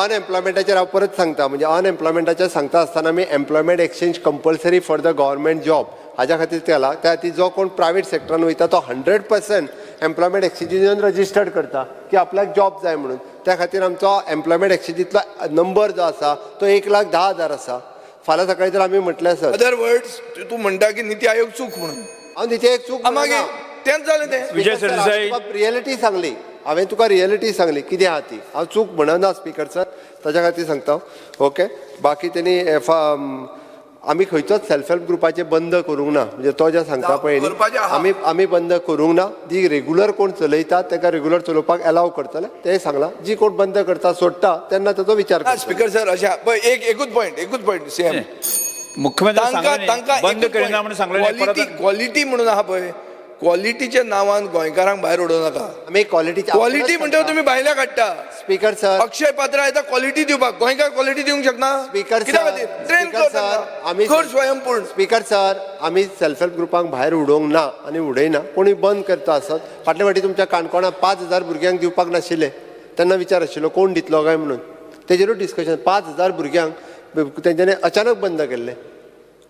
अनएम्प्लॉयमेंटाचेर हांव परत सांगता. म्हणजे अनएम्प्लॉयमेंटाचेर सांगता आसतना आमी employment exchange compulsory for the government job हाज्या खातीर केला. त्या खातीर जो कोण प्रायवेट सेक्टरान वयता तो 100% एम्प्लॉयमेंट एक्सचेंजीन रजिस्टर्ड करता की आपल्याक जॉब जाय म्हणून. त्या खातीर आमचो एम्प्लॉयमेंट एक्सचेंजींतलो नंबर जो आसा तो 1,10,000 आसा. फाल्यां सकाळी जर आमी म्हटलें सर, अदर वर्ड्स तूं म्हणटा की निती आयोग चूक म्हणून. हांव निती आयोग चूक मागीर तेंच जालें तें. विजय सरदेसाई, रियलिटी सांगली हांवें तुका, रियलिटी सांगली कितें आहा ती. हांव चूक म्हणना स्पीकर सर, ताज्या खातीर सांगता. ओके, बाकी तेणी आमी खंयचोच सेल्फ हेल्प ग्रुपाचें बंद करूंक ना. म्हणजे तो जें सांगता पळय न्ही, आमी आमी बंद करूंक ना. ती रेगुलर कोण चलयता ताका रेगुलर चलोवपाक एलाव करतले तें सांगलां. जी कोण बंद करता सोडटा तेन्ना ताचो विचार. स्पीकर सर, अशें पळय एकूच पॉयंट, एकूच पॉयंट सीएम मुख्यमंत्री बंद करिना म्हणून सांगलें. क्वॉलिटी म्हणून आहा पळय, क्वॉलिटीच्या नांवान गोंयकारांक भायर उडोवं नाका. आमी क्वॉलिटी क्वॉलिटी म्हणटा तुमी भायल्या काडटा. स्पीकर सर, अक्षय पात्र येता क्वॉलिटी दिवपाक, गोंयकार क्वॉलिटी दिवंक शकना. स्पीकर सर, ट्रेन आमी कर स्वयंपूर्ण. स्पीकर सर, आमी सेल्फ हेल्प ग्रुपांक भायर उडोवंक ना आनी उडयना. कोणी बंद करता आसत, फाटले फावटी तुमच्या काणकोणा 5,000 भुरग्यांक दिवपाक नाशिल्ले तेन्ना विचार आशिल्लो कोण दितलो काय म्हणून, तेजेरूच डिस्कशन. 5,000 भुरग्यांक तेंच्यांनी अचानक बंद केल्लें,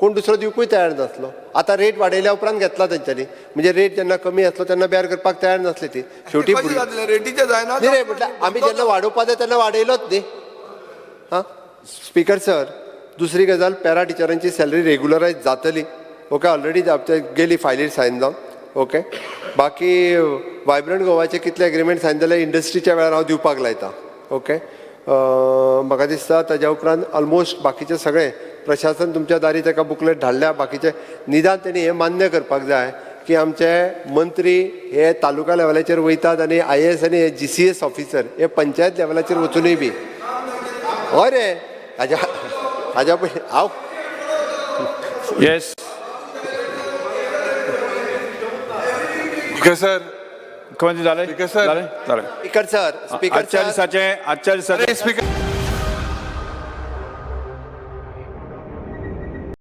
कोण दुसरो दिवपूय तयार नासलो. आतां रेट वाडयल्या उपरांत घेतला तेंच्यांनी, म्हणजे रेट जेन्ना कमी आसलो तेन्ना बेर करपाक तयार नासली ती. शेवटी रेटीचे जायना न्ही रे, म्हटल्यार आमी जेन्ना वाडोवपा जाय तेन्ना वाडयलोच न्ही. हां स्पीकर सर, दुसरी गजाल, पॅरा टिचरांची सॅलरी रेगुलरायज जातली. ओके, ऑलरेडी गेली फायलीर सायन जावन. ओके, बाकी वायब्रंट गोवाचे कितले एग्रीमेंट सायन जाले इंडस्ट्रीच्या वेळार हांव दिवपाक लायता. ओके, म्हाका दिसता ताज्या उपरांत ऑलमोस्ट बाकीचें सगळें प्रशासन तुमच्या दारी ताका बुकलेट धाडल्या. बाकीचें निदान तेणी हें मान्य करपाक जाय की आमचे मंत्री हे तालुका लेवलाचेर वयतात आनी IAS आनी GCS officer हे पंचायत लेवलाचेर वचुनूय बी. हय रे, हाज्या हाज्या पयलीं हांव येस सर, मुख्यमंत्री जालें सर, जालें. स्पीकर सर, आजच्या दिसाचें स्पीकर.